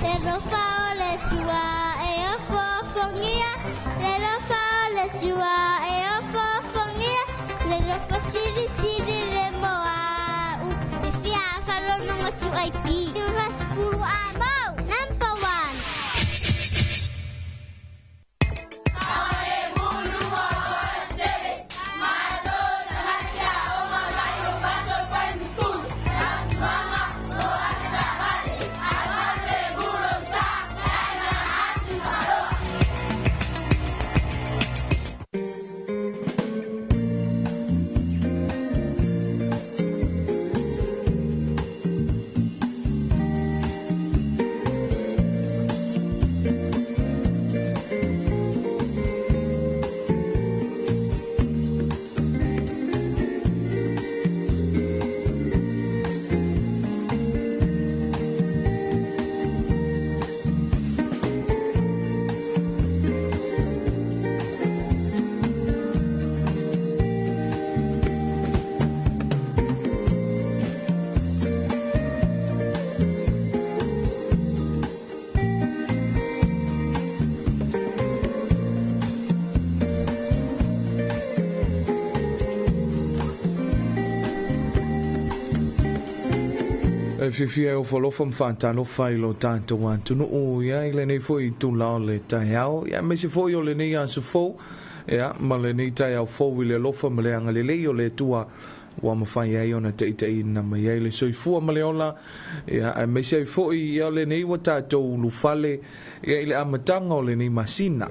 Le lofa o le tua e ofofogia, le lofa o le tua e ofofogia, le lofa silisili le moa u. Fia falonoga tu ai pi. Rasfulu amau, number one. E fiafia e ofo alofa ma faatalofa i lo tatou atunuu ia i lenei foi itula o le taeao ia aemaise foi o lenei aso fou ia ma lenei taeao fou i le alofa ma le agalelei o le Atua ua mafai ai ona taitaiina mai ai le soifua ma le ola ia aemaise ai foi ia o lenei ua tatou ulufale ia i le amataga o lenei masina,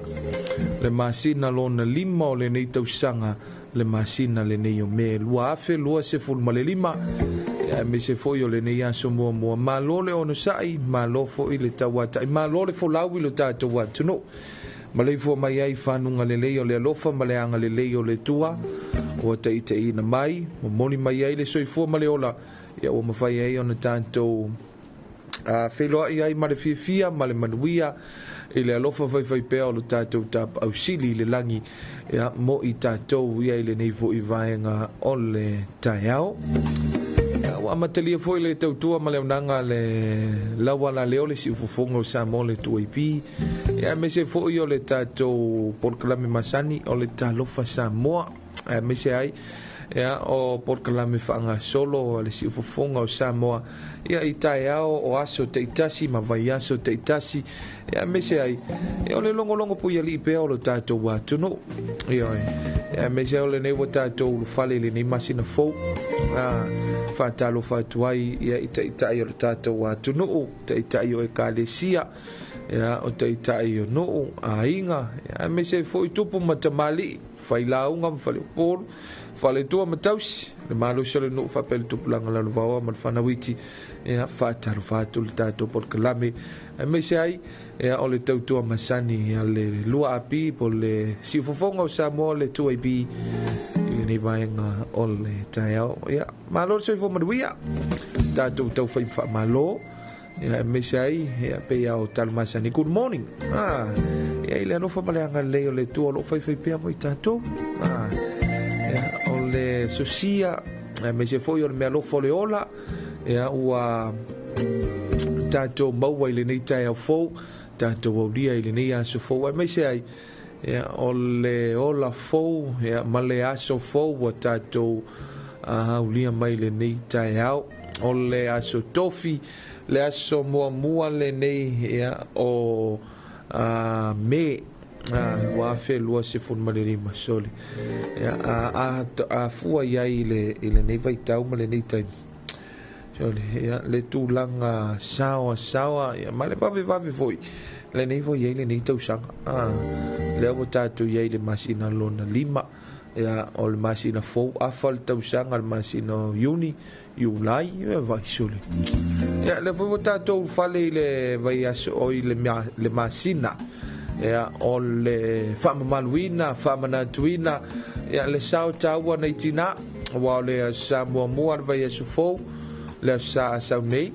le masina lona 5 o lenei tausaga, le masina lenei o Me 2025, ia aemaise foi o lenei aso muamua. Malo le onosai, malo foi le tauatai, malo le folau i lo tatou atunuu. Maleifua mai ai fanuga lelei o le alofa ma le agalelei o le Atua ua taitaiina mai, momoli mai ai le soifua ma le ola, ia ua mafai ai ona tatou feiloai ai ma le fiafia ma le manuia i le alofa faifai pea o lo tatou tapausili i le lagi ia mo i tatou ia i lenei foi vaega o le taeao. Ia, ua amatalia foi le tautua ma le aunaga le lauala leo le siufofoga o Samoa le 2AP ia aemaise foi o le tatou polokalame masani o le Talofa Samoa, aemaise ai ia o polokalame faagasolo a le siufofoga o Samoa ia i taeao o aso taitasi ma vaiaso taitasi, ia aemaise ai ia o le logologo puialii pea o lo tatou atunuu. Ia aemaise ai o lenei ua tatou ulufale i lenei masina fou, faatalofa atu ai ia i taitai o le tatou atunuu, taitai o ekalesia, ia o taitai o nuu, aiga, ia aemaise ai foi tupu ma tamalii, failauga ma faleupolu, faletua ma tausi, le malosi o le nuu faapea le tupulaga lalovaoa ma le fanauiti. Ia faatalofa atu le tatou polokalame, aemaise ai ia o le tautua masani ia le 2AP po le siufofoga o Samoa le 2AP i lenei vaega o le taeao. Ia malo le soifua manuia, tatou taufai faamalo, ia aemaise ai ia pei o talo masani. Good morning. Ia i le alofa ma le agalelei o le Atua o loo faifai pea mo i tatou. Ia o le sosia, aemaise foi o le mealofa o le ola, ia ua tatou maua i lenei taeao fou, tatou aulia i lenei aso fou, aemaise ai ia o le ola fou, ia ma le aso fou ua tatou aulia mai lenei taeao. O le aso tofi, le aso muamua lenei ia o Me 2025 sole. Ia a fua iai i lenei vaitau ma lenei taimi. Sole, ia le tulaga saoa saoa ia ma le vave vave foi lenei foi iai lenei tausaga. Lea ua tatou iai le masina lona 5, ia o le masina fou afa le tausaga, le masina o Iuni, Iulai, ia vai sole. Ia le foi ua tatou fale i le vaiaso o i le masina ia o le faamamaluina, faamanatuina ia le sao taua nei tina ua o le sa muamua le vaiaso fou, le sa asau nei,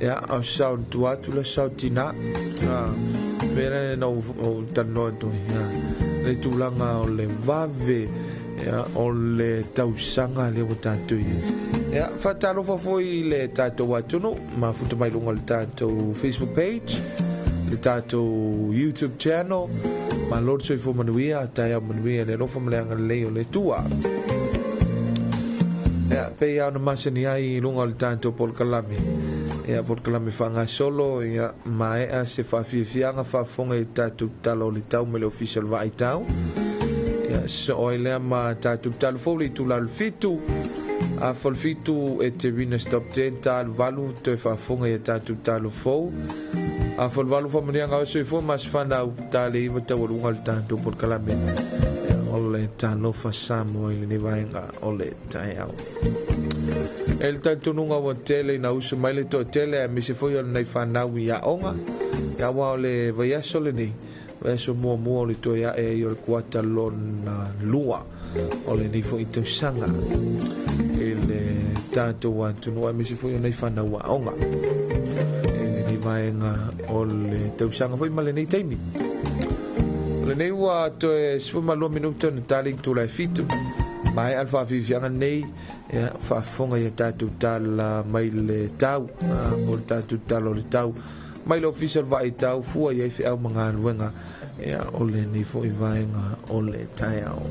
ia o sao tu atu le sao tina. Mea na o talanoa atu, ia le tulaga o le vave ia o le tausaga le ua tatou i ai. Ia, faatalofa foi i le tatou atunuu mafuta mai luga o le tatou Facebook page, le tatou YouTube channel. Malo le soifua manuia, taeao manuia le alofa ma le agalelei o le Atua. Ia, pei lava ona masani ai i luga o le tatou polokalame. Ia, polokalame faagasolo, ia, maea se faafiafiaga faafofoga i tatou tala o le tau mai le Ofisa o le Vaai Tau. Ia, sosoo ai lea ma tatou tala fou le itula o le 7. Afa o le 7 e Terina Stop 10 ta alu valu toe faafofoga i a tatou tala fou. Afa o le 8 faamanuiaga o soifua ma se fanau ta le 9 taualuga o le tatou polokalame. Ia, o le Talofa Samoa i lenei vaega o le taeao. E le talitonuga ua tele ina usu mai le toatele aemaise foi o lenei fanau i aoga. Ia, aua o le vaiaso lenei, vaiaso muamua o le toe ae ai o le kuata lona lua o lenei foi tausaga i le tatou atunuu aemaise foi o nei fanau aoga i lenei vaega o le tausaga foi ma lenei taimi. O lenei ua toe 12 minuta na tali i tula e 7. Maea le faafiafiaga nei, ia, faafofoga i a tatou tala mai le tau, mo le tatou tala o le tau mai le Ofisa o le Vaai Tau, fua i ai feau ma galuega, ia, o lenei foi vaega o le taeao.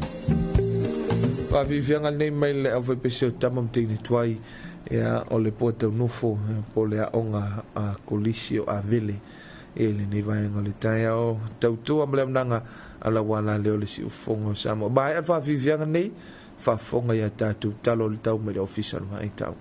Faafiafiaga lenei mai le aufaipese o tama ma teine tuai, ia, o le poa taunofo, po le aoga a kolisi o Avele i lenei vaega o le taeao. Tautua ma le auaunaga a lau ala lea o le siufofoga o Samoa. Maea le faafiafiaga nei, faafofoga i a tatou tala o le tau mai le Ofisa o le Vaai Tau.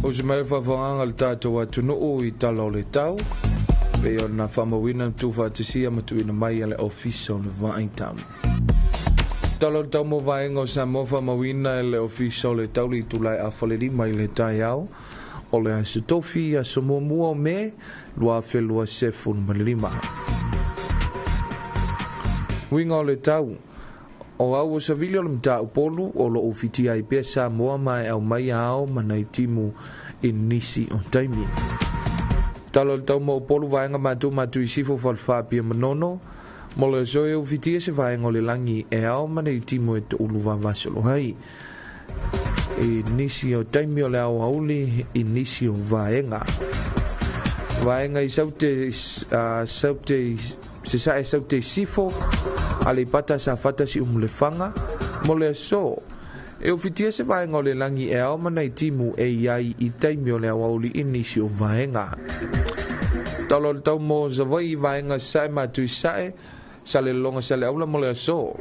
O se mai faafofogaaga a le tatou atunuu i tala o le tau, pei ona faamauina tuufaatasia ma tuuina mai a le Ofisa o le Vaai Tau. Tala o le tau mo vaega o Samoa faamauina e le Ofisa o le Tau le itula e 4:30 i le taeao o le Aso Tofi, aso muamua o Me 2025. Uiga o le tau. O au o savili o le Mataupolu o loo ufitia ai pea Samoa ma e aumai ao ma nai timu i nisi o taimi. Tala o le tau mo Upolu vaega Matu Matu i Sifo Falefa Apia Manono mo le aso e ufitia se vaega o le lagi e ao ma nei timu e toulu vavasolo ai i nisi o taimi o le aoauli i nisi o vaega. Vaega i Saute, Saute Sasae Saute i Sifo, Aleipata Safata Siumu-le-Faga mo le aso e ufitia se vaega o le lagi e ao ma nai timu e i ai i taimi o le aoauli i nisi o vaega. Tala o le tau mo Savaii vaega Sasae Matu i Sasae, Salelologa Saleaula mo le aso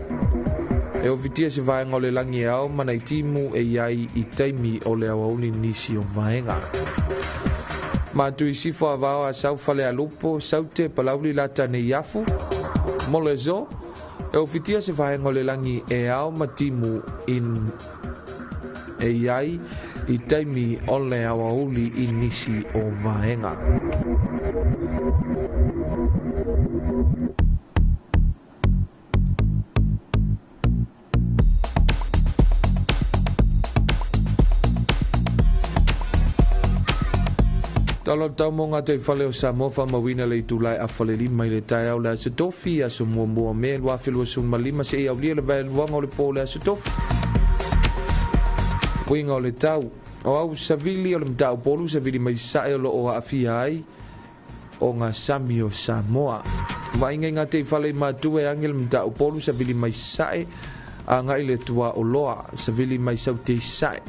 e ufitia se vaega o le lagi e ao ma nai timu e i ai i taimi o le aoauli i nisi o vaega. Matu i Sifo Avao Asau Falealupo Saute Palauli Lata Neiafu mo le aso e ufitia se vaega o le lagi e ao ma timu in e i ai i taimi o le aoauli i nisi o vaega. Tala o le tau mo gataifale o Samoa faamauina le itula e 4:30 i le taeao o le Aso Tofi, aso muamua o Me 2025 seia aulia le vaeluaga o le po o le Aso Tofi. Uiga o le tau. O au savili o le Mataupolu savili mai sae o loo aafia ai o ngā sami o Samoa. Vaaiga i gataifale i Matu e age le Mataupolu savili mai sae agai le Tuaoloa savili mai Saute i sae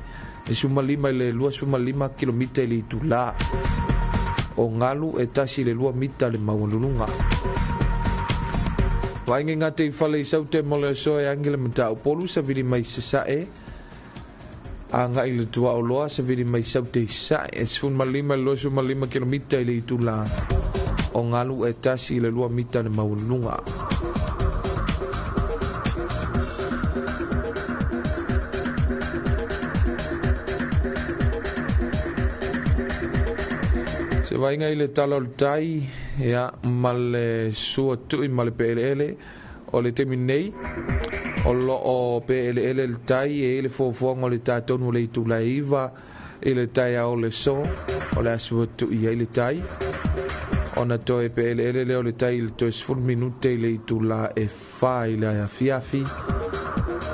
e 15 i le 25 kilomita i le itula. O galu e 1 i le 2 mita le maualuluga. Vaaiga i gataifale i Saute mo le aso e age le Mataupolu savili mai Sasae agai le Tuaoloa savili mai Saute i sae e 15 i le 25 kilomita i le itula. O galu e 1 i le 2 mita le maualuluga. Se vaaiga i le tala o le tai, ia, ma le sua tui ma le peeleele o le taimi nei, o loo peeleele le tai e i le foafoaga o le tatonu o le itula e 9 i le taeao o le aso o le aso tui ai le tai. Ona toe peeleele lea o le tai i le toe 10 minute i le itula e 4 i le afiafi.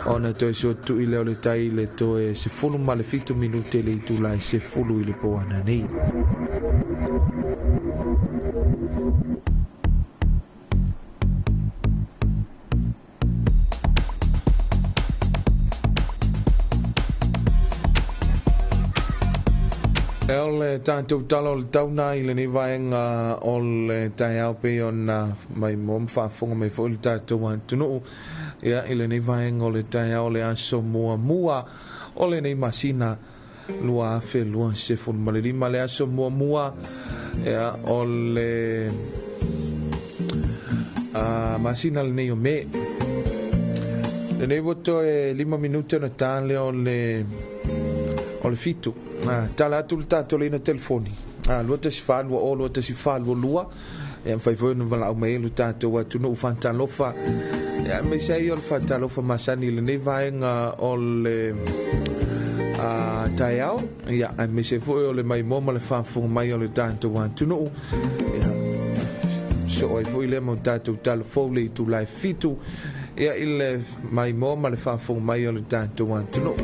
Ona toe sua tui lea o le tai i le toe 17 minute i le itula e 10 i le po ananei. E o le tatou tala o le tauna i lenei vaega o le taeao pei ona mai mo ma faafofoga mai foi le tatou atunuu ia i lenei vaega o le taeao o le aso muamua o lenei masina 2025 le aso muamua ia o le masina lenei o Me. Lenei ua toe 5 minute ona ta lea o le 7. Tala atu le tatou leina telefoni. 214 20 214 22. Ia mafai foi ona valaau mai ai lo tatou atunuu faatalofa. Ia aemaise ai o le faatalofa masani i lenei vaega o le taeao. Ia aemaise foi o le maimoa ma le faafofoga mai o le tatou atunuu. Ia soo ai foi lea ma o tatou tala fou le itula e 7. Ia i le maimoa ma le faafofoga mai o le tatou atunuu.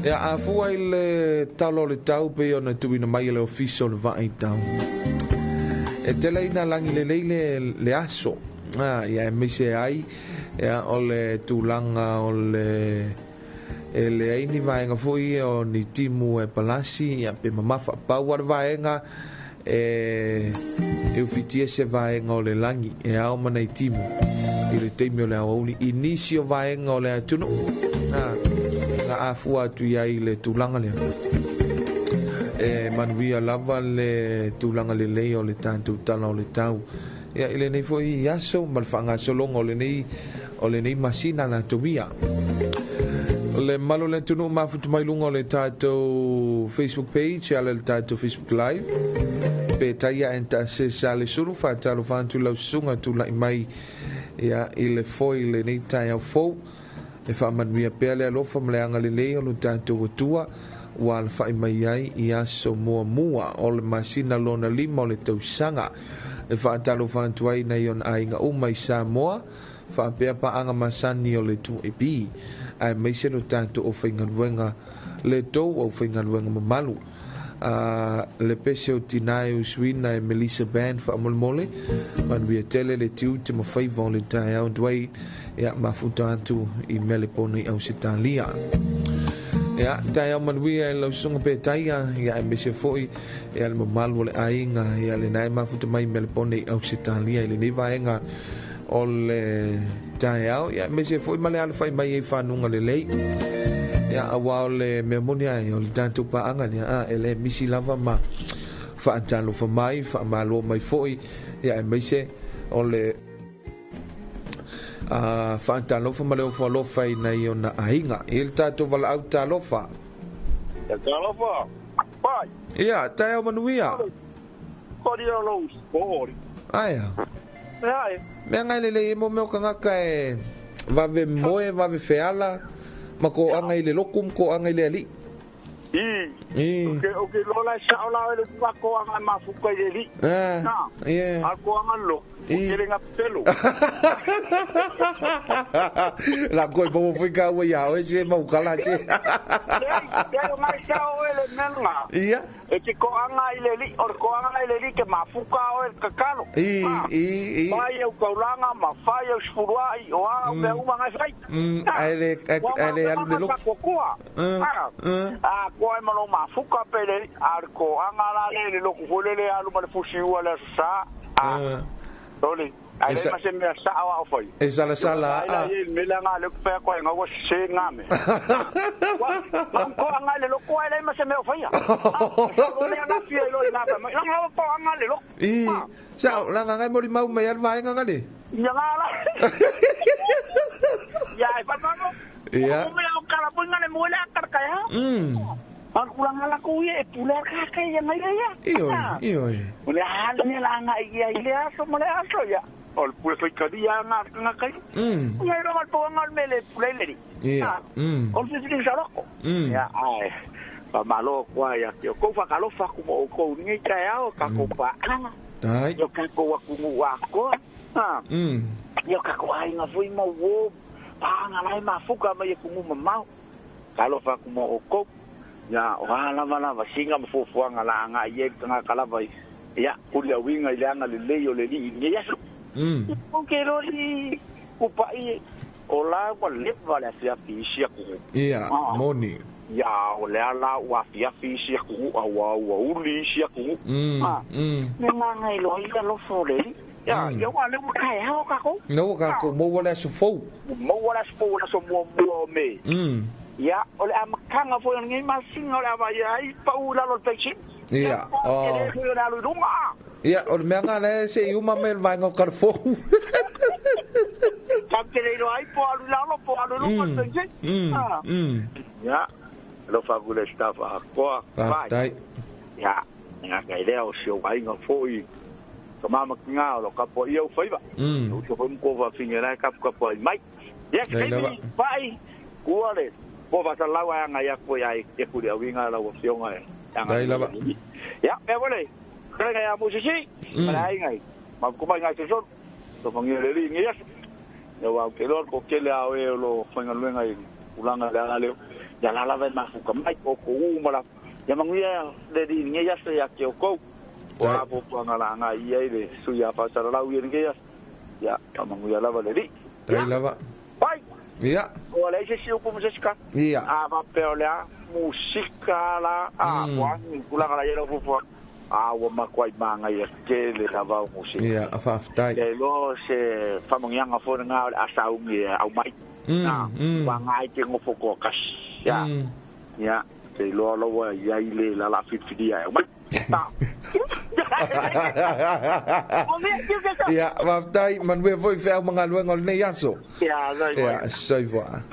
Ia a fua i le tala o le tau pei ona tuuina mai e le Ofisa o le Vaai Tau. E tele ina lagi lelei le aso. Ia aemaise ai ia o le tulaga o le e leai ni vaega foi o ni timu e palasi ia pe mamafa pau a le vaega e ufitia se vaega o le lagi e ao ma nei timu i le taimi o le aoauli i nisi o vaega o le atunuu. Na afua atu i ai le tulaga lea. E manuia lava le tulaga lelei o le tatou tala o le tau. Ia i lenei foi aso ma le faagasologa o lenei masina latou ia. Le malu le atunuu mafuta mai luga o le tatou Facebook page ala le tatou Facebook Live. Pe taia enta se sale sulu faatalofa atu lau susuga tula'i mai ia i le foi lenei taeao fou. E faamanuia pea le alofa ma le agalelei o lo tatou Atua ua alafa'i mai ai i aso muamua o le masina lona lima o le tausaga. E faatalofa atu ai nai ona aiga uma i Samoa faapea paaga masani o le 2AP aemaise lo tatou aufaigaluega le tou aufaigaluega mamalu. Le pese o tinā e usuina e Melissa Band faamolemole manuia tele le tiute ma faiva o le taeao Dwayne ia mafuta atu i Melepone i Ausetalia. Ia taeao manuia e lau susuga Petaia ia aemaise foi ia le mamalu o le aiga ia lena e mafuta mai Melepone i Ausetalia i lenei vaega o le taeao ia aemaise foi ma le alafai mai ai fanuga lelei. Ia auā o le mea moni ai o le tatou paaga lea a e lē misi lava ma faatalofa mai faamālo mai foi ia aemaise o le faatalofa ma le ofo alofa i nai ona aiga i le tatou valaau talofa. Talofa. Pai. Ia taeao manuia. Kori o lou spori. Aia. Ai. Mea ngai lelei e mo mea o kagaka e vave moe vave feala ma koaga i le loku ma koaga i le ali'i. I. I. O ke lola sa o la le pa ko anga mafuka i le li. Ah, yeah. A ko anga lo. O I. ke lenga pelo. La koe po foi ka ua ia oe se maukala se. Le o ngai sa o ele menga. Ia. E ke ko anga i le li, o le ko anga i le li ke mafuka o ele kakalo. I, i, i. Fai au kaulanga ma fai au sfuruai o a o mea uma ngai fai. Ai le ai le alu le loku. Kua. A ko ai malo mafuka pele a ko anga la le le loku fo le le alu ma le fusi ua le sa. A Toli. Ai le ma se mea sa o fai. E sala sala a. Ai le mea nga le pe ko nga wa se nga me. Wa ko anga le loku ai le ma se mea o fai. O le anga fia lo nga ma. Nga ko anga le loku. I. Sa la nga ngai mori mau mai al vaenga nga le. Ia nga la. Ia e pa pa. Ia. O mea o kala punga le moe le akara kai ha. Ang kurang ala ko ia e pule ka kai ia ngai ia. Ioi, ioi. O le hale ni la nga ia i le aso mo le aso ia. O le pule fai kadi ia nga nga kai. Ngai ro ngal po ngal mele pule le ri. Ia. O le fili saroko. Ia ai. Pa malo kwa ia ki ko fa kalo fa ku mo ko ni kai ao ka ko pa anga. Tai. Yo ka ko wa ku wa ko. Ha. Yo ka ko ai nga fui mo wo. Pa nga lai mafuka ma ye ku mu mau. Kalo fa ku mo ko. Ya, o lava lava singa mo fufuanga la anga ye nga kalava. Ya, kulia winga ile anga le leyo le li ni ya. O ke lo li upa i o la wa le va la fia fi sia ku. Ia, moni. Ya, o le ala wa fia fi sia ku a wa wa uli sia ku. Me nga ngai lo ila lo fo le. Ya, yo wa le ka ya o ka ko. No ka ko mo wala so fo. Mo wala so fo la so mo mo me. Ya, o le amakanga fo ngi masinga o le ava ia ai pau la lo pexi. Ia, o. Ia, o le mea nga le se i uma me le vaenga o Carrefour. Ka ke le ro ai po alu la lo po alu lo pexi. Ya, lo fa ku le staff a koa. Vai. Ya, nga ka ile o se o vainga fo i. Ka mama ki nga o ka po ia o faiva. O se fo ko va finga ka ka po mai. Ya, ke ni pai. Kua le po va sa lawa anga ia ko ia e ku le winga la o fionga e. Dai lava. Ya, me vole. Kare ya musisi. Para ai ngai. Ma ko mai ngai so. To mangi le li ngi. Ya wa ke lo ko ke le a e lo fanga luenga i ulanga le ala le. Ya la la ma fu ka mai ko ko u mala. Ya mangi le li ngi ya se ya ke ko. O a po anga la anga ia ile su ya fa sa la u ngi ya. Ya, ka mangi ya lava le li. Dai lava. Pai. Ia. O le se si o como se ska. Ia. A va peolea musika la a wa ni kula la yelo fofo. A wa makwai manga ia ke le lava musika. Ia, a fa ftai. Le lo se famongianga fo nga a saungi au mai. Na, wa ngai ke ngofo ko kas. Ya. Ya. Te iloa lava i ai le la la filifilia e aumai. Ia, faafetai, manuia foi feau ma galuega o lenei aso. Ia, soifua.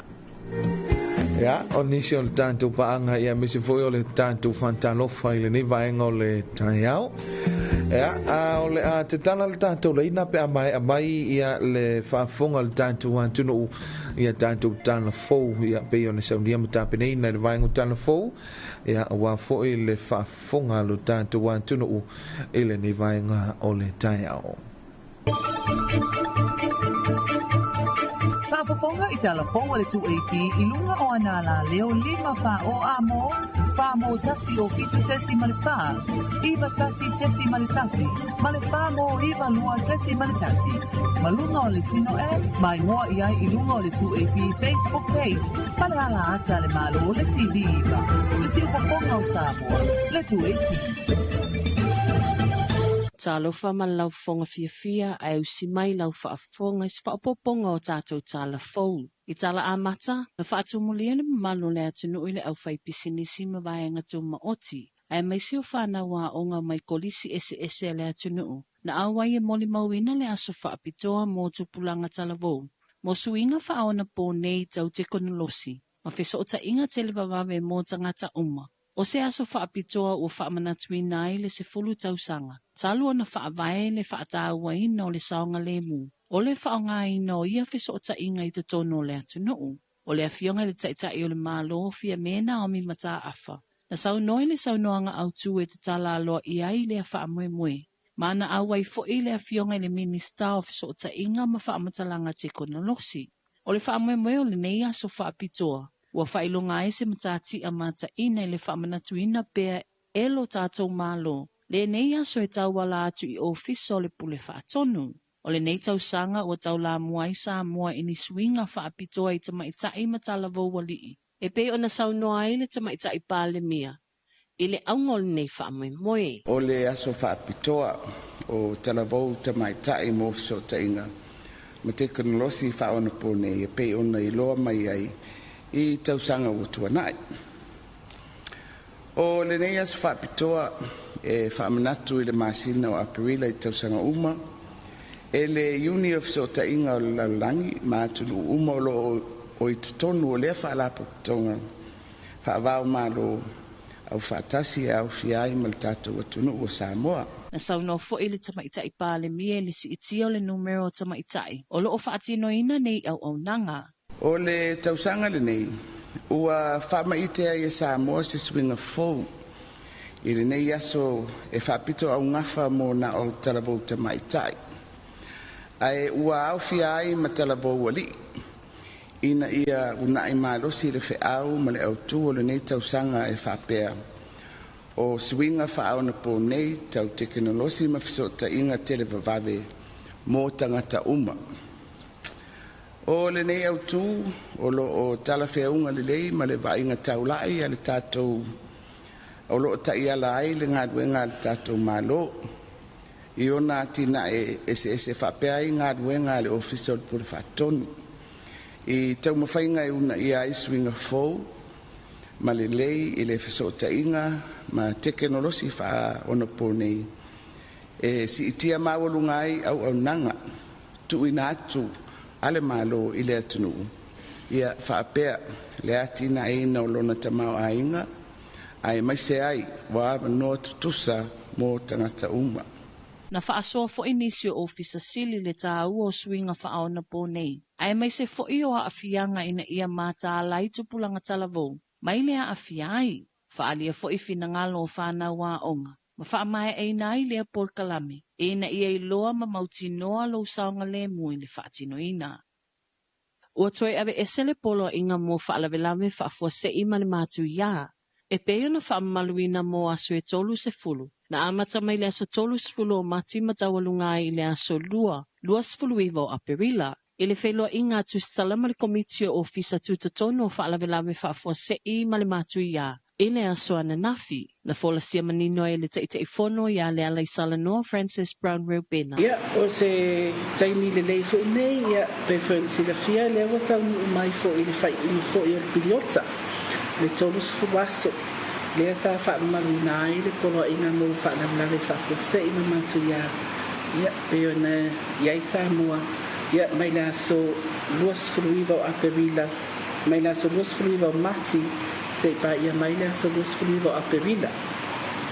Ia, o nisi o le tatou paaga, ia aemaise foi o le tatou faatalofa i lenei vaega o le taeao. Ia, a o le a tatala le tatou laina pe a maea mai ia le faafofoga o le tatou atunuu ia tatou tala fou, ia pei ona saunia ma tapenaina i le vaega o tala fou, ia aua foi le faafofoga a lo tatou atunuu i lenei vaega o le taeao. Faafofoga i tala fou a le 2AP i luga o ana alaleo 5 4 o a mo, 4 mo 1 o 7.4, 9 1.1, ma le 4 mo 9 2.1. Ma luga o le Sino App, ma igoa i ai i luga o le 2AP Facebook page ma le ala ata a le Malo le TV 9. Le siufofoga o Samoa, le 2AP. Talofa ma le laufofoga fiafia ae usi mai lau faafofoga i se faaopoopoga o tatou tala fou. I tala amata, na faatumulia le mamalu o le atunuu i le aufaipisinisi ma vaega tumaoti, aemaise o fanau aoga mai kolisi eseese a le atunuu, na auai e molimauina le aso faapitoa mo tupulaga talavou, mo suiga faaonapo nei tau tekonolosi, ma fesootaiga televavave mo tagata uma. O se aso faapitoa ua faamanatuina ai le 10 tausaga, talu ona faavae le faatauaina o le saogalemu, o le faaaogaina o ia fesootaiga i totonu o le atunuu. O le afioga i le Taitai o le Malo Fiame Naomi Mataafa, na saunoa i le saunoaga autu e tatala aloa i ai lea faamoemoe. Ma na auai foi le afioga i le Minisita o Fesootaiga ma Faamatalaga Tekonolosi. O le faamoemoe o lenei aso faapitoa, ua faailoga ai se matatia mataina i le faamanatuina pea e lo tatou Malo, lenei aso e tauala atu i ofisa o le Pule Faatonu. O lenei tausaga ua taulamua ai Samoa i ni suiga faapitoa i tamaitai ma talavou alii. E pei ona saunoa ai le tamaitai Palemia i le auga o lenei faamoemoe. O le aso faapitoa o talavou tamaitai mo fesootaiga ma tekonolosi faaonapo nei e pei ona iloa mai ai i tausaga ua tuanai. O lenei aso faapitoa e faamanatu i le masina o Aperila i tausaga uma, e le Iuni o fesootaiga o le lalolagi ma atunuu uma o loo o i totonu o lea faalapotopotoga faavao malo au faatasi e aofia ai ma le tatou atunuu o Samoa. Na saunoa foi le tamaitai Palemia i le siitia o le numera o tamaitai o loo faatinoina nei auaunaga. O le tausaga lenei, ua faamaite ai e Samoa se suiga fou i lenei aso e faapito augafa mo na o talavou tamaitai. Ae ua aofia ai ma talavou alii, ina ia unai malosi le feau ma le autu o lenei tausaga e faapea. O suiga faaonapo nei tau tekonolosi ma fesootaiga televavave mo tagata uma. O lenei autu o loo talafeauga lelei ma le vaaiga taulai a le tatou o loo taiala ai le galuega a le tatou Malo. I ona atinae eseese faapea ai galuega a le Ofisa o le Pule Faatonu. I taumafaiga e uunaia ai suiga fou ma lelei i le fesootaiga ma tekonolosi faaonapo nei e siitia maualuga ai auaunaga tuuina atu a le Malo i le atunuu, ia faapea le atinaeina o lona tamaoaiga aemaise ai ua avanoa tutusa mo tagata uma. Na faasoa foi nisi o ofisa sili le taua o suiga faaonapo nei, aemaise foi o aafiaga ina ia mataala ai tupulaga talavou, mai le aafia ai, faaalia foi finagalo o fanau aoga, ma faamaeaina ai lea polokalame, ina ia iloa ma mautinoa lou saogalemu i le faatinoina. Ua toe aveese le poloaiga mo faalavelave faafuasei ma le matuia, e pei ona faamamaluina mo aso e 30, na amata mai le aso 30 o Mati ma taualuga ai i le aso 2, 29 o Aperila, i le feiloaiga a Tusitala ma le Komiti o Ofisa Tutotonu o Faalavelave Faafuasei ma le Matuia, i le aso ananafi, na folasia manino ai le Taitaifono ia Lealaisalanoa Francis Brown Reubena. Ia, o se taimi lelei foi nei, ia, pei foi ona silafia lea ua taunuu mai foi i le faaiuga foi o le piliota. Le 30 aso lea sa faamamaluina ai le poloaiga mo faalavelave faafuasei ma matuia ia pei ona i ai Samoa ia mai le aso 29 o Aperila mai le aso 29 o Mati se'i paia mai le aso 29 o Aperila.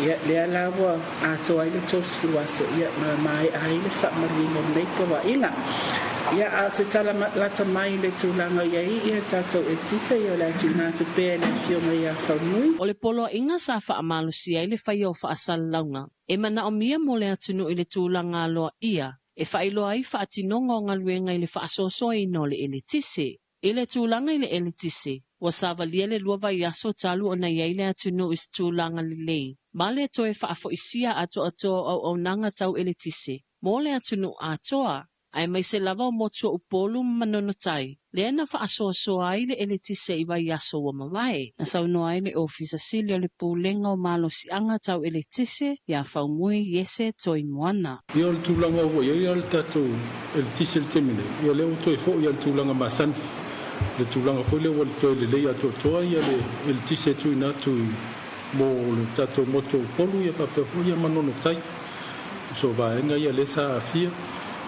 Ia lea la ua atoa ai le 30 aso ia ma mae'a ai le faamamaluina o lenei poloaiga. Ia a o se tala lata mai i le tulaga o i ai ia tatou eletise ia o le a tuuina atu pea i le Afioga ia Faumui. O le poloaiga sa faamalosia ai le faia o faasalalauga e manaomia mo le atunuu i le tulaga aloaia e faailoa ai faatinoga o galuega i le faasoasoaina o le eletise. I le tulaga i le eletise, ua savalia le 2 vaiaso talu ona i ai le atunuu i se tulaga lelei ma le toe faafoisia atoatoa o auaunaga tau eletise mo le atunuu atoa, aemaise lava o motu o Upolu ma Manono-tai, lea na faasoasoa ai le eletise i vaiaso ua mavae. Na saunoa ai le Ofisa Sili o le Pulega o Malosiaga Tau Eletise ia Faumui Iese Toimoana. Ia o le tulaga ua i ai le tatou eletise i le taimi nei, ia lea ua toe foi lava i le tulaga masani, le tulaga foi lea ua toe lelei atoatoa le eletise e tuuina atu mo le tatou motu o Upolu ia faapea foi Manono-tai. So vaega ia lea sa aafia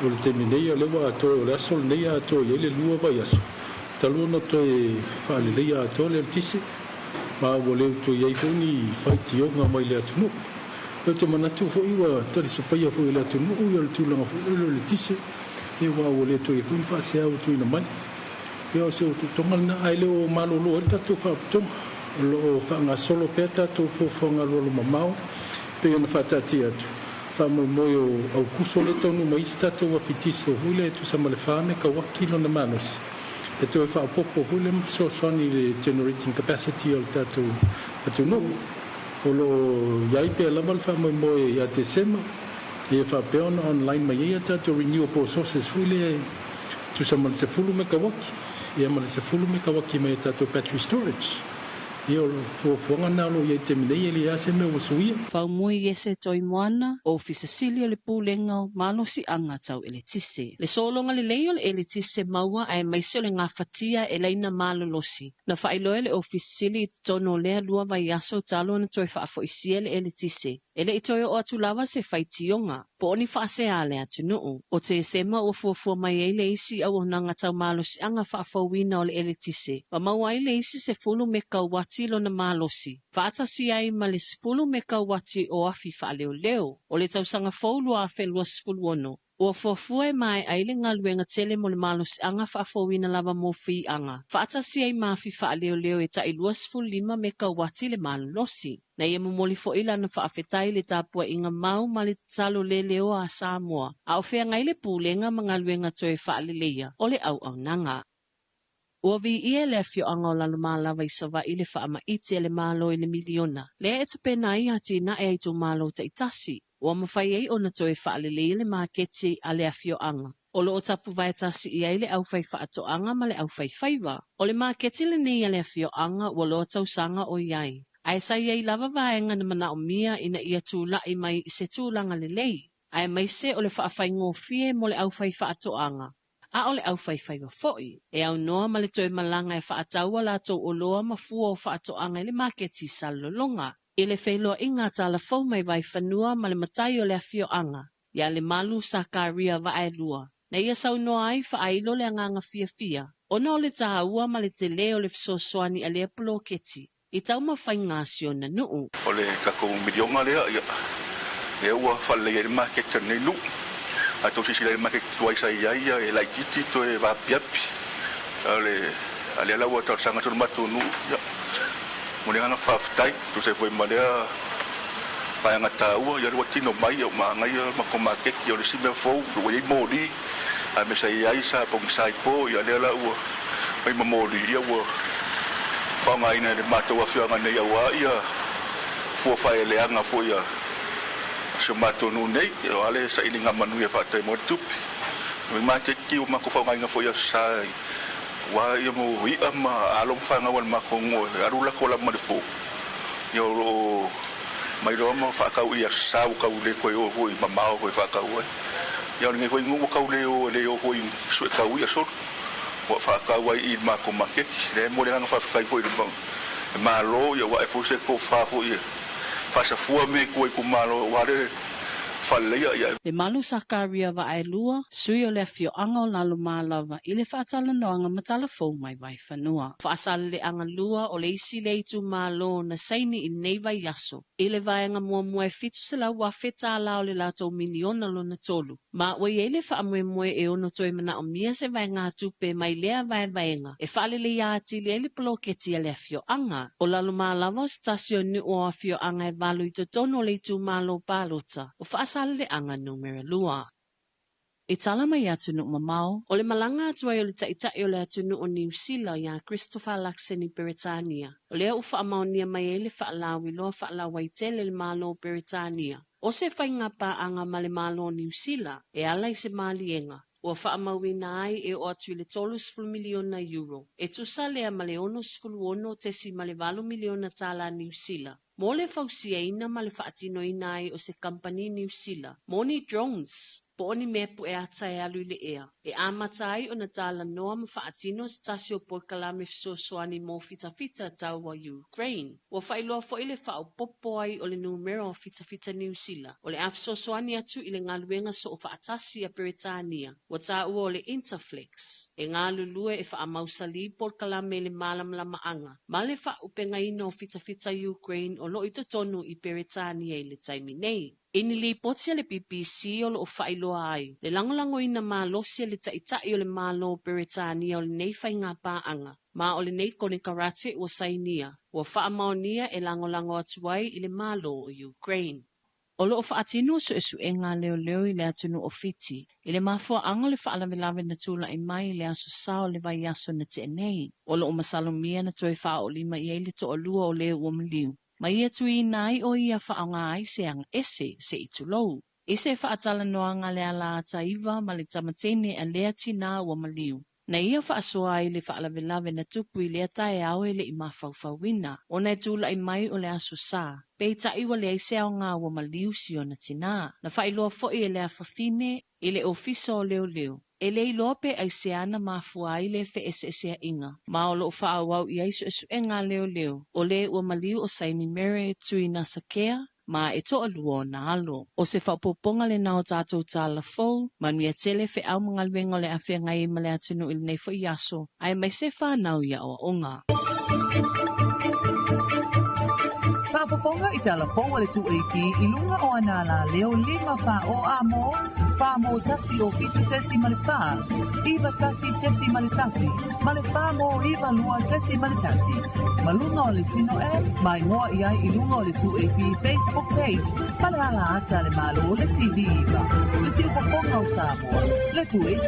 o le taimi nei, o lea ua atoa o le aso lenei atoa i ai le 2 vaiaso talu ona toe faaleleia atoa le eletise, ma ua le toe i ai foi ni faitioga mai le atunuu. Ou te manatu foi ua talisapaia foi e le atunuu ia le tulaga foi lea o le eletise, ia ua le toe i ai foi ni faasea ua tuuina mai. Ia o se ututoga lena, ae le o malolo ai le tatou faalapotopotoga. O lo o faagasolo pea tatou fuafuaga alualumamao pei ona faataatia atu. Faamoemoe o Aukuso lea e taunuu mai ai se tatou afi tiso foi lea e tusa ma le 4 mekauati lona malosi, e toe faaopoopo foi lea ma fesoasoani i le generating capacity o le tatou atunuu. O lo o i ai pea lava le faamoemoe ia Tesema, ia faapea ona online mai ai a tatou renewable sources foi lea e tusa ma le 10 mekauati, ia ma le 10 mekauati mai a tatou battery storage. Ia o le fuafuaga lena o lo o i ai i le taimi nei, e leai lava se mea ua suia. Faumui Iese Toimoana, Ofisa Sili o le Pulega o Malosiaga Tau Eletise. Le sologa lelei o le eletise maua aemaise o le gafatia e laina malolosi. Na faailoa e le Ofisa Sili i totonu o lea 2 vaiaso talu ona toe faafoisia le eletise. E le i toe oo atu lava se faitioga, po o ni faasea a le atunuu. O Tesema ua fuafua mai ai le isi auaunaga tau malosiaga faafouina o le eletise, ma maua ai le isi 10 mekauati lona malosi, faatasi ai ma le 10 mekauati o afi faaleoleo. O le tausaga fou 2026, ua fuafua e mae'a ai le galuega tele mo le malosiaga faafouina lava mo feaga, faatasi ai ma afi faaleoleo e ta'i 25 mekauati le malolosi. Na ia momoli foi lana faafetai i le tapuaiga mau ma le tatalo leleoa a Samoa, a o feagai le pulega ma galuega toe faaleleia o le auaunaga. Ua viia le afioaga o Lalomalava i Savaii le faamaite a le Malo i le miliona, lea e tapena ai atinae a itumalo taitasi, ua mafai ai ona toe faaleleia le maketi a le afioaga. O lo o tapuvaetasi i ai le aufaifaatoaga ma le aufaifaiva. O le maketi lenei a le afioaga ua loa tausaga o i ai, ae sa i ai lava vaega na manaomia ina ia tula'i mai i se tulaga lelei, aemaise o le faafaigofie mo le aufaifaatoaga, a o le aufaifaiva foi, e aunoa ma le toe malaga e faatau a latou oloa ma fua o faatoaga i le maketi i Salelologa. I le feiloaiga a Talafou mai Vaifanua ma le matai o le afioaga, ia Lemalu Sakaria Vaaelua, na ia saunoa ai faailo le agaga fiafia, ona o le taua ma le telē o le fesoasoani a lea poloketi i taumafaiga a si ona nuu. O le tatou miliona lea, ia, lea ua faaleleia ai le maketi a lenei nuu. A tou silasila i le maketi tuai sa i ai, e laitiiti toe vaapiapi. A o le, a lea la ua talosaga atu le matou nuu, ia, mo le agaga faafetai, tusa ai foi ma lea vaega taua, ia lea ua tino mai, ia ua manaia le matou maketi. O le isi mea fou, ua i ai moli, ae mea sa i ai sa pogisa i po, ia lea la ua fai ma moli, ia ua faaaogaina e le matou afioaga nei aua ia fua faaeleeleaga foi a si o matou nuu nei, o a le sailiga manuia faafetai mo le tupe. O le maketi ua matou faaaogaina foi i aso sa aua ia mo i'a ma alo ma fanau a le matou nuu e alu latou lama i le po, ia o lo o mailoa ma faatau i aso sa ua tau le toe o foi mamao foi e faatau ai. Ia o lenei foi nuu ua tau le o e le o foi i suetau i'a solo, ua faatau ai i le matou maketi. Lea e momoli le agaga faafetai foi i le E malo ia ua e foi se tofa foi e faasafua mea i tua i itumalo aua le faaleleia ia. Lemalu Sakaria Vaaelua, sui o le afioaga o Lalomalava i le faatalanoaga ma Talafou mai Vaifanua. Faasaleleaga 2 o le isi lea itumalo na saini i lenei vaiaso i le vaega muamua e $700,000 tālā o le latou miliona lona tolu. Ma ua i ai le faamoemoe e ono toe manaomia se vaegatupe mai lea vaevaega e faaleleia atili ai le poloketi a le afioaga. O Lalomalava o se tasi o nuu o afioaga e 8 i totonu o le itumalo palota o Faasaleleaga numera 2. I tala mai atunuu mamao, o le malaga atu ai o le taitai o le atunuu o Niu Sila iā Christopher Luxon i Peretania, o lea ua faamaonia mai ai le faalauiloa faalauaitele le Malo o Peretania, o se faiga paaga ma le Malo o Niu Sila e ala i se maliega, ua faamauina ai e oo atu i le 30 miliona euro, e tusa lea ma le $66.8 miliona tālā Niu Sila, mo le fausiaina ma le faatinoina ai o se kamupani Niu Sila mo ni drones po o ni mea pue ata e alu i le ea, e amata ai ona talanoa ma faatino se tasi o polokalame fesoasoani mo fitafita taua Ukraine. Ua faailoa foi le faaopoopo ai o le numera o fitafita Niu Sila o le a fesoasoani atu i le galuega soofaatasi a Peretania ua taua o le Interflex e galulue e faamausalī polokalame i le malamalamaaga ma le faaauupegaina o fitafita Ukraine o lo o i totonu i Peretania i le taimi nei. I ni lipoti a le BBC o lo o faailoa ai le lagolagoina malosi e le taitai o le Malo o Peretania o lenei faiga paaga, ma o lenei konekarate ua sainia, ua faamaonia e lagolago atu ai i le Malo o Ukraine. O lo o faatino suesuega a leoleo i le atunuu o Fiti i le mafuaaga o le faalavelave na tulai mai i le aso Sa o le vaiaso na tea nei. O lo o masalomia na toe faaoolima i ai le toalua o le ua maliu, ma ia tuiina ai o ia faaaoga ai se aga ese se i tulou. I se faatalanoaga a le ala ata iva ma le tama teine a lea tinā ua maliu, na ia faasoa ai le faalavelave na tupu i lea taeao e le i mafaufauina, ona e tulai mai o le aso Sa, peitai ua leai se aoga ua maliu si ona tinā. Na faailoa foi e le afafine i le ofisa o leoleo, e le iloa pe aisea na mafua ai le feeseeseaiga, ma o lo o faaauau i ai suesuega a leoleo, o le ua maliu o Saini Mere Tui Nasakea, ma e toalua ona alo. O se faaopoopoga lenā o tatou tala fou, manuia tele feau ma galuega o le a feagai ai ma le atunuu i lenei foi aso, aemaise fanau i aoaoga. Faafofoga i tala fou a le 2AP i luga o ana alaleo 5 4 o A mo, 4 mo 1 o 7.4, 9 1.1, ma le 4 mo 9 2.1. Ma luga o le Sino App, ma igoa i ai i luga o le 2AP Facebook page ma le ala ata a le Malo le TV iva. Le siufofoga o Samoa, le 2AP.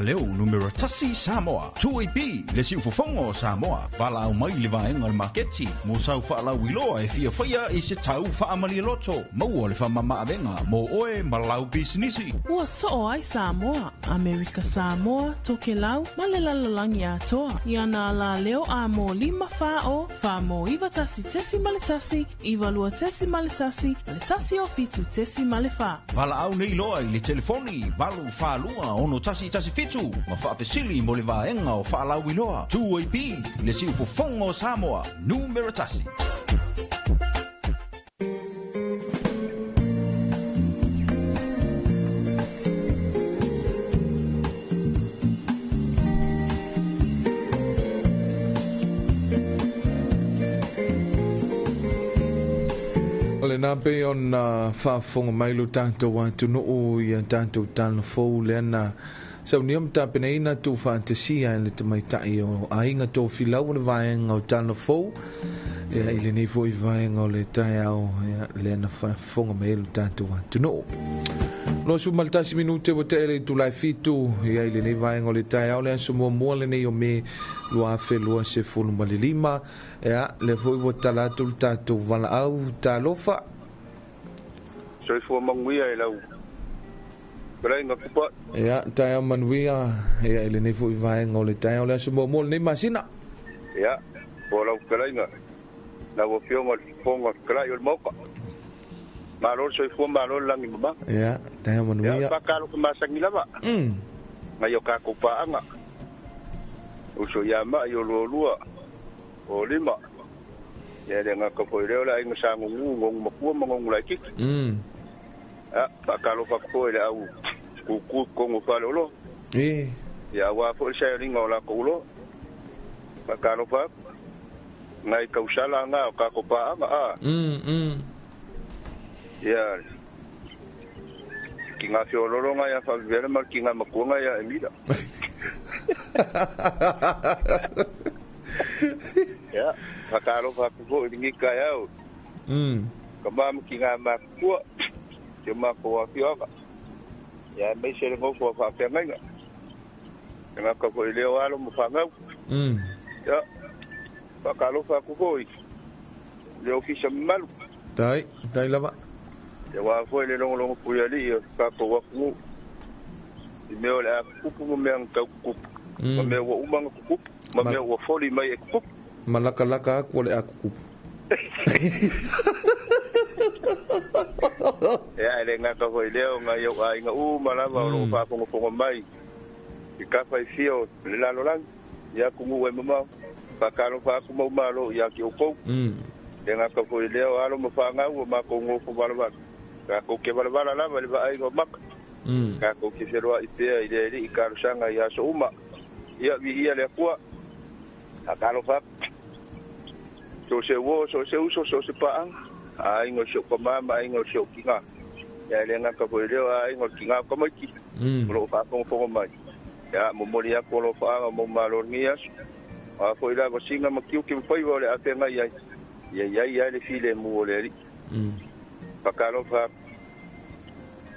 leo numera tasi Samoa. 2AP le siufofoga o Samoa. Valaau mai le vaega o le maketi mo sau faalauiloa e fiafaia i se tau faamalialoto. Maua le faamamaavega mo oe ma lau pisinisi. Ua soo ai Samoa, Amerika Samoa, Tokelau ma le lalolagi atoa. I ana alaleo a mo 5 4 0 4 mo 91.1 92.1 ma le 107.4. Valaau nei loa i le telefoni 842 6117 ma faafesili mo le vaega o faalauiloa. 2AP le siufofoga o Samoa, numera tasi. O lena pei ona faafofoga mai lo tatou atunuu ia tatou talafou lea na saunia ma tapenaina tuufaatasia e le tamaitai o aiga tofilau o le vaega o talafou ia i lenei foi vaega o le taeao ia lea na faafofoga mai lo tatou atunuu. 21 minute ua tea le itula e 7 ia i lenei vaega o le taeao, le aso muamua lenei o Me 2025. Ia lea foi ua tala atu le tatou valaau. Talofa. Soifua manuia e lau felaiga kupa. Ia taeao manuia ia i lenei foi vaega o le taeao, le aso muamua o lenei masina. Ia po lau felaiga lau afioga le fofoga fetalai o le maoka, malo le soifua, malo le lagi mama. Ia taeao manuia. Ia faakalofa masagi lava ngai o kakou paaga uso ia ma'i o lualua o lima ia le gaka foi lea o le aiga sagugu gogu mapua ma gogu laikiki. A faakalofa atu foi le au kuku kogo faleolo. Ia auā foi le sailiga o lakou loa. Faakalofa atu ngai tausala aga o kakou paaga a. Ia kiga feololo ia faavivele ma le kiga matuaga ia Emila. Ia faakalofa atu foi i lenei taeao ka ma kiga matutua si o makou afioaga ia aemaise le gofo a faafeagaiga tagata foi leo alo ma fagau. Ia faakalofa atu foi le ofisa mamalu. Tai tai lava. Ia uā foi le logologo puialii o tatou atunuu i mea o le a tutupu ma mea na tau tutupu ma mea ua uma na tutupu ma mea ua foli mai e tutupu. Ma lakalaka aku o le a tutupu. Ia e le gata foi lea o nai ou aiga uma lava o loo faafogafoga mai i kafa i fia o le lalolagi ia atunuu e mamao. Faakalofa atu ma umalo ia te oukou. Le gata foi lea o alo ma fagau o makou gofo valavala takou ke valavala lava le vaaiga o maka takou ke feloa'i pea i le alii talosaga i aso uma. Ia viia le Akua. Faakalofa atu so se uo, so se uso, so se paaga aiga o si ou pamā ma aiga o si ou tigā. Ia e le gata foi lea o aiga o le tigā o tamaiti o loo faafogafoga mai. Ia momoli atu o lofaaga mo malo lenei aso a foi lava siga ma tiuki ma faiva o le afeagai ai ia iai ai le filemu o le alii. Faakalofa atu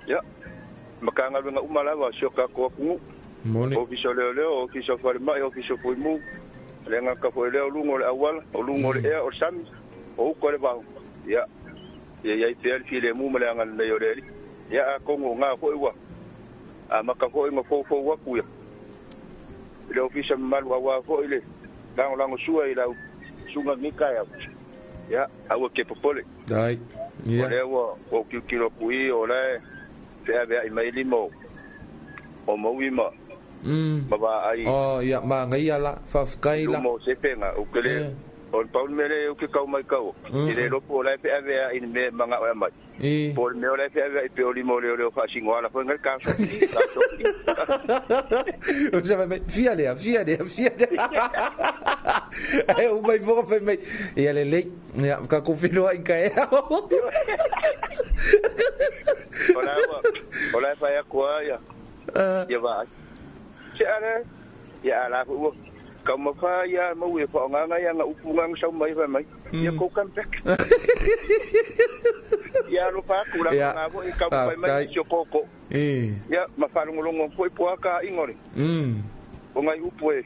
ia matagaluega uma lava si o tatou atunuu. Moni. Ofisa o leoleo, ofisa o falemai, ofisa o fuimu, le gata foi lea o luga o le auala, o luga o le ea, o le sami, o uka o le vao. Ia ia iai pea le filemu ma le agalelei o le alii. Ia atonu o gā foi ua amata foi ma foufou atu ia i le ofisa mamalu auā foi le lagolago sua i lau suga lenei taeao. Ia aua ke popole. Tai. O Ia. lea ua ou tilotilo atu i o lae feavea'i mai lima o maui ma ma vaai. Oh ia magaia la faafetai la. Luma o sefega ou te le o le pau le mea lea ou te tau mai kau i le lopo o lae feavea'i le mea e maga'o e aumai po o le mea o lae feavea'i pe o lima o leoleo faasinoala foi gai tasofi tasofi. O sa fai mai fia lea, fia lea, fia lea. E uma i foka fai mai ia lelei ia tatou feiloai taeao. O la ua o lae fai atu a ia ia vaai se ale ia ala foi ua taumafa ia mau e faaaogaga ia na upu ga na sau mai fai mai ia go come back ia alofa atu Ia lagona foi taumafai mai faafetai. si o koko. Ia ma faalogologo foʻi po a kaaiga o le o nai upu e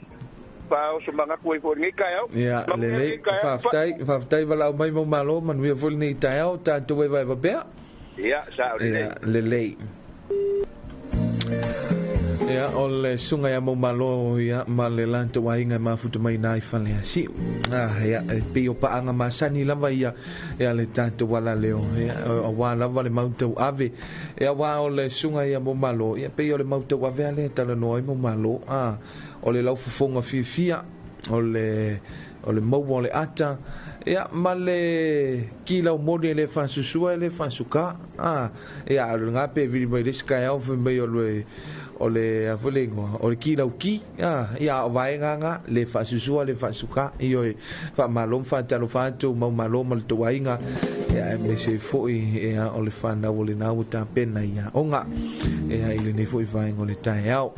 faaosomaga atu ai foʻi lenei taeao. Ia lelei, faafetai, faafetai valaau mai Maumalo, manuia foi lenei taeao, tatou vaevaeva pea. Ia sao lelei. Ia lelei. Ia, o le suga ia Maumalo ia ma le latou aiga e mafuta mai na i fale asiu. Ah, ia, e pei o paaga masani lava ia ia le tatou alaleo. Ia, auā lava le mautau ave. Ia, auā o le suga ia Maumalo, ia pei o le mautau ave a lea e talanoa ai Maumalo. Ah, o le laufofoga fiafia, o le o le maua o le ata, ia ma le kilau moni e le faasusua e le faasukā. Ah, ia, o lena pe vili mai le isi taeao fai mai o le o le a foi le igoa o le kilau ki. Ah, ia o vaega ga le faasusua le faasukā. Ioe, faamalo ma faatalofa atu Maumalo ma le tou aiga, ia aemaise foi ia o le fanau o lena ua tapena i aoga ia i lenei foi vaega o le taeao.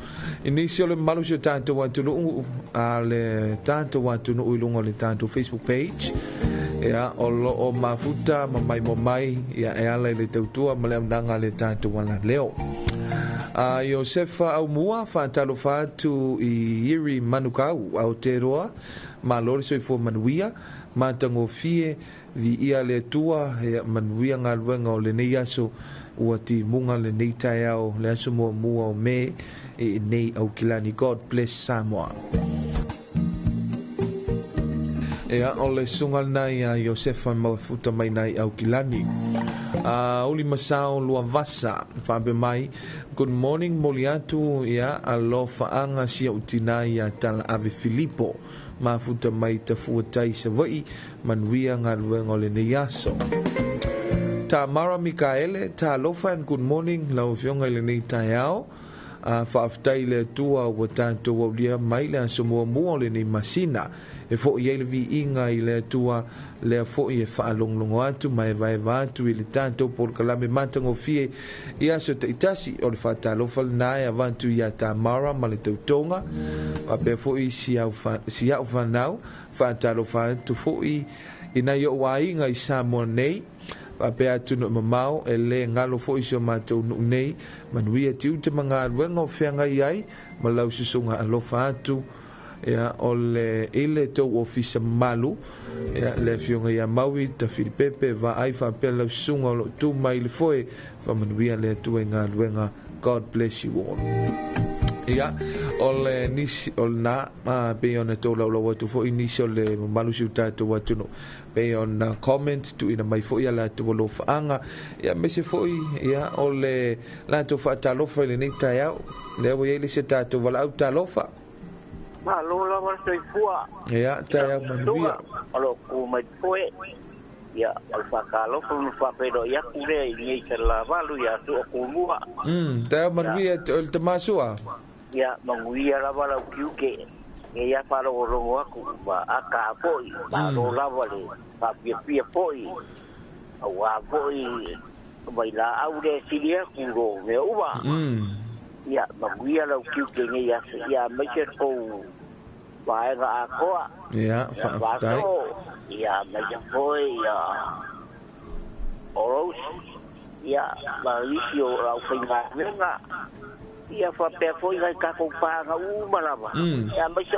I nisi o le mamalu o si o tatou atunuu a le tatou atunuu i luga o le tatou Facebook page, ia o loo mafuta ma maimoa mai ia e ala i le tautua ma le aunaga a le tatou alaleo. A Iosefa Aumua, faatalofa atu i Iri Manukau Aotearoa, malo le soifua manuia, matagofie, viia le Atua, ia manuia galuega o lenei aso, ua timuga lenei taeao, le aso muamua o Me i nei Aukilani. God bless Samoa. Ia, o le suga lena ia Iosefa mafuta mai nai Aukilani. A uli masao lua vasa, faapea mai, good morning moli atu ia alofaaga sia utina ia Tala Ave Filipo, mafuta mai Tafuatai Savaii, manuia galuega o lenei aso. Tamara Mikaele, talofa and good morning lau afioga i lenei taeao. A faafetai i le Atua ua tatou aulia mai le aso muamua o lenei masina. E foʻi ai le viiga i le Atua, lea foʻi e faalogologo atu ma evaeva atu i le tatou polokalame matagofie i aso taitasi. O le faatalofa lena e avatu iā Tamara ma le tautoga, faapea foʻi si au fanau. Faatalofa atu foʻi i nai o'u aiga i Samoa nei, faapea atu nuu mamao, e lē galo foʻi si o matou nuu nei. Manuia tiute ma galuega o feagai ai ma lau susuga alofa atu ia o le i le tou ofisa mamalu, ia le afioga ia Maui Tafilipepe Vaai, faapea lau susuga o loo tu mai le foe. Faamanuia le Atua i galuega. God bless you all. Ia, o le nisi o lena, pei ona tolaulau atu foʻi nisi o le mamalu si o tatou atunuu, pei ona comment tuuina mai foʻi a latou alofaaga, ia aemaise foʻi ia o le latou faatalofa i lenei taeao. Lea ua iai le isi a tatou valaau talofa. Malo lava le soifua. Ia, taeao manuia. O lo o tu mai foe. Ia, o le faatalofa ma le faafeiloai atu lea i lenei Salelavalu ia Sua Tumua. Taeao manuia o le tama Sua. Ia, manuia lava lau tiute. Nei a faalogologo atu ma ata foi, malo lava le faapiapia foi, auā foi vailaau lea e sili atu lo mea uma. Ia, manuia lau tiute i nei aso, ia aemaise le tou vaega atoa. Ia, faafetai. Ia, aemaise foi ia o Rose, ia, ma nisi o le aufaigaluega, ia faapea foi nai tatou paaga uma lava. Ia, aemaise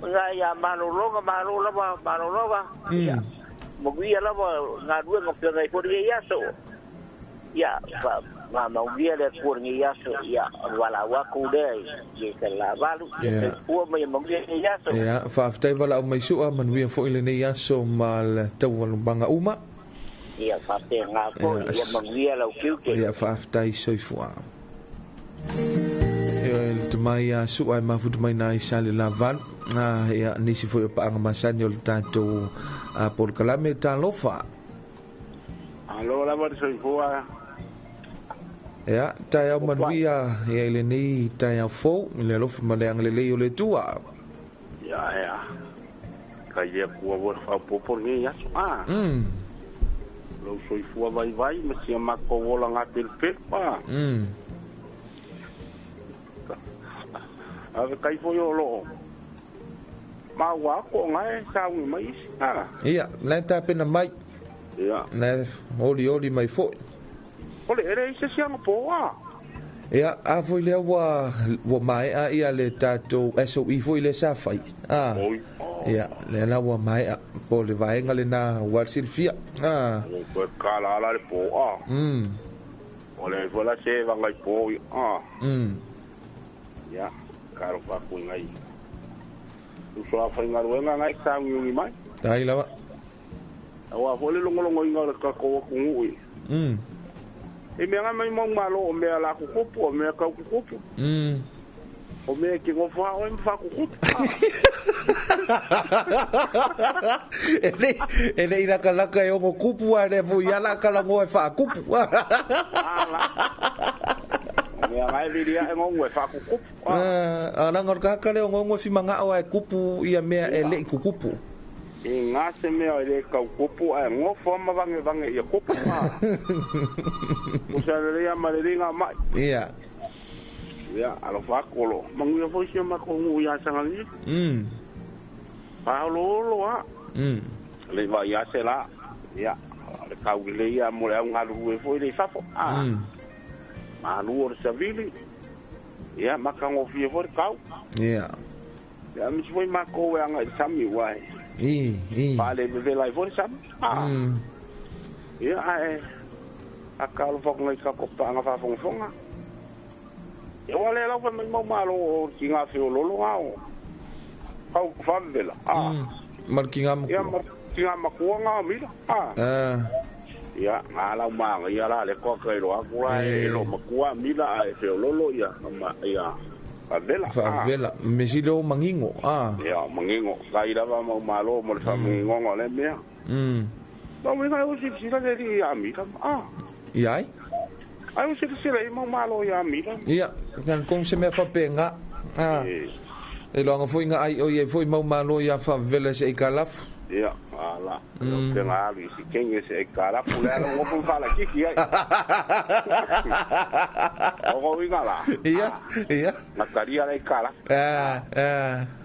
o nai a malologa, malo lava, malologa, ia, manuia lava galuega o feagai foi lenei aso. Ia, faamaulia le Atua i lenei aso, ia, o le valaau atu lea i Salelavalu, ia soifua ma ia manuia lenei aso. Ia, faafetai valaau mai Sua, manuia foi lenei aso ma le taualumaga uma. Ia, faapena foi, ia manuia lau tiute. Ia, faafetai soifua. Ia, le tamai ia Sua e mafuta mai nai Salelavalu. Ia, nisi foi o paaga masani o le tatou polokalame talofa. Alo lava le soifua. Ia, taeao manuia ia i lenei taeao fou, i le alofa ma le agalelei o le Atua. Ia, ia. Kai le Atua ua faaopoopo lenei aso. Lou soifua vaivai ma si a matou ola gapelupelu. Ave kai foi o loo maua atu o gae sauni mai isi. Ia, la e tapena mai. Ia. La e olioli mai foi. O le ele i se sianga po a. Ia, a foi lea ua maea ia le tatou SOE foi le sa fai. Ah. Ia, le la ua maea po le vaega lena ua silafia. Ah. O koe kala ala le po a. O le foi la se vanga i po a. Ia, karo pa ku ngai. Uso a whai ngaruenga ngai saungi mai. Tai lava. Awa foi le longolongo inga o le kako waku ngui. E mea ngai mai mau malo o mea la kukupu, o mea kau kukupu. O mea ki ngofo hao e mwha kukupu. E le ina kalaka e ongo kupu a le fui ala kala ngoe wha kupu. Ala. O mea ngai viria e ngongo e wha kukupu. A langa o kaka le o ngongo fi manga o e kupu ia mea e le i kukupu. E ngā se mea e le kau kupu a ngofo ama vange vange ia kupu. O sa le rea ma le ringa mai. Ia. Ia, alo whakolo. Manguia foi sia mako ngu ia sangali. Paolo olo a. Le vai ia se la. Ia, le kau le ia mo le au ngalu e foi le fafo. Malu o le savili. Ia, makangofia foi le kau. Ia. Ia, misi foi mako e anga i sami wai. I. Pale vevela i foi le sami. Ia, ae. A kalo whakongai ka kopa anga whafongafonga. Ia wale lau whai mai mau malo o ki ngā whio lolo ngā o. Kau whavevela. Mar ki ngā makua. Ia, mar ki ngā makua ngā mira. Ia, ngā lau maanga ia la le koa kai roa kura e lo makua mira a e whio lolo ia. Ia, whavevela. Whavevela. Me si leo mangingo. Ia, mangingo. Kai rawa mau malo mo le whamangingonga le mea. Nau me ngai o sila le ri ia mira. Ia ai? Ai o sila i mau malo ia mira. Ia, kan kong se mea whapenga. E loanga foi ngā ai o ia foi mau malo ia whavevela se i kalafu. Ia, ala. O te ngā alu i si kenge se i kalafu. Le ala ngopu whala kiki ai. O ngau inga la. Ia, ia. Ngā karia le i kalafu.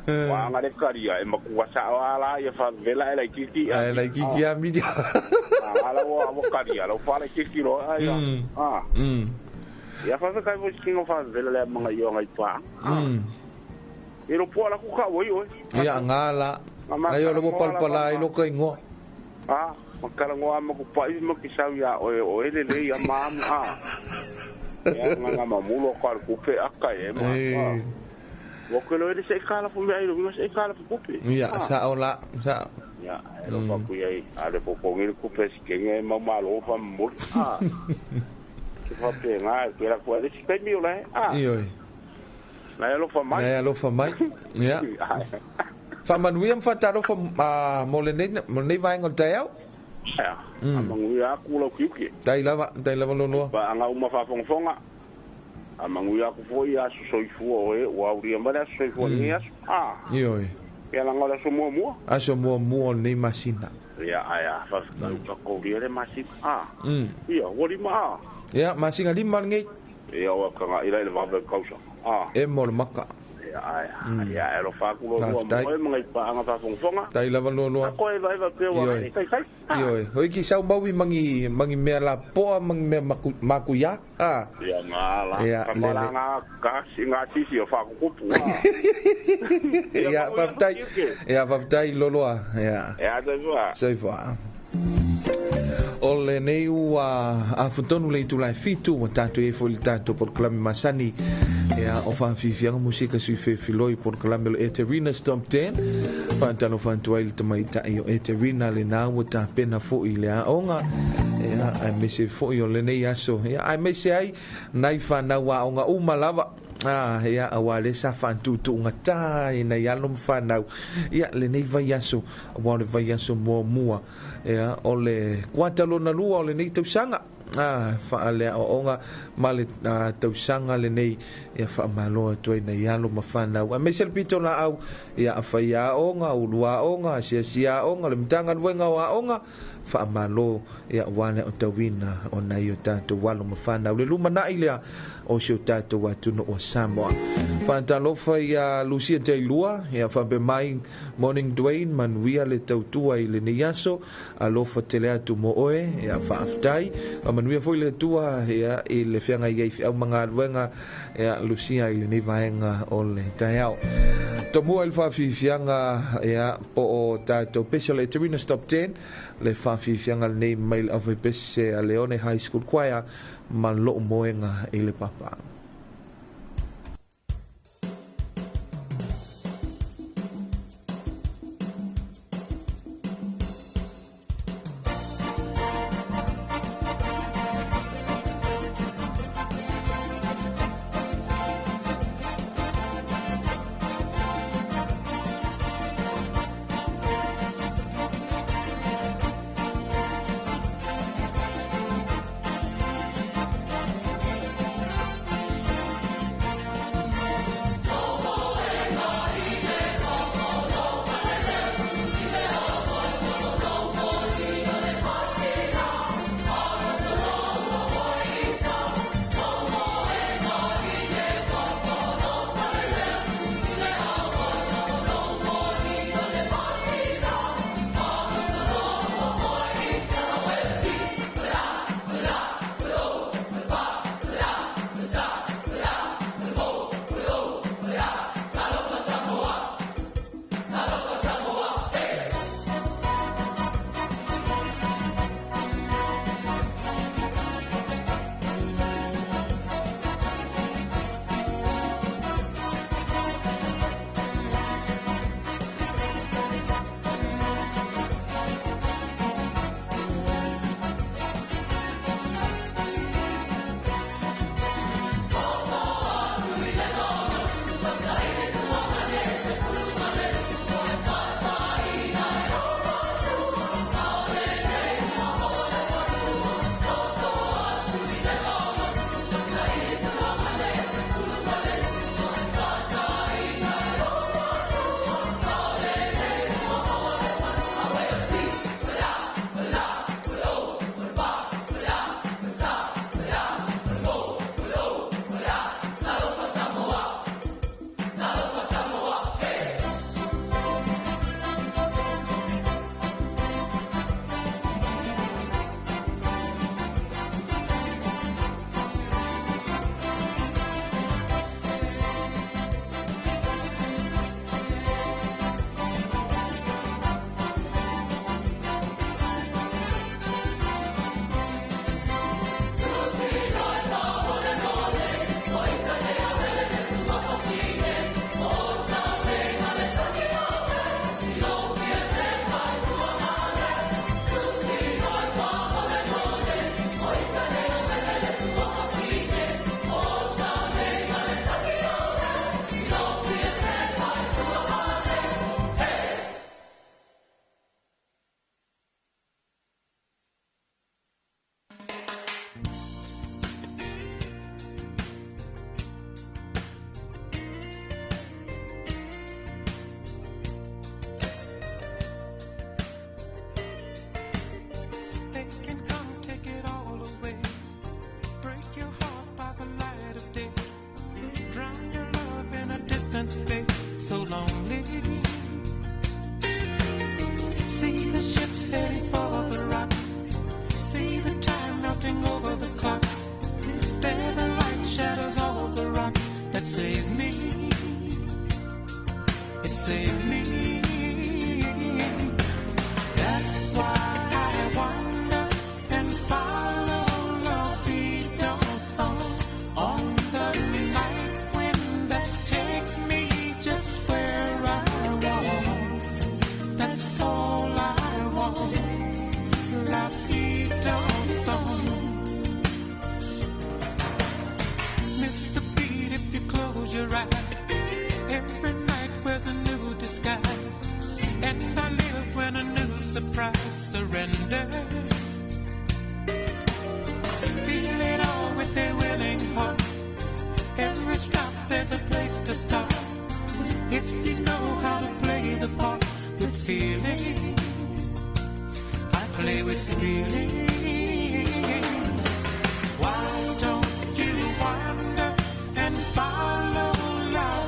Wa ngā le karia e makua sao ala ia whavevela e lai kiki. E lai kiki a mira. Ala o karia, lau whala kiki roa. Ia whawhe kai voi kingo whavevela le mga i o ngai pā. E ro pua la kuka oi oi. Ia ngā la. Ai o le palpala i loka ingoa. Makala ngoa maku pai makisau ia oe oe le le ia maama. Ia ngā mamulo ka kupe aka e ma. Wokelo ele se kala fu mai lo se kala fu kupe. Ia sa ola sa. Ia e lo paku ia ale popongi kupe sikenge mamalo pa mul. Ke fa pe nga ke la ku ale sikai mi ola. Ioi. Na alo fa mai. Na alo fa mai. Ia. Fa manuia mfa talo fa mo le nei vaenga o le taeao. Ia. Amanguia aku lau kiuki. Tai lava loloa. Pa anga uma faafogafoga. Amanguia aku foi aso soifua oe ua aulia mai le aso soifua lenei aso. Ioi. Ia laga o le aso muamua. Aso muamua o lenei masina. Ia ae faafetai ua le masina. Ia ua lima. Ia masina lima lenei. Ia ua kagaʻila i le vave kausaga. E mo le maka. Ia e alofa aku lolua mo e magai paanga faafogafoga. Tai lava loloa. Ako e vaeva pea ua ai kai kai. Ioi. Hoi ki sau maui mangi mea la poa mangi mea makuia. Ia ngā la. Kamala ngā kasi ngā sisi o whakukupu. Ia faafetai. Ia faafetai loloa. Ia. Ia soifua. Soifua. O lenei ua afutonu le itulai fitu ua tātou e foi le tātou polokalame masani. Ia o whaafifianga musika sui whewhiloi polokalame lo Eterina Stop 10. Whaantalo whaantuai le tamaitai o Eterina le nā ua tāpena foi le aonga. Ia ai mese foi o lenei aso. Ia ai mese ai nai whanau aonga uma lava. Ia awa le sa whaantutu ngata i nei alo mwhanau. Ia le nei vai aso, awa le vai aso mua mua. Ia o le kuatalona lua o le nei tausanga. Whaalea o onga ma le tausanga le nei ia whaamaloa tuai nei alo mawhanau. A mese le pito la au ia awhai a onga, ulua onga, asia onga, le mtanga luenga o a onga. Whaamalo ia wane o tawina o nei o tātou walo mawhanau. Le luma nai lea o si o tātou atuno o Samoa. Faatalofa ia Lucia Tailua, ia faapea mai morning Dwayne, manuia le tautua i lenei aso, alofa tele atu mo oe, ia faafetai. Manuia foi le Atua ia i le feagai ai feau ma galuega ia Lucia i lenei vaega o le taeao. Tomua i le faafiafiaga ia po o tatou pese o le Eterina Stop 10, le faafiafiaga lenei mai le aufaipese a Leone High School Choir ma lou moega i le papa. They can come take it all away. Break your heart by the light of day. Drown your love in a distant bay. So lonely. See the ships heading for the rocks. See the time melting over the clocks. There's a light shadows all the rocks that saves me. It saves me. That's why I wander and follow la vie dansant on the night wind that takes me just where I want. That's all I want. La vie dansant. Miss the beat if you close your eyes. Every night wears a new disguise, and I live when a new surprise surrenders. Feel it all with a willing heart. Every stop there's a place to start. If you know how to play the part with feeling, I play with feeling. Why don't you wander and follow la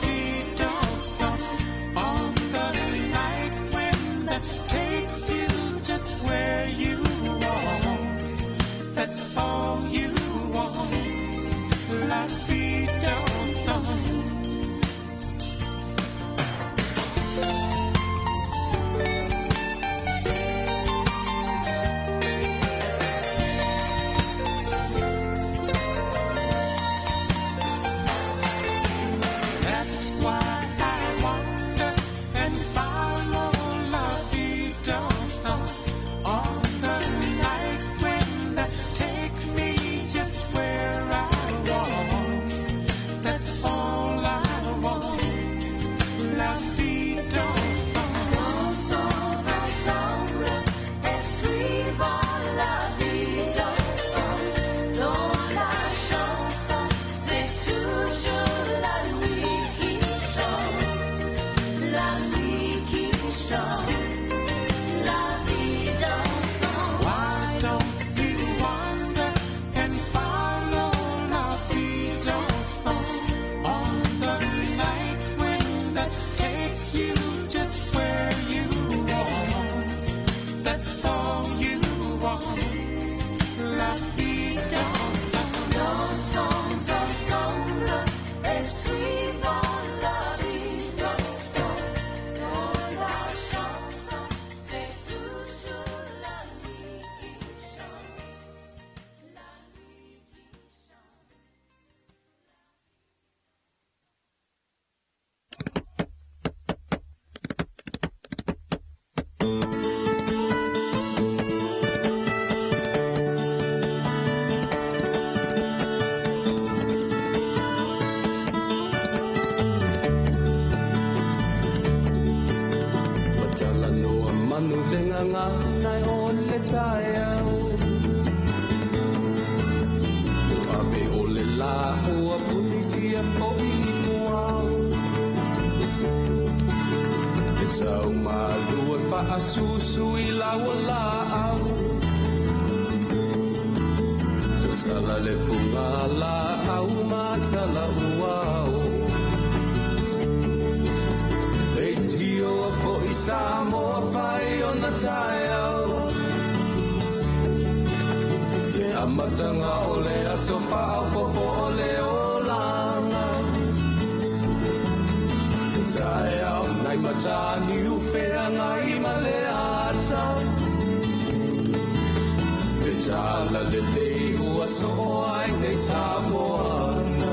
It's you just where you are. That's all you are. La vie ensemble. Nous sommes ensemble et suivons la vie ensemble. Dans la chanson, c'est toujours la vie qui chante. La vie qui chante. Matalanoa manu le gagana o le taeao. O ave o le la ua punitia fo'i i puao. E sau malu e faasusu i lau laau. Sasala le puga laau matala uao. E tio a fo'i Samoa fai o na taeao. Le amatanga o le aso faaopopo o le olaga. Le taeao nai matani ufeagai ma le ata. Le tala lelei ua soo ai nei Samoana.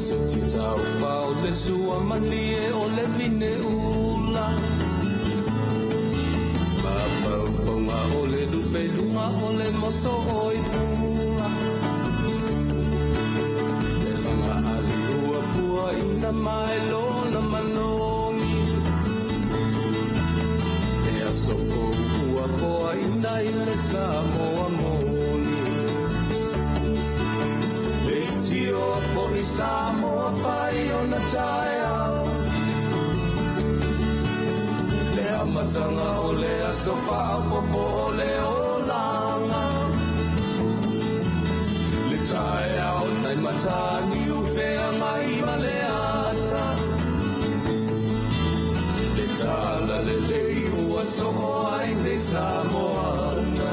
Se ti tau fao le sua malie o le vine ula. Mafaufauga o le lupeluga o le moso o i pula. Le laga ali ua pua ina mai lona manogi. E aso fou ua foa ina i le Samoa moni. Le tio fo'i Samoa fai o na taeao. Le amatanga o le aso faaopopo o le olaga. Le taeao nai matani ufeagai ma le ata. Le tala lelei ua soo ai nei Samoana.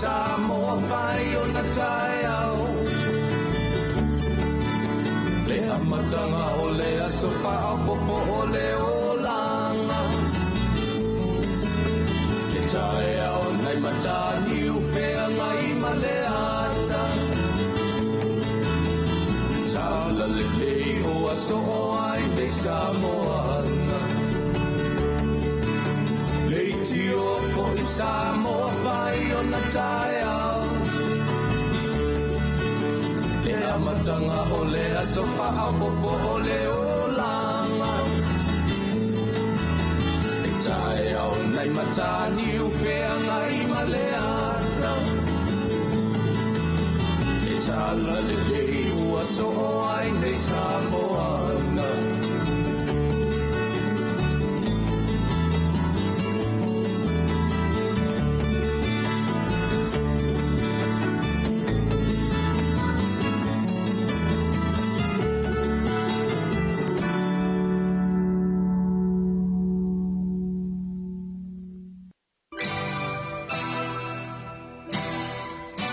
Samoa fai o na taeao. Le amatanga o le aso faaopopo o le olaga. Le taeao nai matani ufeagai ma le ata. Tala lelei o aso o ai nei Samoana. Le tio fo'i Samoa fai o na taeao. Le amatanga o le aso faaopopo o le olaga. Le taeao nai matani ufeagai ma le ata. Le tala lelei ua soo ai nei Samoana. Thank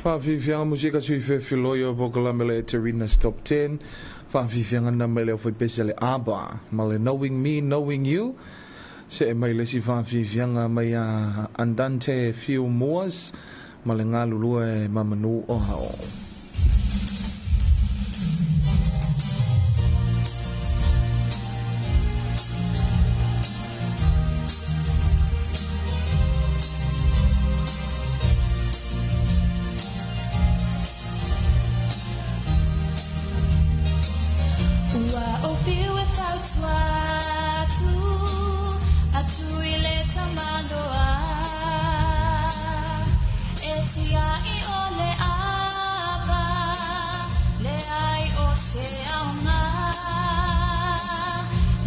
Faafiafiaga musika sui fefiloia o pokalame le Eterina's Top 10. Faafiafiaga na mai le aufaipese le ABBA ma le Knowing Me, Knowing You. Se'e mai le isi faafiafiaga mai a Andante Few Moors ma le galulue ma manu o hao. Ua ofiu e fautua atu, atu i le tamaloa. E tiai o le ava, le ai o se aoga.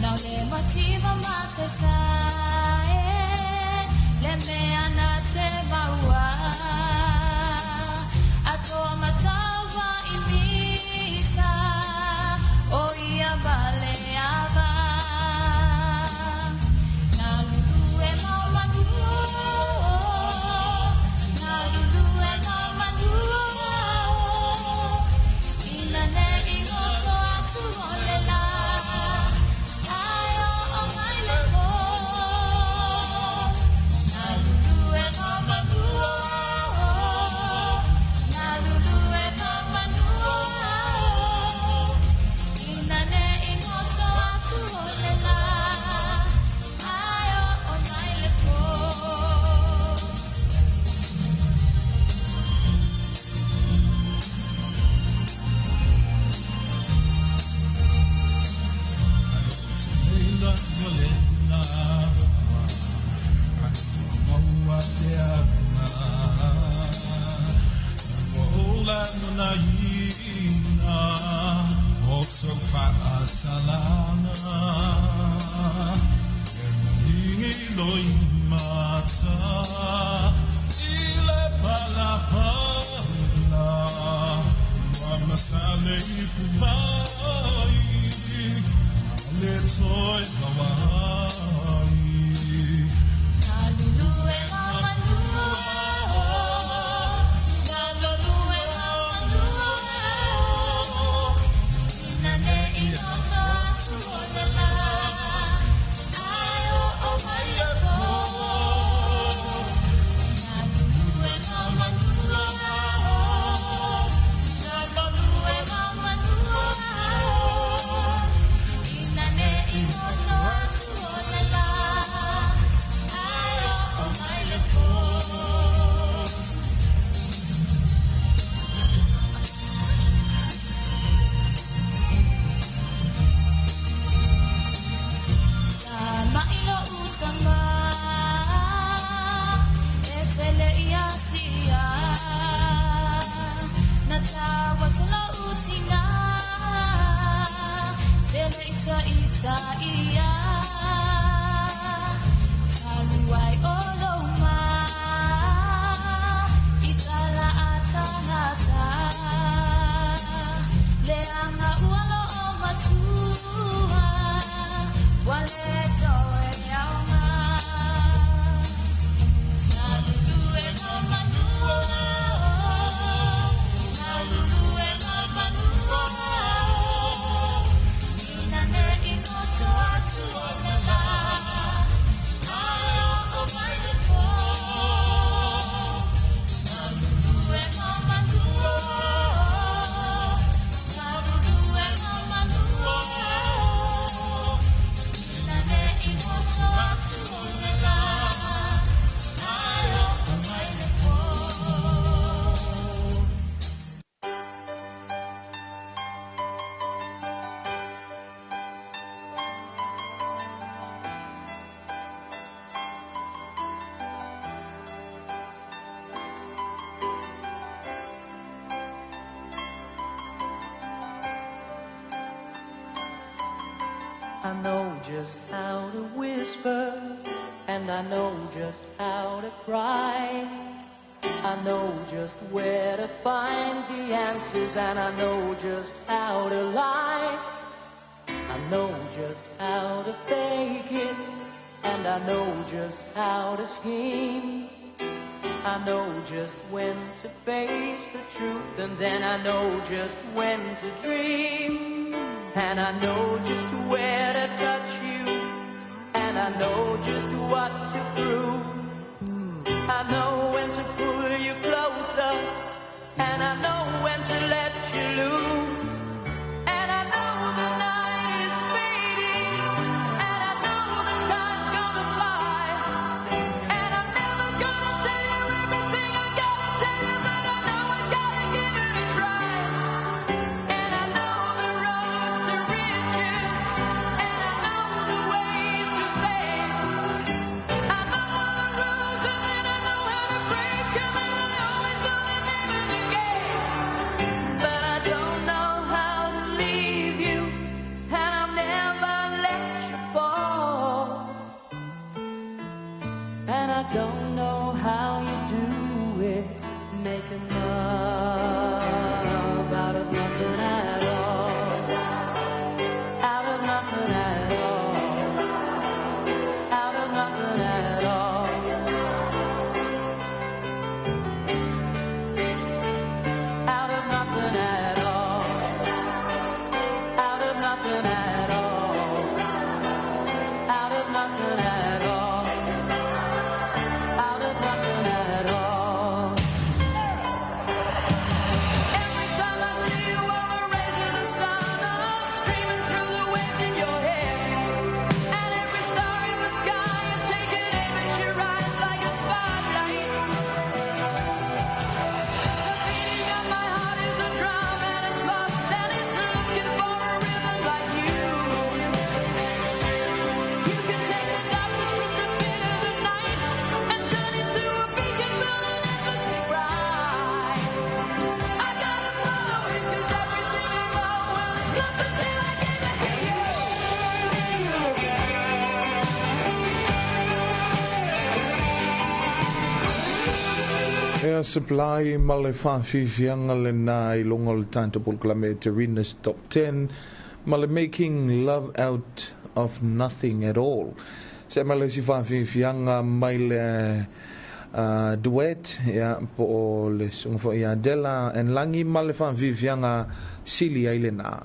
Nau le mativa ma se sae, le mea na te maua. Atoa matawa i misa, o ia male ava. Na lulu e mau manu, na lulu e mau manu. Ina ne ingoto atu o le la, ai o o mai le po. Na lulu e mau manu, na lulu e mau manu. Ina ne ingoto atu o le la, ai o o mai le po. Na lulu e mau manu, na lulu e mau manu. Ina ne ingoto atu o le la, ai o o mai le po. Na lulu e mau manu, na lulu e mau manu. Ina ne ingoto atu o le la, ai o o mai le po. Sa mailo utama, e tele ia sia. Na tawa sola utina, tele ita ita ia. Taluai o loma, itala atangata. Leanga ualo o matua, wale toe aonga. Na lulu e mau manu, na lulu e mau manu. Ina ne ingoto atu o le la, ai o o mai le po. Na lulu e mau manu, na lulu e mau manu. Ina ne ingoto atu o le la, ai o o mai le po. I know just how to whisper, and I know just how to cry. I know just where to find the answers, and I know just how to lie. I know just how to fake it, and I know just how to scheme. I know just when to face the truth, and then I know just when to dream. And I know just where to touch you, and I know just what to prove. I know when to pull you closer, and I know when to let you loose. And I know the night is fading, and I know the time's gonna fly. And I'm never gonna tell you everything I gotta tell you, but I know I gotta give it a try. And I know the roads to riches, and I know the ways to fame. I know all the rules, and then I know how to break 'em, and I always know the name of the game. But I don't know how to leave you, and I'll never let you fall. And I don't know how you do it, making love out of nothing at all. Out of nothing at all. Out of nothing at all. Out of nothing at all. Out of nothing at all. Out of nothing at all. Out of nothing at all. Every time I see you on the rays of the sun, I'm streaming through the waves in your hair. And every star in the sky is taking aim at your eyes like a spotlight. The beating of my heart is a drum, and it's lost, and it's looking for a rhythm like you. You can take the darkness from the pit of the night and turn it to a beacon burning endlessly bright. I gotta follow it 'cause everything I know, well, it's nothing till I give it to you. Air Supply ma le faafiafiaga lenā i luga o le tatou polokalame Terina's Top 10 ma le Making Love Out of Nothing at All. Se ma le isi faafiafiaga mai le duet ia po o le susuga foi ia Dela and Lagi ma le faafiafiaga sili ai lenā.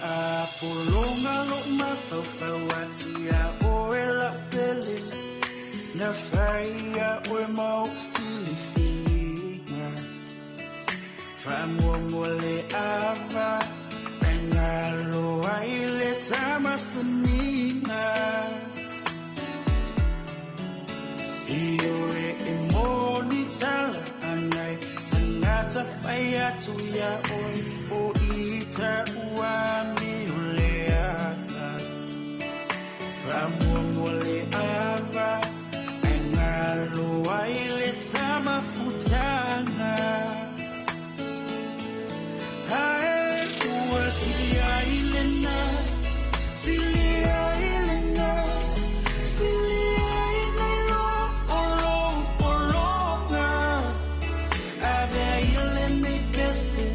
Faapologa lou mafaufau atu iā oe lau pele Na faia oe ma ou filifiliga Faamuamua le ava Ai galo ai le tamasaniga Ioe e moni tala anai Tagata fai atu iā oe O ita ua mi o leaga Faamuamua le ava Ai galo ai le tamafutaga Ae ua silia i lena Silia i lena Silia i nei loa o lou pologa Avea i lenei pese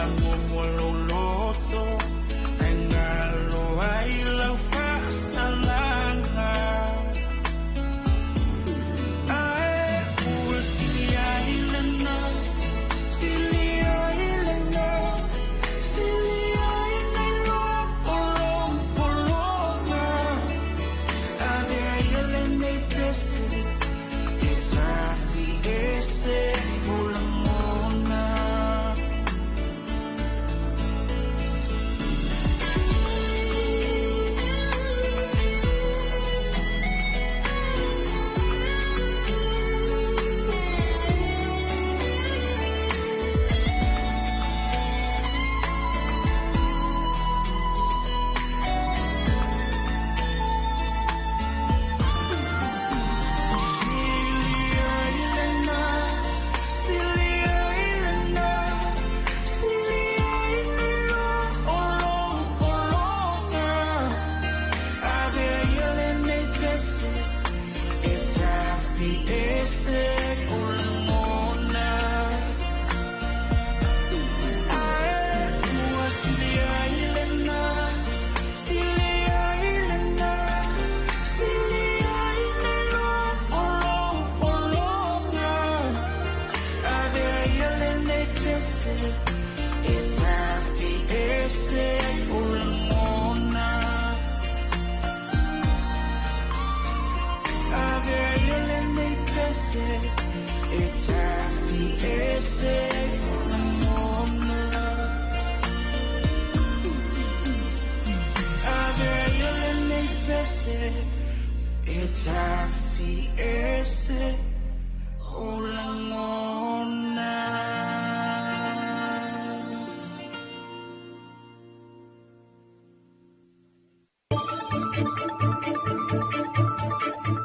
Faamuamua lou loto Ae galo ai lau faasalaga. Ae ua sili ai lena, sili ai lena, sili ai nai loa o lou pologa. Avea ia lenei pese e tafi ese o lagona. Sili ai lena, sili ai lena, sili ai nai loa o lou pologa. Avea ia lenei pese e tafi ese o lagona. Ae ua sili ai lena, sili ai lena, sili ai nai loa o lou pologa. Avea ia lenei pese e tafi ese o lagona. Avea ia lenei pese e tafi ese o lagona. Avea ia lenei pese e tafi ese o lagona.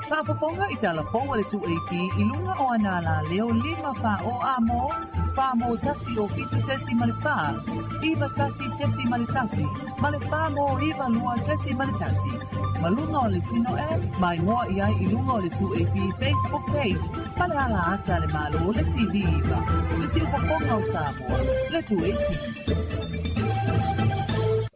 Faafofoga i tala fou a le 2AP i luga o ana alaleo 5 fa o a mo, fa mo tasi o fitu tesi ma le fa, iva tasi tesi ma le tasi, ma le fa mo iva lua tesi ma le tasi. Ma luga o le Sino app, mai moa i ai i luga o le 2AP Facebook page, ma le ala ata a le Malo le TV iva. Le siufofoga o Samoa, le 2AP.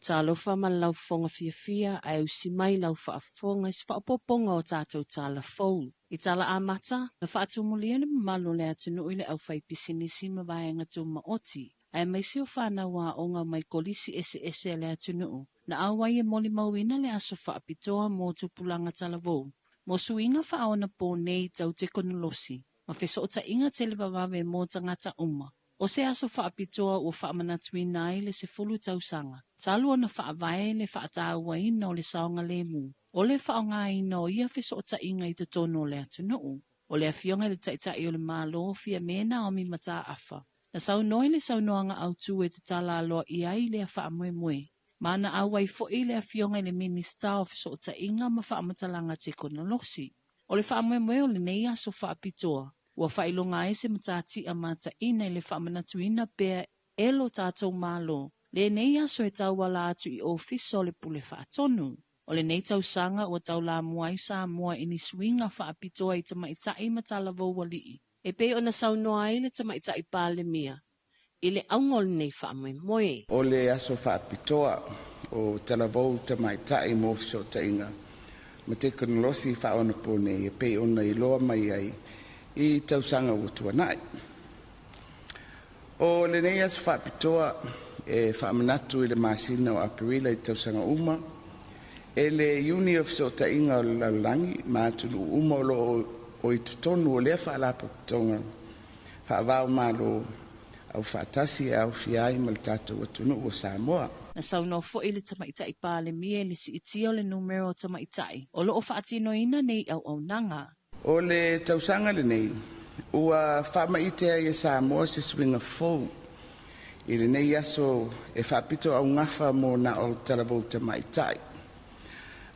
Talofa ma le laufofoga fiafia ae usi mai lau faafofoga i se faaopoopoga o tatou tala fou. I tala amata, na faatumulia le mamalu o le atunuu i le aufaipisinisi ma vaega tumaoti, aemaise o fanau aoga mai kolisi eseese a le atunuu, na auai e molimauina le aso faapitoa mo tupulaga talavou, mo suiga faaonaponei tau tekonolosi, ma fesootaiga televavave mo tagata uma. O se aso faapitoa ua faamanatuina ai le 10 tausaga, talu ona faavae le faatauaina o le saogalemu, o le faaaogaina o ia fesootaiga i totonu o le atunuu. O le afioga i le Taitai o le Malo Fiame Naomi Mataafa, na saunoa i le saunoaga autu e tatala aloaia ai lea faamoemoe. Ma na auai foi le afioga i le Minisita o Fesootaiga ma Faamatalaga Tekonolosi. O le faamoemoe o lenei aso faapitoa, ua faailoga ai se matatia mataina i le faamanatuina pea e lo tatou Malo lenei aso e tauala atu i ofisa o le Pule Faatonu. O lenei tausaga ua taulamua ai Samoa i ni suiga faapitoa i tamaitai ma talavou alii, e pei ona saunoa ai le Tamaitai Palemia i le auga o lenei faamoemoe. O le aso faapitoa o talavou tamaitai mo fesootaiga ma tekonolosi faaonaponei e pei ona iloa mai ai i tausaga ua tuanai. O lenei aso faapitoa e faamanatu i le masina o Aperila i tausaga uma, e le Iuni o fesootaiga o le lalolagi ma atunuu uma o loo o i totonu o lea faalapotopotoga faavao malo au faatasi e aofia ai ma le tatou atunuu o Samoa. Na saunoa foi le Tamaitai Palemia i le siitia o le numera o tamaitai o loo faatinoina nei auaunaga. O le tausaga lenei, ua faamaite ai e Samoa se suiga fou i lenei aso e faapito augafa mo na o talavou tamaitai,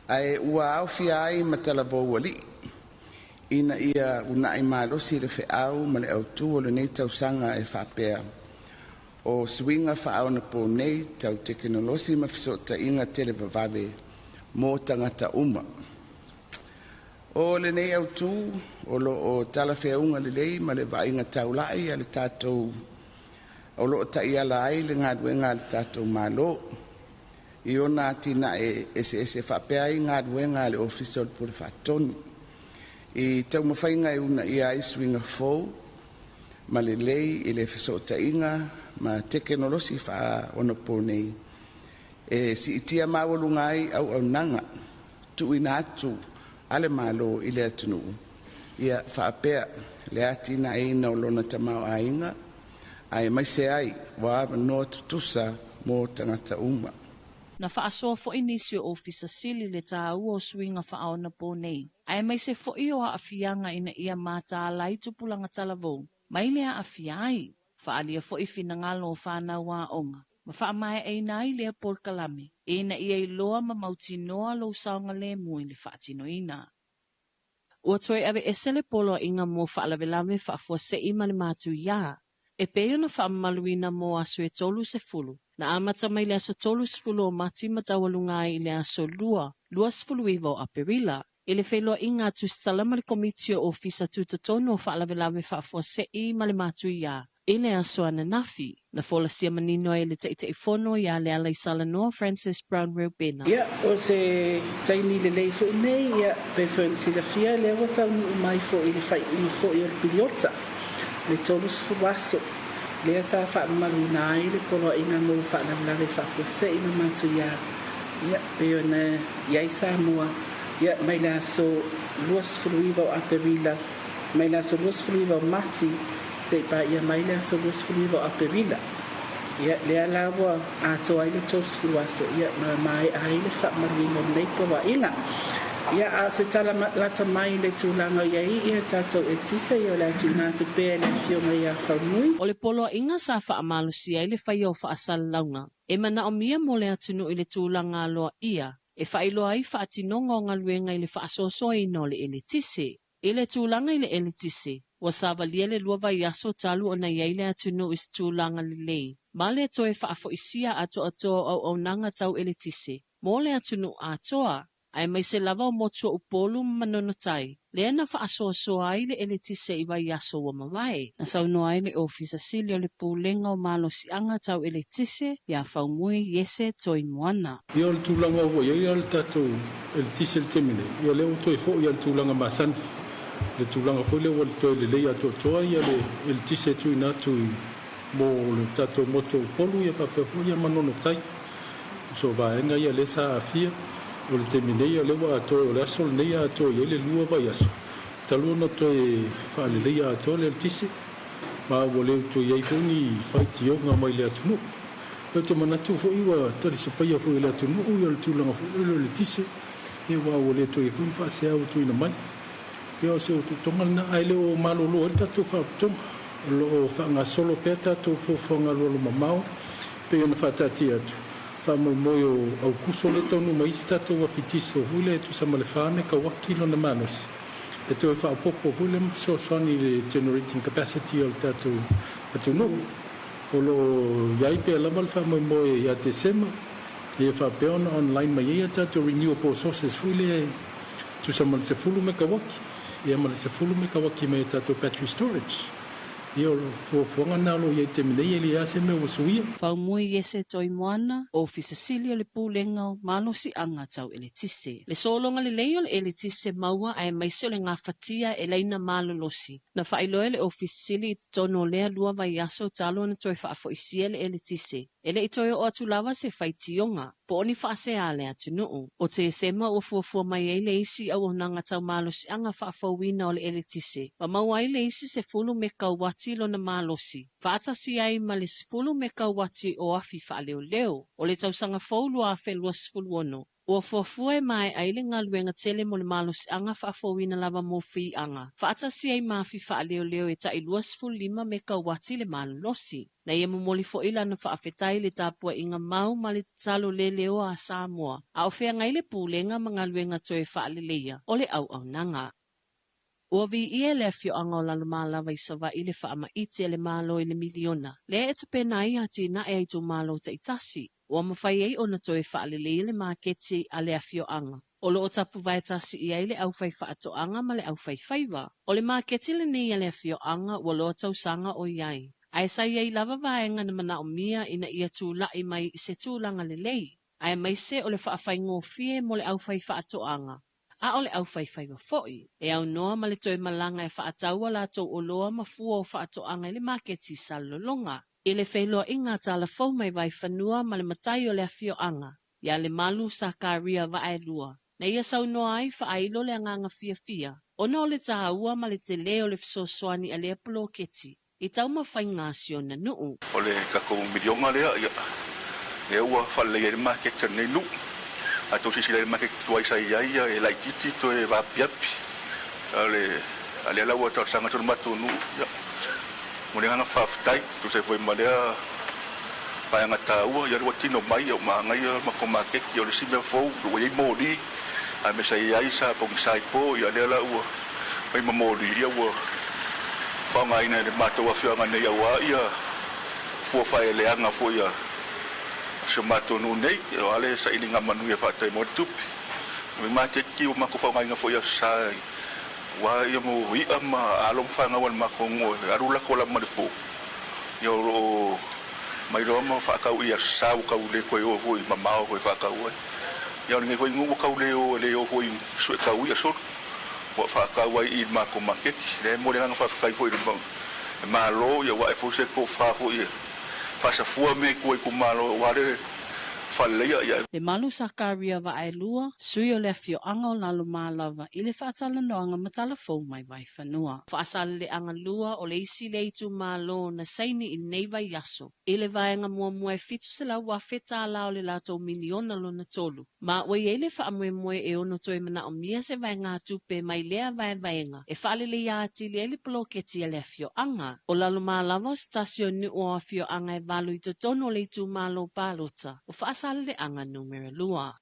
ae ua aofia ai ma talavou alii, ina ia uunai malosi le feau ma le autū o lenei tausaga e faapea, o suiga faaonaponei tau tekonolosi ma fesootaiga televavave mo tagata uma. O lenei autū o loo talafeauga lelei ma le vaaiga taulai a le tatou O loo taiala ai le galuega a le tatou Malo i ona atinae eseese faapea ai galuega a le Ofisa o le Pule Faatonu i taumafaiga e uunaia ai suiga fou ma lelei i le fesootaiga ma tekenolosi faaonaponei e siitia maualuga ai auaunaga tuuina atu a le Malo i le atunuu, ia faapea le atinaeina o lona tamaoaiga aemaise ai ua avanoa tutusa mo tagata uma. Na faasoa foi nisi o Ofisa Sili le tāua o suiga faaonaponei, aemaise foi o aafiaga ina ia mataala ai tupulaga talavou mai le aafia ai. Faaalia foi finagalo o fanau aoga ma faamaeaina ai lea polokalame ina ia iloa ma mautinoa lou saogalemu i le faatinoina. Ua toe aveese le poloaiga mo faalavelave faafuasei ma le matuia e pei ona faamamaluina mo aso e 30, na amata mai le aso 30 o Mati ma taualuga ai i le aso 2, 29 o Aperila, i le feiloaiga a Tusitala ma le Komiti o Ofisa Tutotonu o Faalavelave Faafuasei ma le Matuia i le aso ananafi, na folasia manino ai e le Taitaifono ia Lealaisalanoa Francis Brown Reubena. Ia, o se taimi lelei foi nei, ia, pei foi ona silafia, lea ua taunuu mai foi i le faaiuga foi o le piliota, le 30 aso, lea sa faamamaluina ai le Poloaiga mo Faalavelave Faafuasei ma Matuia, ia, pei ona i ai Samoa, ia, mai le aso 29 o Aperila, mai le aso 29 o Mati, seia paia mai le aso 29 o Aperila. Ia, lea la ua atoa ai le 30 aso, ia, ma maea ai le faamamaluina o lenei poloaiga. Ia, a o se tala lata mai i le tulaga o i ai ia tatou eletise, ia o le a tuuina atu pea i le Afioga ia Faumui. O le poloaiga sa faamalosia ai le faia o faasalalauga e manaomia mo le atunuu i le tulaga aloaia e faailoa ai faatinoga o galuega i le faasoasoaina o le eletise. I le tulaga i le eletise, ua savalia le lua vaiaso talu ona i ai le atunuu i se tulaga lelei ma le toe faafoisia atoatoa o auaunaga tau eletise mo le atunuu atoa, aemaise lava o motu o Upolu ma Manono-tai, lea na faasoasoa ai le eletise i vaiaso ua mavae. Na saunoa ai le Ofisa Sili o le Pulega o Malosiaga Tau Eletise ia Faumui Iese Toimoana. Ia o le tulaga ua i ai le tatou eletise i le taimi nei, ia lea ua toe foi lava i le tulaga masani, le tulaga foi lea ua toe lelei atoatoa ia le eletise e tuuina atu mo le tatou motu o Upolu ia faapea foi ia Manono Tai. So vaega ia lea sa aafia, o le taimi nei o lea ua atoa, o le aso lenei e atoa i ai le lua vaiaso talu ona toe faaleleia atoa le eletise, ma ua le toe i ai foi ni faitioga mai le atunuu. Ou te manatu foi ua talisapaia foi e le atunuu ia le tulaga foi lea o le eletise, ia aua ua le toe i ai foi ni faasea ua tuuina mai. Ia o se utuutuga lena, ae le o malolo ai le tatou faalapotopotoga. O lo o faagasolo pea tatou fuafuaga alualumamao pei ona faataatia atu. Faamoemoe o Aukuso lea e taunuu mai ai se tatou afi tiso foi lea e tusa ma le 4 mekauati lona malosi e toe faaopoopo foi lea ma fesoasoani i le generating capacity o le tatou atunuu. O lo o i ai pea lava le faamoemoe ia Tesema ia faapea ona online mai ai a tatou renewable sources foi lea e tusa ma le 10 mekauati ia ma le 10 mekauati mai a tatou battery storage. Ia o le fuafuaga lena o lo o i ai i le taimi nei, e leai lava se mea ua suia. Faumui Iese Toimoana, Ofisa Sili o le Pulega o Malosiaga Tau Eletise. Le sologa lelei o le eletise maua aemaise o le gafatia e laina malolosi. Na faailoa e le Ofisa Sili i totonu o lea lua vaiaso talu ona toe faafoisia le eletise. E le i toe oo atu lava se faitioga po o ni faasea a le atunuu. O Tesema ua fuafua mai ai le isi auaunaga tau malosiaga faafouina o le eletise ma maua ai le isi 10 mekauati lona malosi, faatasi ai ma le 10 mekauati o afi faaleoleo o le tausaga fou 2026. Ua fuafua e maea ai le galuega tele mo le malosiaga faafouina lava mo feaga, faatasi ai ma afi faaleoleo e tai 25 mekauati le malolosi. Na ia momoli foi lana faafetai i le tapuaiga mau ma le tatalo leleoa a Samoa, a o feagai le Pulega ma galuega toe faaleleia o le auaunaga. Ua viia e le afioaga o Lalomalava i Savaii le faamaite a le Malo i le miliona, lea e tapena ai atinae a itumalo taitasi, ua mafai ai ona toe faaleleia le maketi a le afioaga o lo o tapuvae tasi i ai le aufaifaatoaga ma le aufaifaiva. O le maketi lenei a le afioaga ua loa tausaga o i ai. Ae sa i ai lava vaega na manaomia ina ia tulai mai i se tulaga lelei, aemaise o le faafaigofie mo le aufaifaatoaga, a o le aufaifaiva foi, e aunoa ma le toe malaga e faatau a latou oloa ma fua o faatoaga i le maketi i Salelologa. I le feiloaiga a Tala Fou mai Vaifanua ma le matai o le afioaga, ia Lemalu Sakaria Vaaelua, na ia saunoa ai faailo le agaga fiafia ona o le taua ma le telē o le fesoasoani a lea poloketi i taumafaiga a si ona nuu. O le tatou miliona lea, ia, lea ua faalelei ai le maketi a lenei nuu. A tou silasila i le maketi tuai sa i ai, e laitiiti toe vaapiapi. A o le, a lea la ua talosaga atu le matou nuu, ia, mo le agaga faafetai, tusa ai foi ma lea vaega taua, ia lea ua tino mai, ia ua manaia le matou maketi. O le isi mea fou, ua i ai moli, ae mea sa i ai sa pogisa i po, ia lea la ua fai ma moli, ia ua faaaogaina e le matou afioaga nei aua ia fua faaeleeleaga foi a si o matou nuu nei, aua le sailiga manuia faataimo ai le tupe. O le maketi ua matou faaaogaina foi i aso sa aua ia mo i'a ma alo ma fanau a le matou nuu e alu latou lama i le po, ia o lo o mailoa ma faatau i aso sa ua tau le toe o foi mamao foi e faatau ai. Ia o lenei foi nuu ua tau le o e le o foi sue tau i'a solo, ua faatau ai i le matou maketi. Lea e momoli le agaga faafetai foi i le Malo, ia ua ae foi se tofa foi e faasafua mea i tua i itumalo aua le faaleleia. Ia. Lemalu Sakaria Vaaelua, sui o le afioaga o Lalomalava i le faatalanoaga ma Tala Fou mai Vaifanua. Faasaleleaga 2 o le isi lea itumalo na saini i lenei vaiaso i le vaega muamua e $700,000 tālā o le latou miliona lona tolu. Ma ua i ai le faamoemoe e ono toe manaomia se vaegatupe mai lea vaevaega e faaleleia atili ai le poloketi a le afioaga. O Lalomalava o se tasi o nuu o afioaga e 8 i totonu o le itumalo palota o Faasaleleaga numera 2.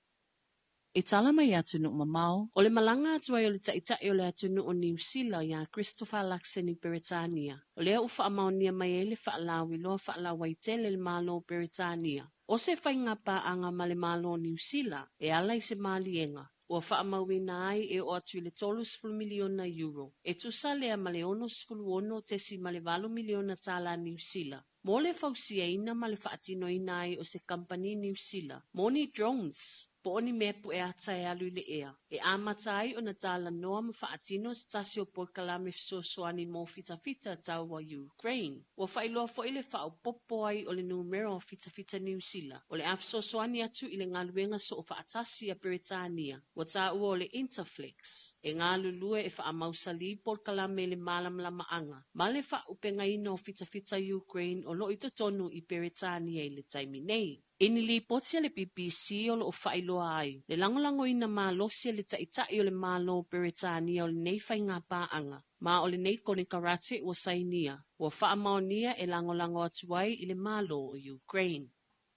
I tala mai atunuu mamao, o le malaga atu ai o le taitai o le atunuu o Niu Sila iā Christopher Luxon i Peretania, o lea ua faamaonia mai ai le faalauiloa faalauaitele le Malo o Peretania, o se faiga paaga ma le Malo o Niu Sila e ala i se maliega ua faamauina ai e oo atu i le 30 miliona euro, e tusa lea ma le $66.8 miliona tālā Niu Sila, mo le fausiaina ma le faatinoina ai o se kamupani Niu Sila mo ni drones po o ni mea pue ata e alu i le ea, e amata ai ona talanoa ma faatino se tasi o polokalame fesoasoani mo fitafita tau a Ukraine. Ua faailoa foi le faaopoopo ai o le numera o fitafita Niu Sila o le a fesoasoani atu i le galuega soofaatasi a Peretania ua taua o le Interflex, e galulue e faamausalī polokalame i le malamalamaaga ma le faaaupegaina o fitafita Ukraine o lo o i totonu i Peretania i le taimi nei. I ni lipoti a le BBC o lo o faailoa ai le lagolagoina malosi e le taitai o le Malo o Peretania o lenei faiga paaga, ma o lenei konekarate ua sainia, ua faamaonia e lagolago atu ai i le Malo o Ukraine.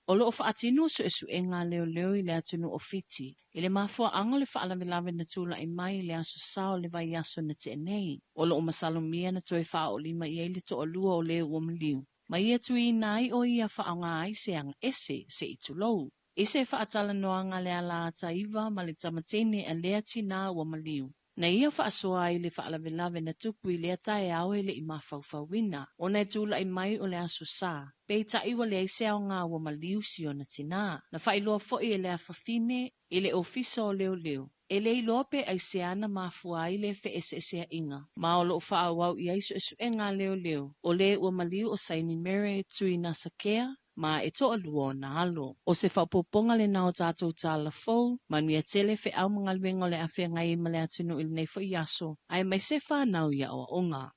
O lo o faatino suesuega a leoleo i le atunuu o Fiti i le mafuaaga o le faalavelave na tulai mai i le aso Sa o le vaiaso na tea nei. O lo o masalomia na toe faaoolima i ai le toalua o le ua maliu, ma ia tuiina ai o ia faaaoga ai se aga ese, se i tulou, i se faatalanoaga a le ala ata iva ma le tama teine a lea tinā ua maliu. Na ia faasoa ai le faalavelave na tupu i lea taeao e le i mafaufauina, ona e tulai mai o le aso Sa, peitai ua leai se aoga ua maliu si ona tinā. Na faailoa foi e le afafine i le ofisa o leoleo, e le iloa pe aisea na mafua ai le feeseeseaiga, ma o lo o faaauau i ai suesuega a leoleo, o le ua maliu o Saini Mere Tuinasakea, ma e toalua ona alo. O se faaopoopoga lenā o tatou tala fou, manuia tele feau ma galuega o le a feagai ai ma le atunuu i lenei foi aso, aemaise fanau i aoaoga.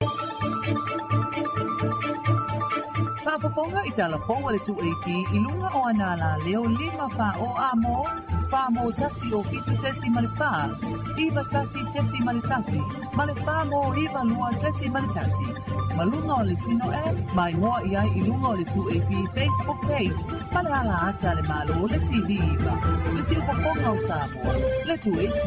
Faafofoga i tala fou a le 2AP i luga o ana alaleo 5 4 o A mo, 4 mo 1 o 7.4, 9 1.1, ma le 4 mo 9 2.1. Ma luga o le Sino app, ma igoa i ai i luga o le 2AP Facebook page ma le ala ata a le Malo le TV iva. Le siufofoga o Samoa, le 2AP.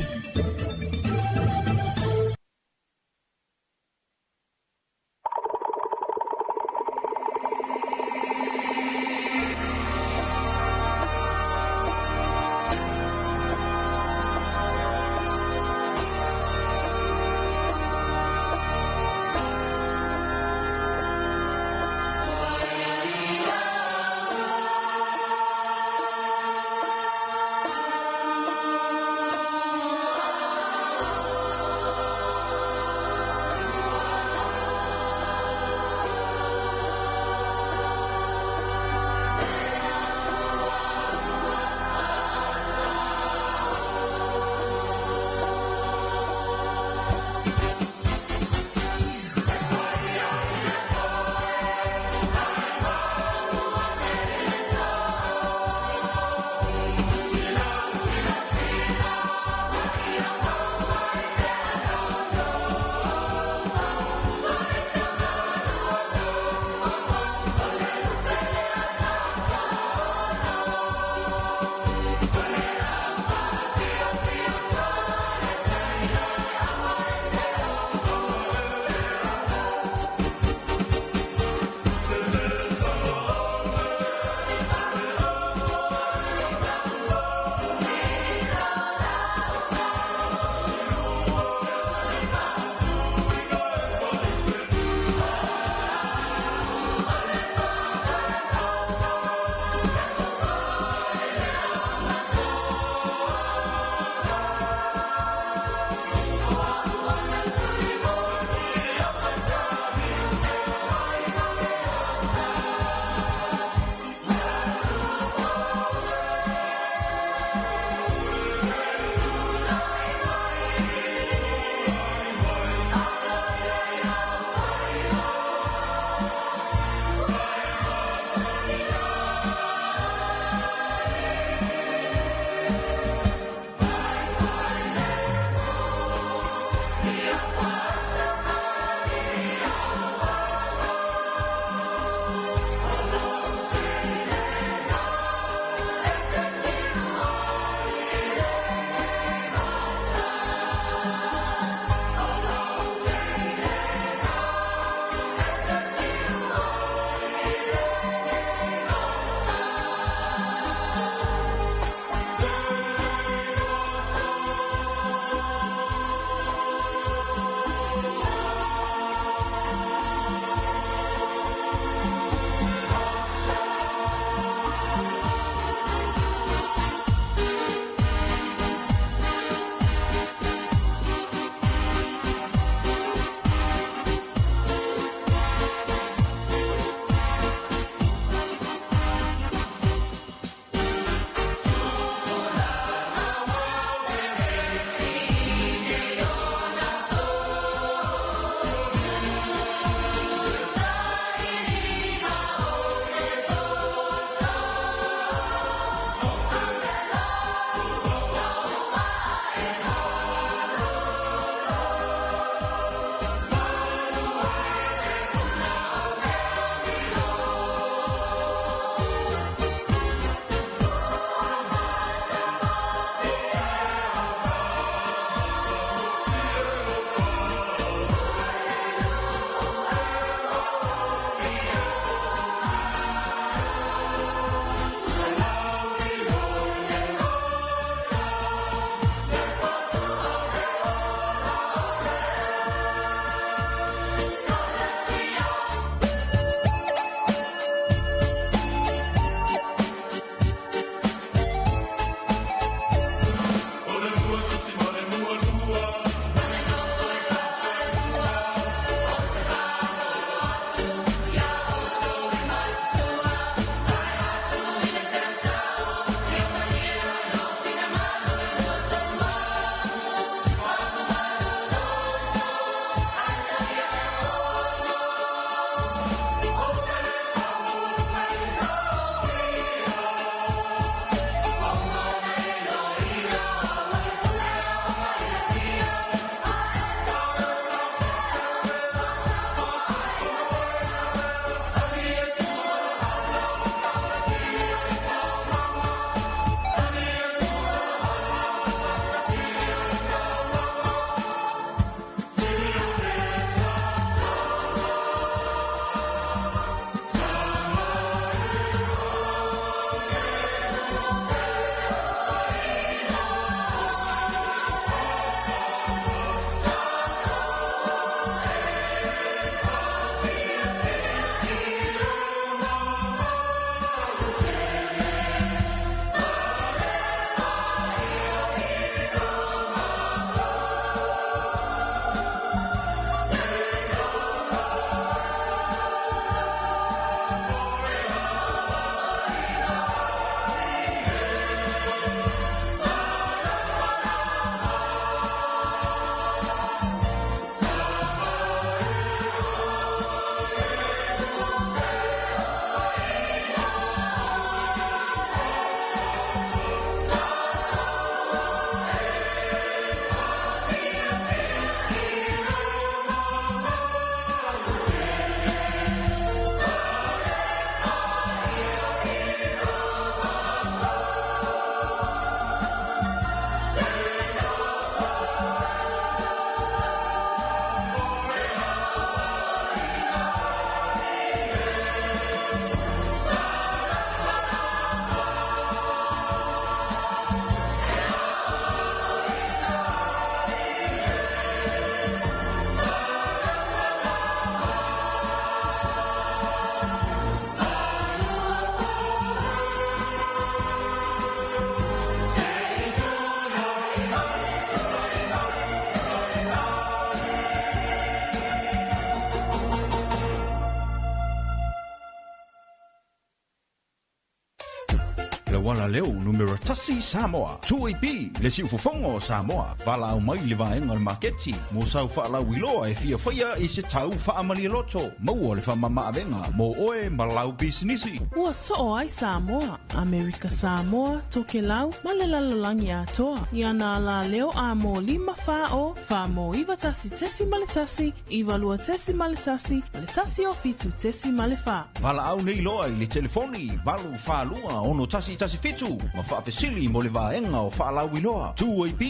Lauala leo numera tasi Samoa. 2AP, le siufofoga o Samoa. Valaau mai i le vaega o le maketi mo sau faalauiloa e fia faia i se tau faamalialoto. Maua le faamamaavega mo oe ma lau pisinisi. Ua soo ai Samoa, Amerika Samoa, Tokelau ma le lalolagi atoa i ana alaleo a mo 5 4 0 4 mo 91.1, 92.1 ma le 107.4. Valaau nei loa i le telefoni 842 6117 ma faafesili mo le vaega o faalauiloa. 2AP,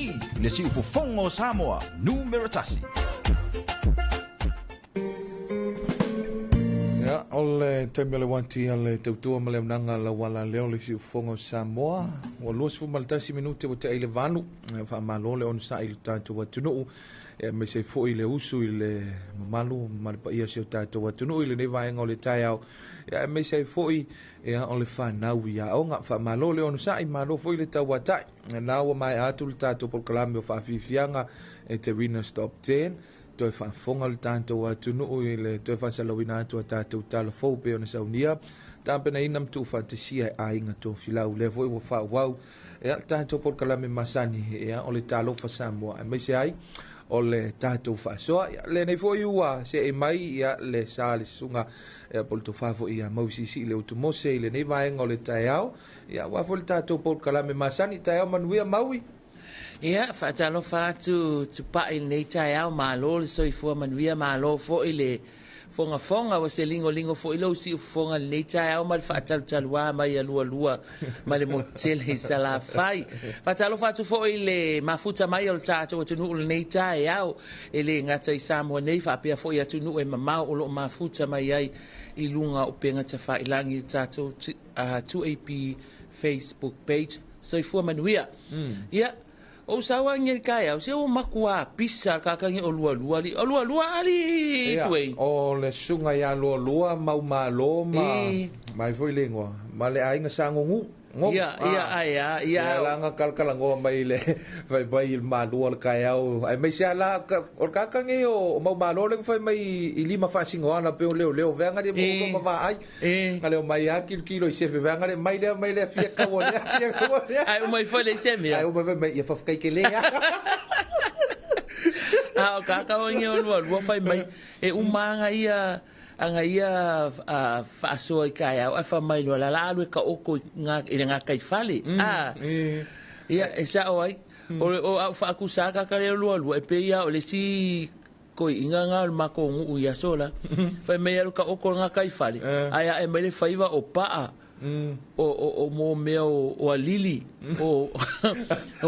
le siufofoga o Samoa, numera tasi. Ia, o le taimi o le uati a le tautua ma le auaunaga lauala lea o le siufofoga o Samoa. Ua 21 minute ua tea i le 8. Faamalo le onosai i le tatou atunuu. E aemaise foi le usu i le mamalu ma le paia o si o tatou atunuu i lenei vaega o le taeao. Ia, aemaise ai foi ia, o le fanau i aoga. Faamalo le onosai, malo foi le tauatai. Na ua maea atu le tatou polokalame o faafiafiaga e te Winners Top 10 toe faafofoga le tatou atunuu i le toe faasalauina atu a tatou tala fou pei ona saunia tapenaina ma tuufaatasia e aiga tofilau. Lea foi ua faaauau ia le tatou polokalame masani ia, o le Talofa Samoa, aemaise ai o le tatou faasoa. Ia, lenei foi ua see mai ia, le sa le susuga ia, po o le tofa foi ia Mauisiisii le Utumose i lenei vaega o le taeao. Ia, ua foi le tatou polokalame masani. Taeao manuia, Maui. Ia, faatalofa atu tupai i lenei taeao, malo le soifua manuia, malo foi le fogafoga, ua se ligoligo foi lou siufofoga lenei taeao ma le faatalutaluā mai alualua ma le motu tele i Salafai. Faatalofa atu foi i le mafuta mai o le tatou atunuu lenei taeao, e le gata i Samoa nei, faapea foi atunuu e mamao o loo mafuta mai ai i luga o upega tafailagi i le tatou 2AP Facebook page. Soifua manuia. Ia, o sauagi le taeao, se ua matua pisa kakagi o lualua ali. O lualua ali Ia, tuei. o le susuga ia Lualua Maumalo ma mai foi le igoa ma le aiga Sagogu. Gogu. Ia, ia, ai, a, ia. Ia, laga kalakalanoa mai le fai mai i le malua o le taeao. Aemaise a la o le kakagi o Maumalo le fai mai i lima faasinoana pe o leoleo veaga le mo ma vaai. Ga leo mai a kilokilo i sefe veaga le mai lea mai lea fia kaua lea fia kaua lea. Ai uma i foi le se mea. Ai uma fai mai ia faafetai tele a. A o kaka o nge o lualua fai mai e uma anga ia anga ia faasoa i taeao ae fai mai loa la la alu e taoto i ngā i le gatai fale. A ia e sao ai. O le o au faatusā kaka le o lualua e pei ia o le isi toeaina na o le matou nuu i aso la. Fai mai alu taoto le gatai fale ae ae mai le faiva o paa o mo mea o alili o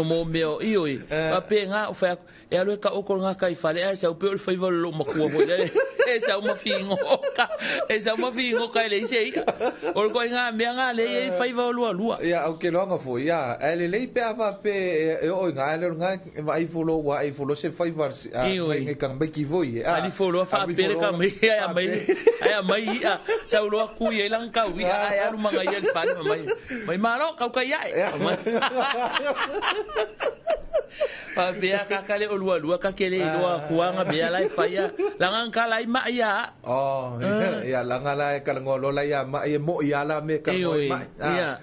mo mea o ioi. Faapena o fai atu e alu e taoto le gatai fale ae sau pei o le faiva o le loomatua foi lele e sau ma figota e sau ma figota e leai se ia. O le ituaiga mea na lea e i ai le faiva o lualua. Ia, au ke loaga foi ia, ae lelei pe a faape e oo i gā le o le gā e vaai folo ua ai folo se faiva Ioi. ngai kamaiki foi e. Ali folo faapele ka mai ai mai ai mai ia sau loa kui ai lang kau ia ai alu manga ia le fale mai mai malo kau kai ai. Faapea kaka le o lualua ka kele iloa kuanga mea la e faia langa kala i mai ia. Oh, ia langa la e kalangoa lola ia mai e mo ia la me kalangoa Ioi, mai. ia.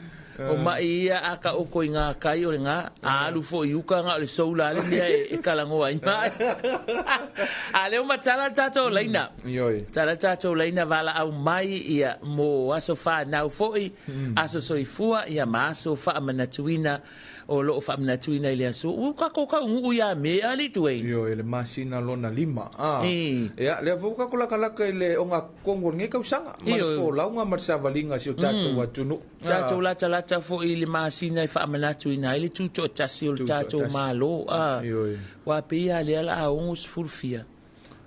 O mai ia a ka oko i ngā kai o le ngā, a alu fo i uka ngā o le soula le mea e kalangoa ai mai. A leo matala tātou leina. Ioi. Tala tātou leina vala au mai ia mo aso whānau foi, aso soifua ia ma aso whaamanatuina o loo whaamanatuina i le aso. Ua ka kau ngu ia me ali tuei. Ioi, le masina lona lima. Ia, lea fau ka kulakalaka i le o ngā kongo nge kausaga. Ma le Ioi. fōlauga ma le savaliga si o tātou atunuu. Tātou lata lata foi i le masina e whaamanatuina ai le tutoatasi o le tātou Tutoatasi. malo. Ioi. Wa pe ia lea la a 64.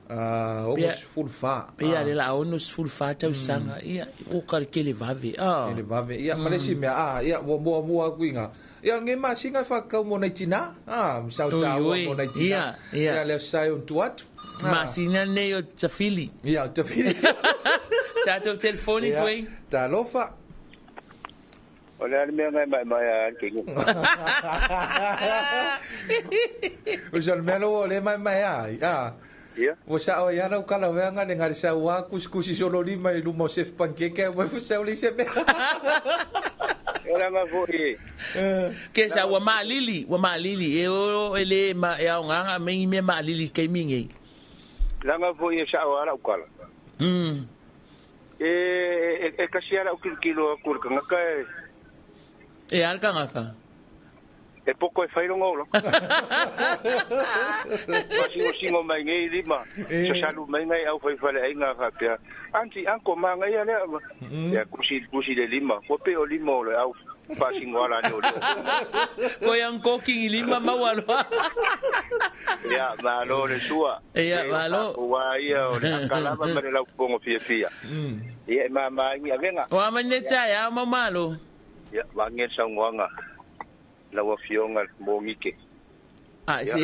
64. Pe ia lea la a 64 tausaga. Ia, o ka le kele vave. Kele vave. Ia, ma le isi mea, ia, ua muamua aku i ngā. Ia, nge masina whakau mo nei tina. Sau Oi, tāua oi. mo nei tina. Ia, ia. Ia, lea sai on tu atu. Masina nei o tafili. Ia, o tafili. Tātou telefoni Ia, tuei. Talofa. O le ale mea ngai mai mai a ke ngu. O sa le mea lo o le mai mai ai. Ia. Ua sa o ia lau kala weanga le ngari sa ua kusikusi solo lima i luma o sef pankeke ua fu sa o le se mea. E langa foi. Ke sa ua maalili, ua maalili e o e le ma e aogaga maigi mea maalili i taimi nei. Langa foi e sao ala ukala. E kasi ala ukilokilo aku le kangaka e. E a le kangaka. E poko e whailonga ola. Singo mai ngei lima. Sasalu mai ngai au whaiwhale ai ngā whapea. Anti, anko, maa ngai alea. Ia, kusi le lima. Ko pe o lima o le au whasingo ala ne o leo. Ko ia anko kingi lima maualoa. Ia, malo le sua. Ia, malo. Ua ia o le akalava ma le lau pongo fia fia. Ia, e maa ingi avenga. O ama ne tai, au mau malo. Ia, wange saungoanga. Lau afioga mōgike. Ah, si.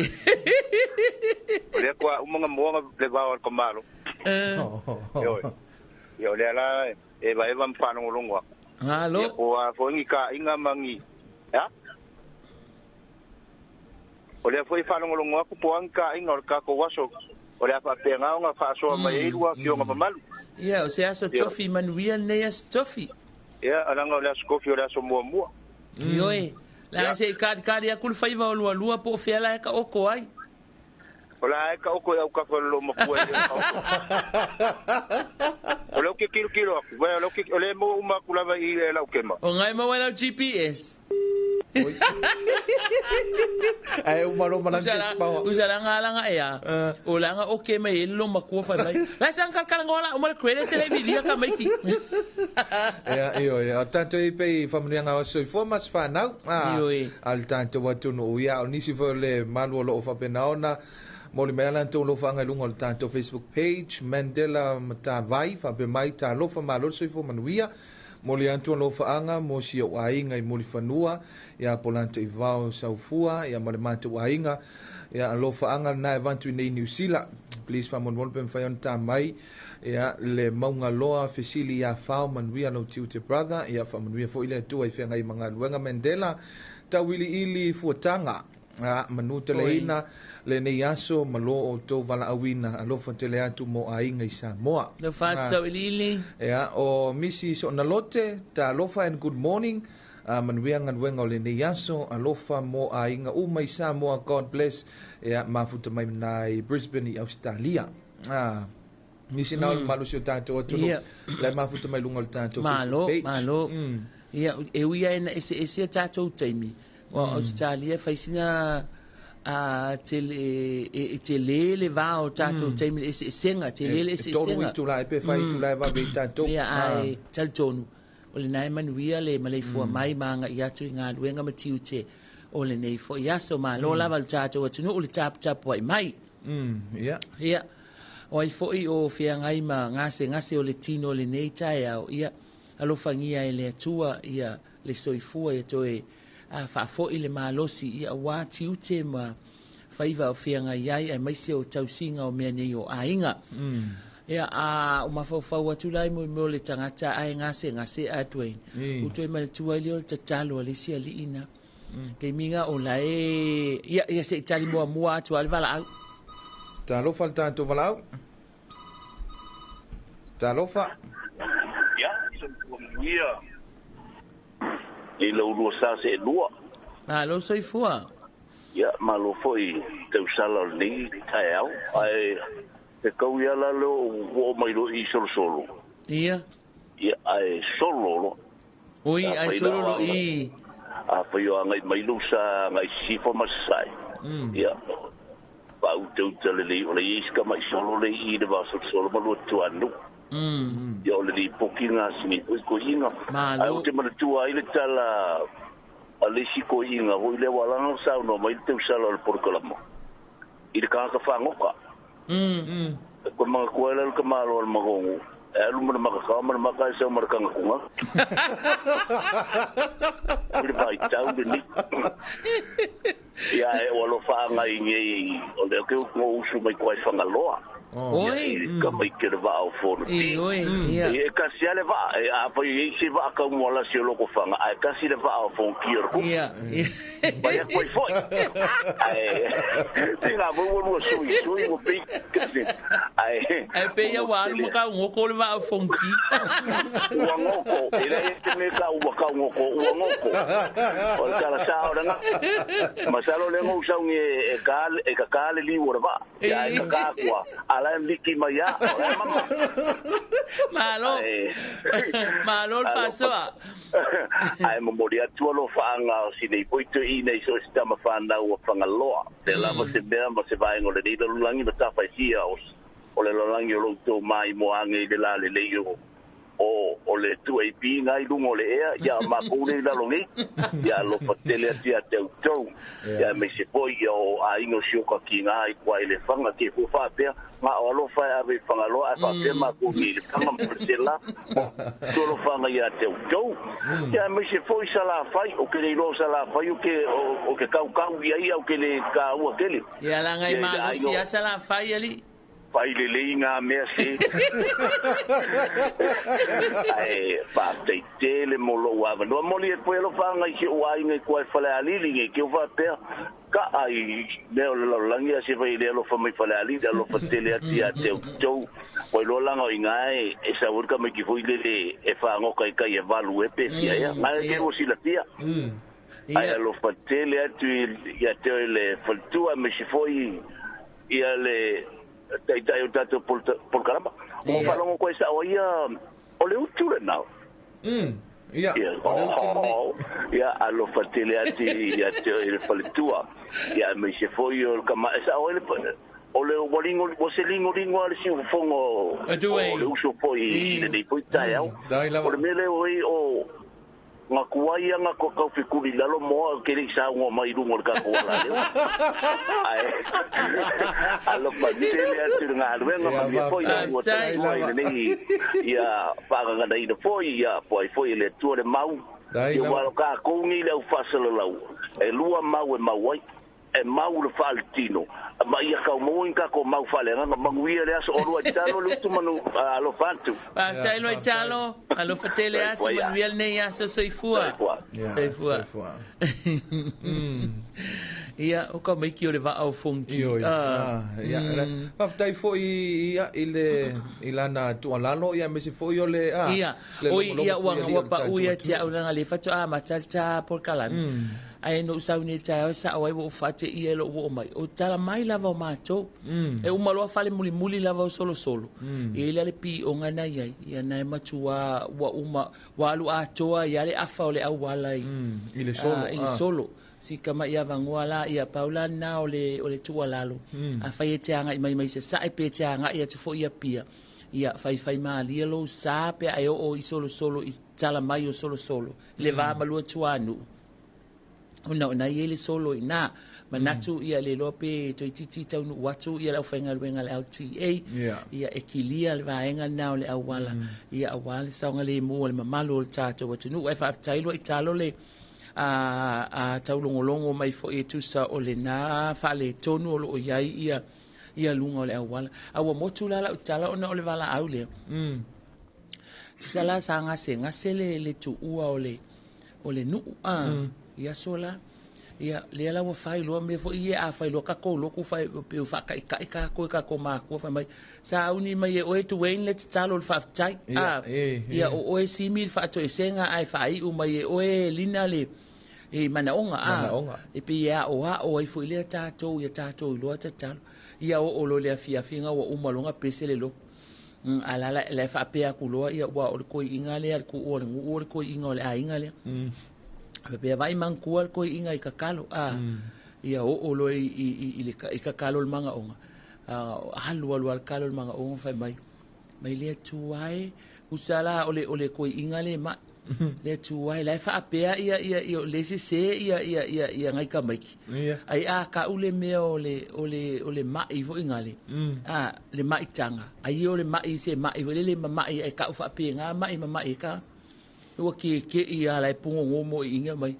O lea kua umaga moaga le vao a le kamalo. Ia o lea la e vaeva ma faalogologo aku. Malo. Ia po a foi gi kaaiga ma gi. Ia? O lea foi faalogologo aku po agi kaaiga o le kakou aso. O lea faapeaga ona faasoa mai ai lua afioga mamalu. Ia, o se aso tofi manuia nei aso tofi. Ia, alaga o le aso kofi o le aso muamua. Ioe. La se kari aku le faiva o lua lua po o fea la e ka oko ai. O la e ka oko e au kafa lo makua e ka oko. O leo ke kilo kilo aku. Vai o leo ke o le mo uma aku lava i e lau kema. O ngai mau lau GPS. Ai uma lo malang ke Usa la ngala ea. O la nga oke mai e lo makua fai mai. La sang kalkala ngola uma le credit le vilia ka maiki. Ia io ia tanto i pe whamanuianga o soifua ma se whanau. A le tanto watunu'u ia o nisi foi o le malu o loo faapena mo le mea lantou lofaga i luga o le tatou Facebook page Mandela Matavai faapea mai talofa malo le soifua manuia mo le atu alofaaga mo si ou aiga i mulifanua ia po latou ivao saufua ia ma le matou aiga ia alofaaga lena e avatu i nei Niu Sila. Please faamolemole pe mafai ona tā mai ia le mauga loa fesili ia fao manuia lou tiute brother ia faamanuia foi le Atua i feagai ma galuega Mandela tauiliili fuataga manu teleina lenei aso ma lo outou valaauina alofa tele atu mo aiga i Samoa. Le whātauiliili. Ia, o Misi Soonalote, talofa and good morning. Manuia galuega o lenei aso, alofa mo aiga uma i Samoa, God bless. Ia, mafuta mai nai Brisbane i Australia. Nisi nao le malusi o tātou atunu. Le mafuta mai lunga o le tātou Facebook page. Malo, malo. Ia, e uia ena ese ese tātou taimi. Wa Australia faisina a te le va o tātou taimi ese esenga, te lele ese esenga. E tolu itu lai pe whai itu lai wa vei tātou. Ia, ai, talitonu. O le nai manuia le maleifua mai maanga i atu i ngā luenga ma tiute o le nei fo i aso malo lava le tātou atunu o le tapu ai mai. Ia. Ia. O ai foi o whiangai ma ngase ngase o le tino le nei tae au. Ia, alofangia e le atua, ia, le soifua ia toe a whaafoi le malosi ia wā tiute ma whaiva o whiangai ai ai maise o tausinga o mea nei o ainga. Ia, a o mawhauwhau atu lai mo mo le tangata ai ngase ngase atu e. Uto e mana tua ili o le tatalo a le sia liina. Kei minga o lae, ia, ia se itali mua mua atu ale wala au. Talofa le tātou walau. Talofa. Ia, ia. I lau lua sa se e lua. Malo soifua. Ia, malo foi tausala o lenei taeao. Ae, e kau ia la leo o mai lo i solo solo. Ia. Ia, ae solo lo. Oi, ae solo lo i. A whai o angai mai lo sa ngai sifo masai. Ia, pa ute ute le lei o le iska mai solo le i le va solo solo ma lua tuanu. Ia o le li poki ngā sini koi koi inga. Malo. Ai o te manatua ai le tala a le si koi inga. Hoi le walanga sa no mai te usala o le porokalama. I le kahaka whangoka. Koe mga kua le ka malo al magongo. E alu mana makakao mana maka e sau mana kangakunga. I le vai tau le ni. Ia e o alofa anga i ngei o lea ke ngo usu mai kwa Fagaloa. Oi. Ka mai ke le vaa o fono I, oi, ia. E kasi ale vaa, e a pai e se vaa ka mo la si o loko fanga, a e kasi le vaa o fono ki o le kupu. Ia. Mai a koe foi. Ai, tinga mo mo sui sui mo pe kasi. Ai. Ai pe ia wa alu maka ngoko le vaa o fonki. Ua ngoko, e le te me ka ua ka ngoko, ua ngoko. O le kala sa o nga. Masalo le ngo sa ngi e ka e ka ka le li ua va. Ya e ka ka kua. Ala liki mai ya. O le mama. Malo. Malo le fasoa. Ai mo mo dia tua lo faanga o sine poi tu i nei so sta ma whanau o Fagaloa. Te lava se mea ma se vaenga o le nei lalolagi ma tafai sia o le lalolagi o loutou mai mo age i le la lelei o o le 2AP ngai lunga o le ea ia makou le i lalogei ia alofa tele atu ia te outou ia me se foi ia o aiga o siokaki ngā i kua i le faga ke fua faapea nga o alofa e ave i Fagaloa ae faapea makou nei i le faga ma le sela tualofaga ia te outou ia me se foi salafai o ke le iloa o salafai o ke o ke kaukau ia ia o ke le kaua kele Ia laga i ia i le malosi aiga a salafai ali. Pai lelei ngā mea se. Ae faafetai tele mo lou avanoa. Moli e koe alofaga i si ou aiga i kua e Falealili nei ke o faapea kaa i mea o le lalolagi a se fai le alofa mai Falealili alofa tele atu ia te outou. Ua iloa laga o iga e sau ai le tamaiti foi lele e fagoka i kai e 8 e pe fia ea. Ngai ke ua silafia. Ae alofa tele atu ia te oe le faletua aemaise foi ia le taitai o tatou polokalama. Ua faalogo koe sao ai ia o le utu lena. Ia, o le utu lenei. Ia, alofa tele atu ia te oe le faletua. Ia, aemaise foi o le kama, e sao ai le, o le ua ligo, ua se ligoligo lava le siufofoga o le uso foi i lenei foi taeao. O le mea lea oi o Nga kuai ia nga kau fekuli lalo moa ke le saunoa mai i luga o le tatou alaleo. Ae alofa tele atu i le galuega manuia foi le ua tautua i lenei ia faagaganaina foi ia po ai foi e le Atua le mau. Ia ua tatou nei le au faasalalau e lua mau e mau ai. E mau le faaletino ma ia kau maua ni tatou mau faaleagaga manuia le aso olua i talo le utu manu alofa atu. Faafetai loa i talo, alofa tele atu manuia lenei aso soifua. Soifua. Ia, o ka maiki o le vaa o Fonki. Ioi. Ia, faafetai foi ia i le i lana tuualalo ia aemaise foi o le Ia, oi ia ua ua pau ia te au leaga le faatoa amata le ta polokalame. Ae na ou sau nei i le taeao e sao ai ua ou faateia i lou oo mai. O tala mai lava o matou. E uma loa fale mulimuli lava o solosolo. E i ai la le pioga na i ai, ia na e matua ua uma, ua alu atoa ai lava le afa o le auala i, I le solo. I le solo. Si tama'i avanoa la, ia pau la lena o le, o le tuualalo. Afai e te agai mai mai Sasae pe te agai atu foi i Apia, ia faifaimalie lou sa pe a e oo i solosolo i tala mai o solosolo, le va ma lua tuanuu. Ona o na i ai le solo i ina. Manatu ia le iloa pe toeitiiti taunuu atu ia le aufaigaluega a le LTA ia e kilia le vaega lena o le auala ia aua le saogalemu o le mamalu o le tatou atunuu. Ae faafetai loa i talo le a taulogologo mai foi e tusa o lena faaletonu o lo o i ai ia ia luga o le auala. A ua motu la lau tala ona o le valaau lea. Tusa la sa gasegase le tuua o le o le nuu a i aso la. Ia, lea la ua fai loa mea foi ia a fai loa tatou lotu fai pe ua faataitai tatou e tatou makua fai mai sauni mai e oe Duane le tatalo o le faafetai a ia o oe Simi le faatoesega ae faaiu mai e oe Lina le e manaoga a e pei e aoao ai foi lea tatou ia tatou iloa tatalo. Ia oo loa i le afiafiga ua uma loa ona pese le lotu. A la la e faapea atu loa, ia ua o le toeaina lea le tuu o le nuu o le toeaina o le aiga lea. Faapea vaai manatua le toeaina i tatalo a ia oo loa i le i tatalo le manaoga. Alu alu lava le tatalo le manaoga fai mai, mai le Atua e, usa la o le o le toeaina lea e mai. Le Atua e, la e faapea ia ia ia o le sese ia ia ia ia nai tamaiti. Ai a kau le mea o le o le o le mai foi ngale. A le maitaga ai o le mai se mai foi lele mama'i ai kau faapena mai mama'i ka. Ua keke'i a la e pugogo mo i inga mai.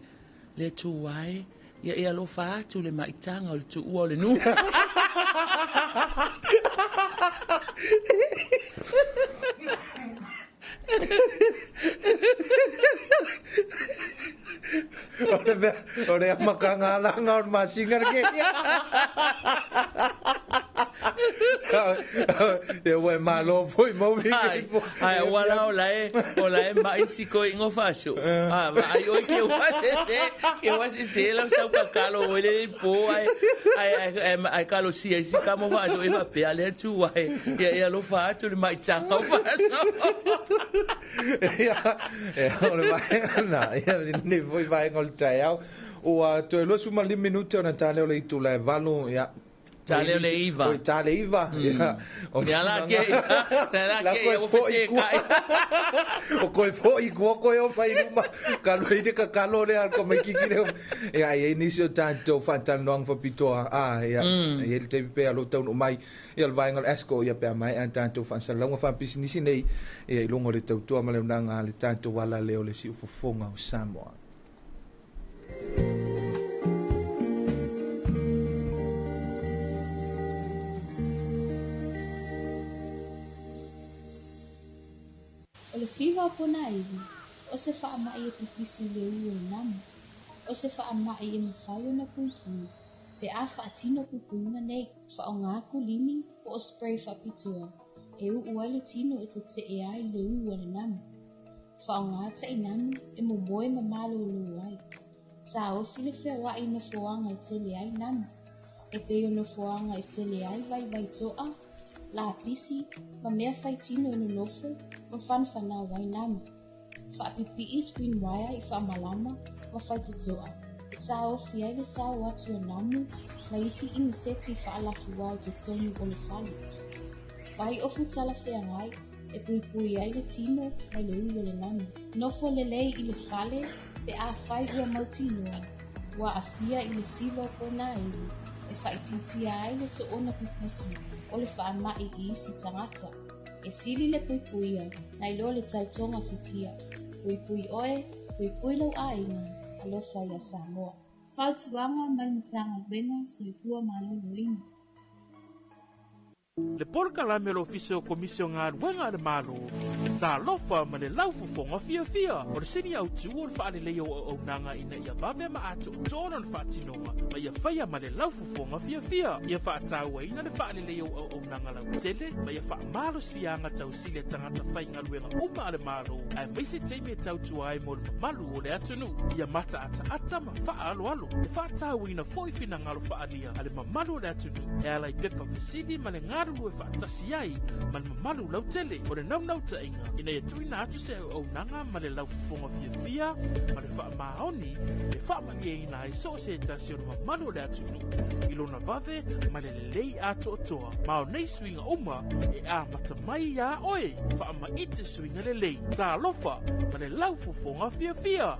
Le Atua e, ia e alofa atu le maitaga o le tuua o le nuu. O le mea, o le amakanga alanga o le masinga le kēia. Ia ua e malo foi maui. Ai, ai, ua la o la e, o la e mai si ko ingo faso. Ah, ma ai oi ke ua se se, ke ua se se la sau ka kalo o le po ai ai ai ai kalo si ai si ka mo faso e fa pe ale tu ai. Ia ia lo fa atu le mai changa o faso. Ia, ia, o le vaega na, ia, lenei foi vaega o le taeao. Ua toe 25 minute ona tale o le itula e 8, ia. Ta leo le iva. Oi, ta le iva. Ia. O Ia la ke, la la ke, o foi kua. O koe foi kua koe o mai luma. Ka lo ide ka kalo le al ko mai kiki le. Ia, ia nisi o tātou whātalanoanga whapitoa. Ah, ia. Ia le taimi pea lo taunu mai. Ia le vaega o le ASCO ia pea mai a tātou whaasalauga whaapisinisi nei. Ia i luga o le tautua ma le unanga a le tātou ala lea o le siufofoga o Samoa. O le fiva o ponaivi, o se faamai e pipisi i le ū o le namu. O se faamai e mafai ona puipui, pe a faatino puipuiga nei, faaaoga kulimi po o spray faapitoa e uu ai le tino e tetee ai i le ū a le namu. Faaaoga tainamu e momoe ma malōlō ai. Taofi le feoai i nofoaga e tele ai namu, e pei o nofoaga e tele ai vaivai toa, lapisi, ma mea faitino e nonofo ma fanafanau ai namu. Faapipii screen wire i faamalama ma faitotoa, e taofi ai le sao atu o namu ma isi iniseti faalafuā i totonu o le fale. Fai ofu talafeagai e puipui ai le tino mai le ū o le namu. Nofo lelei i le fale pe afai ua mautinoa, ua aafia i le fiva o ponaivi e faaitiitia ai le soona pipisi o le faamai i isi tagata. E sili le puipuia nai lo le tautoga fitia. Puipui oe, puipui lou aiga, alofa ia Samoa. Fautuaga mai le Matagaluega Soifua Maloloina. Le polokalame a le Ofisa o Komisi o Galuega a le Malo, Talofa ma le Laufofoga Fiafia, o le sini autu o le faaleleia o auaunaga ina ia vave ma atoatoa lona faatinoga ma ia faia ma le laufofoga fiafia, ia faatauaina le faaleleia o auaunaga lautele ma ia faamalosiaga tausili a tagata faigaluega uma a le Malo, aemaise taimi e tautua ai mo le mamalu o le atunuu, ia mataataata ma faaaloalo, e faatauaina foi finagalo faaalia a le mamalu o le atunuu e ala i pepa fesili ma le galulue faatasi ai ma le mamalu lautele. O le naunautaiga ina ia tuuina atu se auaunaga ma le laufofoga fiafia ma le faamaoni e faamalieina ai so o se tasi o le mamalu o le atunuu i lona vave ma le lelei atoatoa. Ma o nei suiga uma e amata mai iā oe, faamaite suiga lelei. Talofa ma le laufofoga fiafia!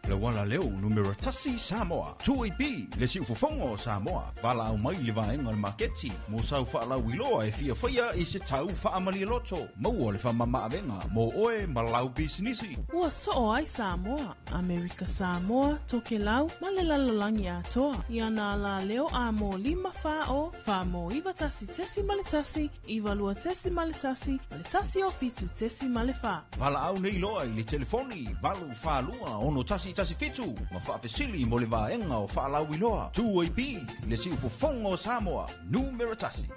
Le uala leo numera tasi Samoa. 2AP, le siufofoga o Samoa. Valaau mai i le vaega o le maketi mo sau faalauiloa e fia faia i se tau faamalie loto. Maua le faamamaavega mo oe ma lau pisinisi. Ua soo ai Samoa, Amerika Samoa, Tokelau ma le lalolagi atoa. I ana alaleo amo 5 4 0 4 mo 9 1 1 9 2 1 ma le 1 o 7 4. Valaau nei loa i le telefoni 8 4 2 6 1 1 7 ma faafesili mo le vaega o faalauiloa. 2AP, le siufofoga o Samoa, numera tasi.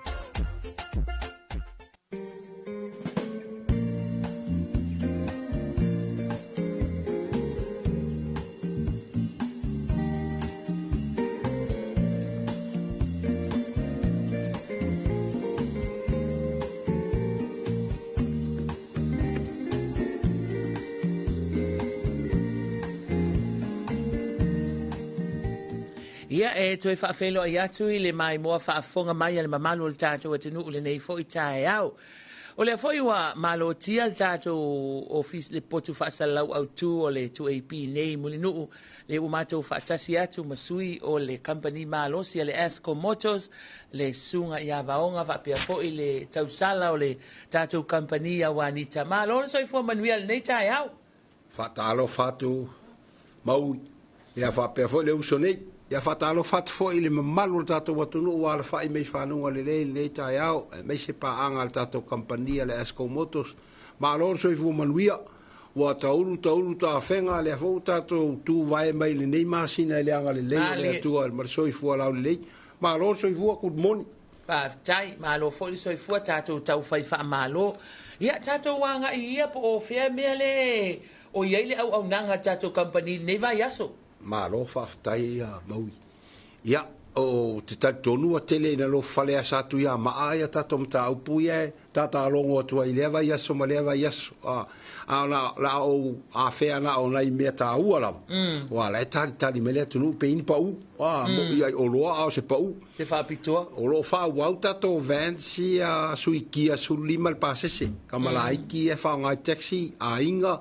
Ia, e toe faafeiloai atu i le maimoa faafofoga mai a le mamalu o le tatou atunuu lenei foi taeao. O lea foi ua malotia le tatou ofisa le potu faasalalau autu o le 2AP nei i Mulinuu, le ua matou faatasi atu ma sui o le kamupani malosi a le Asco Motors, le susuga ia Vaoga faapea foi le tausala o le tatou kamupani ia Juanita. Malo le soifua manuia i lenei taeao. Faatalofa atu Maui, ia faapea foi le uso nei. Ia faatalofa atu foi i le mamalu o le tatou atunuu ua alafai mai i fanuga lelei i lenei taeao, aemaise paaga a le tatou kamupani a le Asco Motors. Malo le soifua manuia, ua taulu taulu tafega, lea foi ua tatou tuvae mai i lenei masina i le agalelei o le Atua ma le soifua laulelei. Malo le soifua, good morning. Faafetai, malo foi le soifua, tatou taufai faamalo. Ia, tatou agai ia po o fea mea le o i ai le auaunaga a le tatou kamupani i lenei vaiaso. Malo faafetai ia Maui. Ia, ou te talitonu ua tele ina lofale asa atu ia Maa ia tatou mataupu ia e tatalogo atu ai i lea vaiaso ma lea vaiaso. A, a o la, la ou afea na o nai mea taua lava, aua la e talitali mai le atunuu pe i ni pau, a, mo'i ai oloa a o se pau. Se faapitoa. O lo o faaauau tatou vans ia suikia 15 le pasese, kamalaiti ia e faaaoga ai taxi, aiga,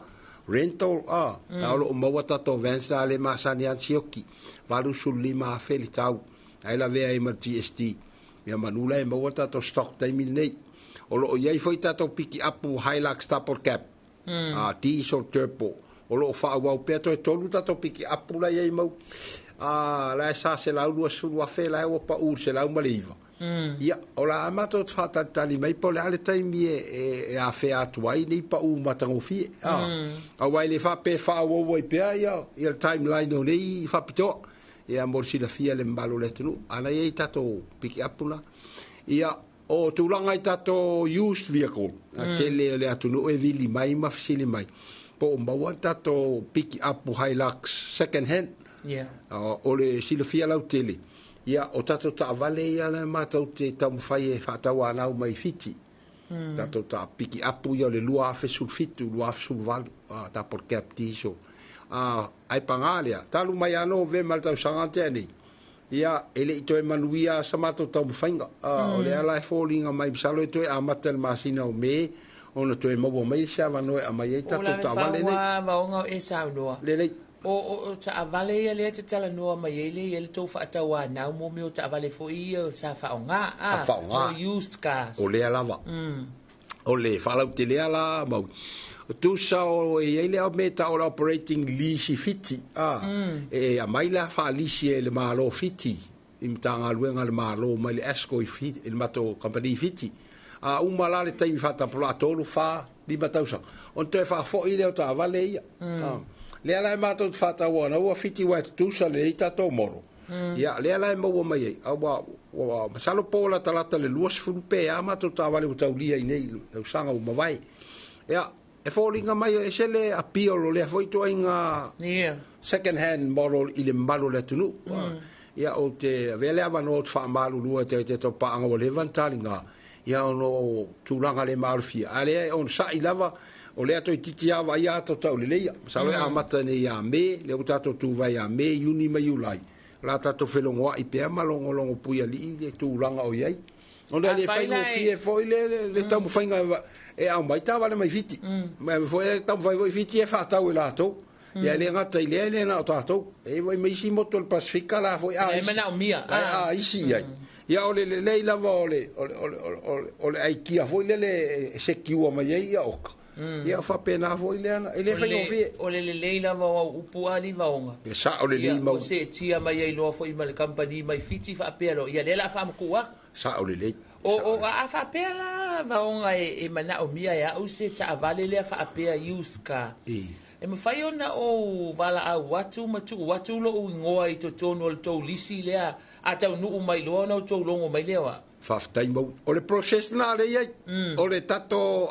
rental a, a o lo o maua tatou vans la le masani lava ona sioki, $85,000 le tau, ae lavea ai ma le GST. Ia manu la e maua tatou stock taimi lenei. O lo o i ai foi tatou pikiapu Hilux double cab, a, diesel turbo. O lo o faaauau pea toe tolu tatou pikiapu la e i ai mau, a, la e sa $120,000 la e ua pau i le $109. Ia, o le a matou faatalitali mai po o le a le taimi e afea atu ai nei pau matagofie. Aua e le faapea e faaauau ai pea ia le timeline o nei faapitoa. Ia, mo le silafia e le mamalu o le atunuu, a na i ai tatou pikiapu na. Ia, o tulaga i tatou used vehicle, a tele o le atunuu e vili mai ma fesili mai, po o maua tatou pikiapu Hilux second hand. O le silafia lautele, ia, o tatou taavale ia lea matou te taumafai e faatauanau mai Fiti. Tatou pikiapu ia o le 2017, 2018, double cab diesel. Ae paga lea, talu mai lava Novema i le tausaga na tea nei, ia, e le i toe manuia sa matou taumafaiga. O lea la e foliga mai, masalo e toe amata i le masina o Me, ona toe maua mai se avanoa e aumai ai tatou taavale nei. O la le vaoga o e saunoa. Lelei. O taavale ia lea e te talanoa mai ai lea e i ai le tou faatauanau mo mea o taavale foi ia sa faaaoga, a, mo used cars. O lea lava. O le faalautelea la Maui. Tusa o e i ai le mea e tau o le operating lease i Fiti, a, e aumai la faalisi e le Malo o Fiti i Matagaluega a le Malo mai le ASCO i Fiti, i le matou kamupani i Fiti. A uma la le taimi faatapulaa 3, 4, 5 tausaga, ona toe faafoi lea o taavale ia. Lea la e matou te faatauana ua Fiti aua e tutusa lelei tatou molo. Ia, lea la e maua mai ai, a ua masalo po o latalata le 20 pe a matou taavale ua taulia i nei tausaga ua mavae. Ia, e foliga mai e ese le appeal o lea foi ituaiga second hand model i le mamalu o le atunuu. Ia, ou te avea le avanoa ou te faamalulua i te tau paaga ua leva ona taliga, ia ona o tulaga le maalofia. A lea e onosai lava, o lea toeitiiti lava vaaia ata o tauleleia. Masalo e amata nei ia Me, lea ua tatou tuvae ia Me, Iuni ma Iulai, o le a tatou felogoai pea ma logologo puialii le tulaga o i ai. Ona e le faigofie foi le taumafaiga e aumai taavale mai Fiti. Ma foi e taumafai foi Fiti e faatau e latou. Ia e le gata i lea, e le na o tatou. E i ai foi ma isi motu o le Pasefika la foi a isi i ai. Ia o le lelei lava o le o le aikia foi lele e sekiua mai ai ia oka. Ia faapena foi lea, e le faigofie. O le lelei lava o au upu a Livaoga. E sao lelei mau. Ia ua seetia mai ai loa foi ma le kamupani mai Fiti faapea loa, ia lea o le a faamatuu atu. Sao lelei. O a faapea la Vaoga e manaomia e au se taavale lea faapea used car. E mafai ona ou valaau atu ma tuu atu lou igoa i totonu o le tou lisi lea a taunuu mai loa ona outou logo mai lea o au. Faafetai Maui. O le process lena lea e i ai. O le tatou,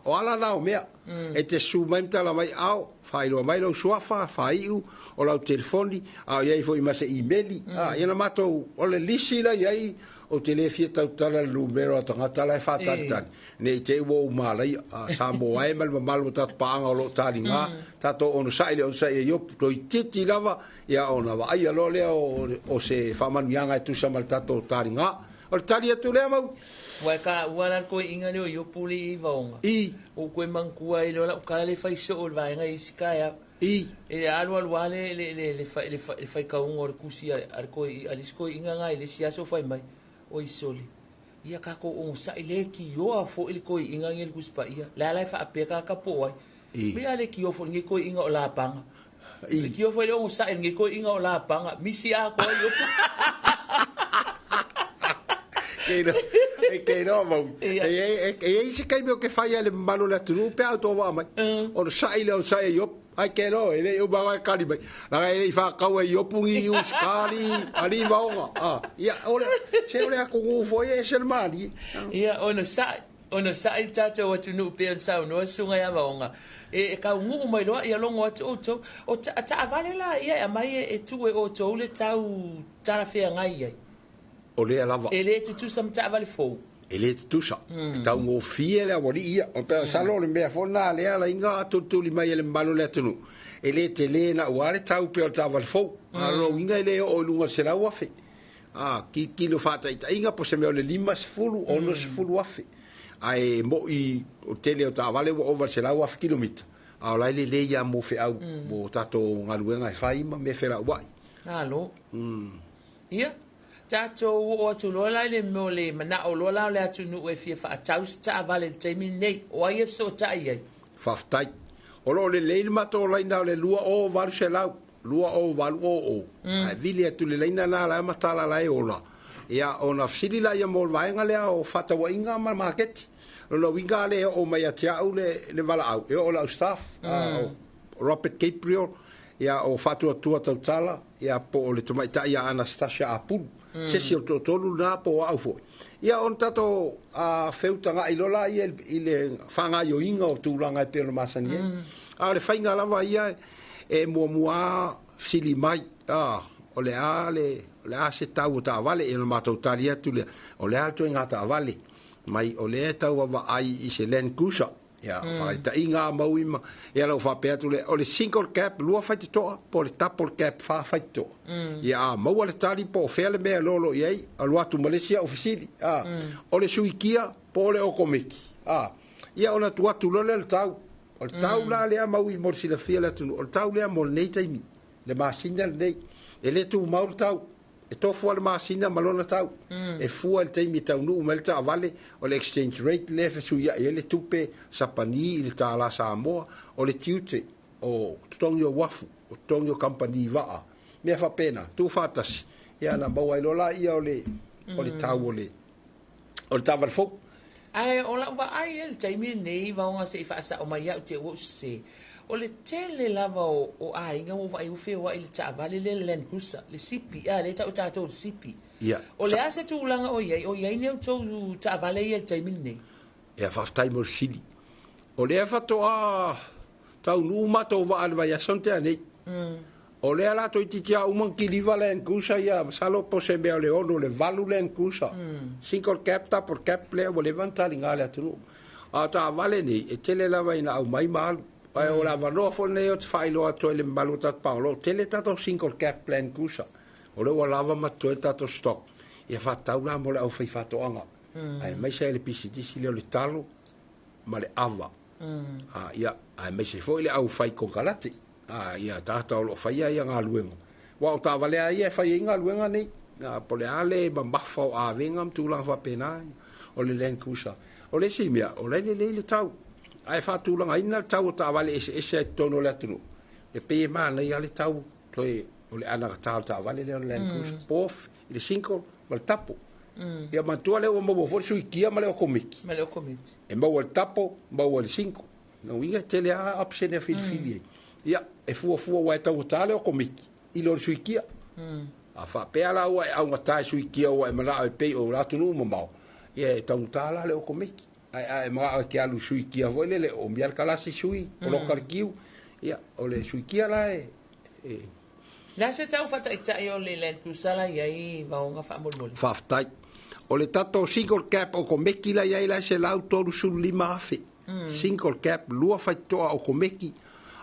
o ala na o mea. E te susu mai ma tala mai, ao, faailoa mai lou suafa, faaiu, o lau telefoni, a o i ai foi ma se imeli. Ia na matou, o le lisi la i ai, Ou te le fia tautala i le numera o tagata la e faatalitali, ne i te i ua ou malaia. Samoa e ma le mamalu o tatou paaga o lo o taliga, tatou onosai le onosai e Iopu, toeitiiti lava, ia ona vaaia loa lea o se faamanuiaga e tusa ma le tatou taliga. O le tali atu lea Maui. Ua e taua la le toeaiina lea o Iopu le i Vaoga. I. Ua ou toe manatua ai lea o lau tala lea e fai soo i le vaega i isi taeao. I. E alu alu lava le faitauga o le tusi a le isi toeaina lena i le isi aso fai mai, Oi sole, ia tatou onosai le tioa foi le toeaina lenei i le Tusi Paia. O le a la e faapea tagata po o ai? I. Mea le tioa foi lenei toeaina o Lapana. Le kio foi le ogosaʻi lenei toeʻina o lapaga misi atoa iopu. E ke iloa mau. E i ai se taimi ou te fai ai i le mamalu o le atunuu pe a outou vaa mai. Ona saʻi lea o le saʻi a Iopu. Ai ke iloa e le i uma e kali mai. Leaga e le i faatau e Iopu ni usikali, alii vaoga. Ia, o le, se o le atunuu foi e ese le malie. Ia, ona saʻi, ona saʻi le tatou atunuu pei ona saunoa Susuga ia Vaoga, e taunuu mai loa, ia logo atu outou. O taavale la ia e aumai e tuu e outou le tau talafeagai ai. O lea lava. E le tutusa ma taavale fou. E le tutusa. E taugofie le aualii ia. O pe masalo o le mea foi lena lea ala inga tulituli mai e le mamalu o le atunuu, e le tele naua le tau pei o le taavale fou. A o lona uiga e le oo i luga o le 100,000. A tilotilo faataitaiga po o se mea o le 50, 60,000. Ae moi o le tele o taavale ua ova i le 100,000 kilomita, a o la e lelei lava mo feau, mo tatou galuega e fai ma mea felauai. Malo. Ia, tatou oo atu loa la i le mea o le manao loa la o le atunuu e fia faatau se taavale i le taimi lenei. O ai e fesootai ai? Faafetai. O lo o lelei le matou laina o le 20 800, 20 800. Ae vili atu i le laina lena la e matala la e ola. Ia, ona fesili laia mo le vaega lea o faatauaiga ma le maketi. O lona uiga lea e oo mai ia te au le valaau, e oo i lau staff, o Robert Gabriel, ia o Faatuatua Tautala, ia po o le tamaitai ia Anastasia Apulu. Se isi o le toatolu lena po o au foi. Ia ona tatou feutagaʻi loa laia i le faagaoioiga o tulaga e pei ona masani ai. A o le faiga lava ia e muamua fesili mai, o le a le, o le a se tau o taavale, ia ona matou tali atu lea, o le a le ituaiga taavale, mai o lea e tau vaavaai i se Land Cruiser. Ia, faataitaiga a mau ima, ia lau faapea atu lea, o le single cab lua faitotoa, po o le double cab fa faitotoa. Ia a maua le tali po o fea le mea e lolo i ai, alu atu ma le isi au fesili, o le suikia po o le okomeki. Ia ona tuu atu loa lea le tau. O le tau la lea mau i mo le silafia e le atunuu, o le tau lea mo lenei taimi, le masina lenei. E le tumau le tau. E tofu lava le masina ma lona tau. E fua i le taimi e taunuu mai ai le taavale, o le exchange rate lea e fesuiai ai le tupe Sapani i le tālā Samoa, o le tiute, o totogi o uafu, o totogi o kamupani vaa, mea faapena, tuufaatasi, ia ona maua ai loa laia o le o le tau o le o le taavale fou. Ae o lau vaai i le taimi lenei Vaoga se i faasao mai au te ua ou sese, o le tele lava o aiga ua ou vaai ua feoai i le taavale lea le Land Cruiser, le Sipi, a lea e tau e tatou o le Sipi. O le a se tulaga o i ai, o i ai ni outou taavale ia i le taimi lenei? Ia, faafetai mo le fesili. O lea faatoa taunuu matou vaa i le vaiaso na tea nei. O lea la toeitiiti lava uma ona kiliva Land Cruiser ia, masalo po o se mea o le 6 le 8 Land Cruiser. Single cab, double cab lea ua leva ona taliga le atunuu. A o taavale nei, e tele lava ina aumai ma alu. Ae o le avanoa foi lenei ou te faailoa atu ai i le mamalu o tatou paga, o lo o tele tatou single cab Land Cruiser. O lea ua lava ma totoe le tatou stock, ia faatatau la mo le aufaifaatoaga. Aemaise ai le pisinisi lea o le talo ma le ava. Ia, aemaise foi le aufai konekarate. Ia tagata o lo o faia ia galuega. Aua o taavale lava ia e fai ai galuega nei. Po o le a le mamafa o avega ma tulaga faapena, o le Land Cruiser. O le isi mea, o la e lelei le tau. Ae faatulagaina le tau o taavale eseese ai i totonu o le atunuu, e pei e manaia lava le tau toe o le anagata o le taavale lea o le Land Cruiser. Po off i le single ma le double. Ia manatua lea ua maua foi le suikia ma le okomeki. Ma le okomeki. E maua i le double, maua i le single. Lona uiga e tele lava option e filifili ai. Ia, e fuafua aua e taugata le okomeki i lo le suikia. A faapea la ua e augata e suikia ua e manao e pei o le atunuu mamao, ia e taugata la le okomeki. Ae a e manao e te alu i suikia foi lele, o omia le kalasi sui, poloka le kiu, ia, o le suikia la e Le a se tau faataitai o le Land Cruiser la i ai Vaoga faamolemole? Faafetai. O le tatou single cab okomeki la i ai la e 135,000. Single cab lua faitotoa okomeki,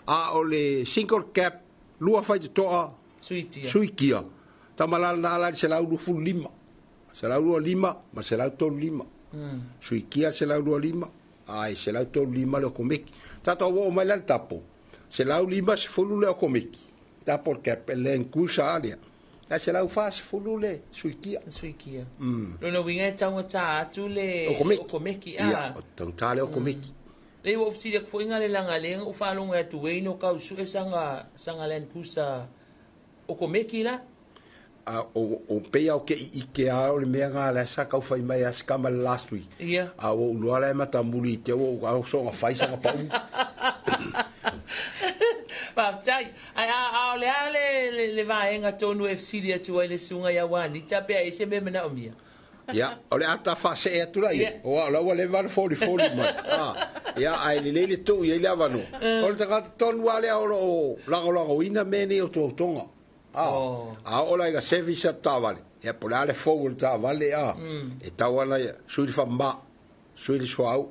a o le single cab lua faitotoa Suikia. Suikia. Tama la lena la i le 125. 125 ma le 135. Suikia 125, a e 135 le okomeki. Tatou oo mai la i le tapo, 150 le okomeki, double cab, e Land Cruiser lava lea, ae 140 le suikia. Suikia. Lona uiga e taugata atu le Okomeki. okomeki. Ia, o taugata le okomeki. Lei ua ou fesili atu foi ga le laga lea na ou faalogo atu ai no kau sue saga saga Land Cruiser okomeki la. A o o pei au ke i ike a o le mea ngā le sa kau whai mai a skama le last week. Ia. A o uloa le mata muli i te o o so nga whai sanga pa u. Faafetai. Ae a a o le a le le le vaega tonu e fesili atu ai le susuga ia Juanita pe a i ai se mea e manaomia? Ia, o le ata faasee atu la ia. O au la ua leva ona folifoli mai. A, ia, ae lelei le tuu i ai le avanoa. O le tagata tonu lava lea o lo o lagolagoina mea nei o totoga. A, a oo la i ka service a taavale, ia po o le a le fou o le taavale, a, e tau ana ia, sui le faamama, sui le suauu,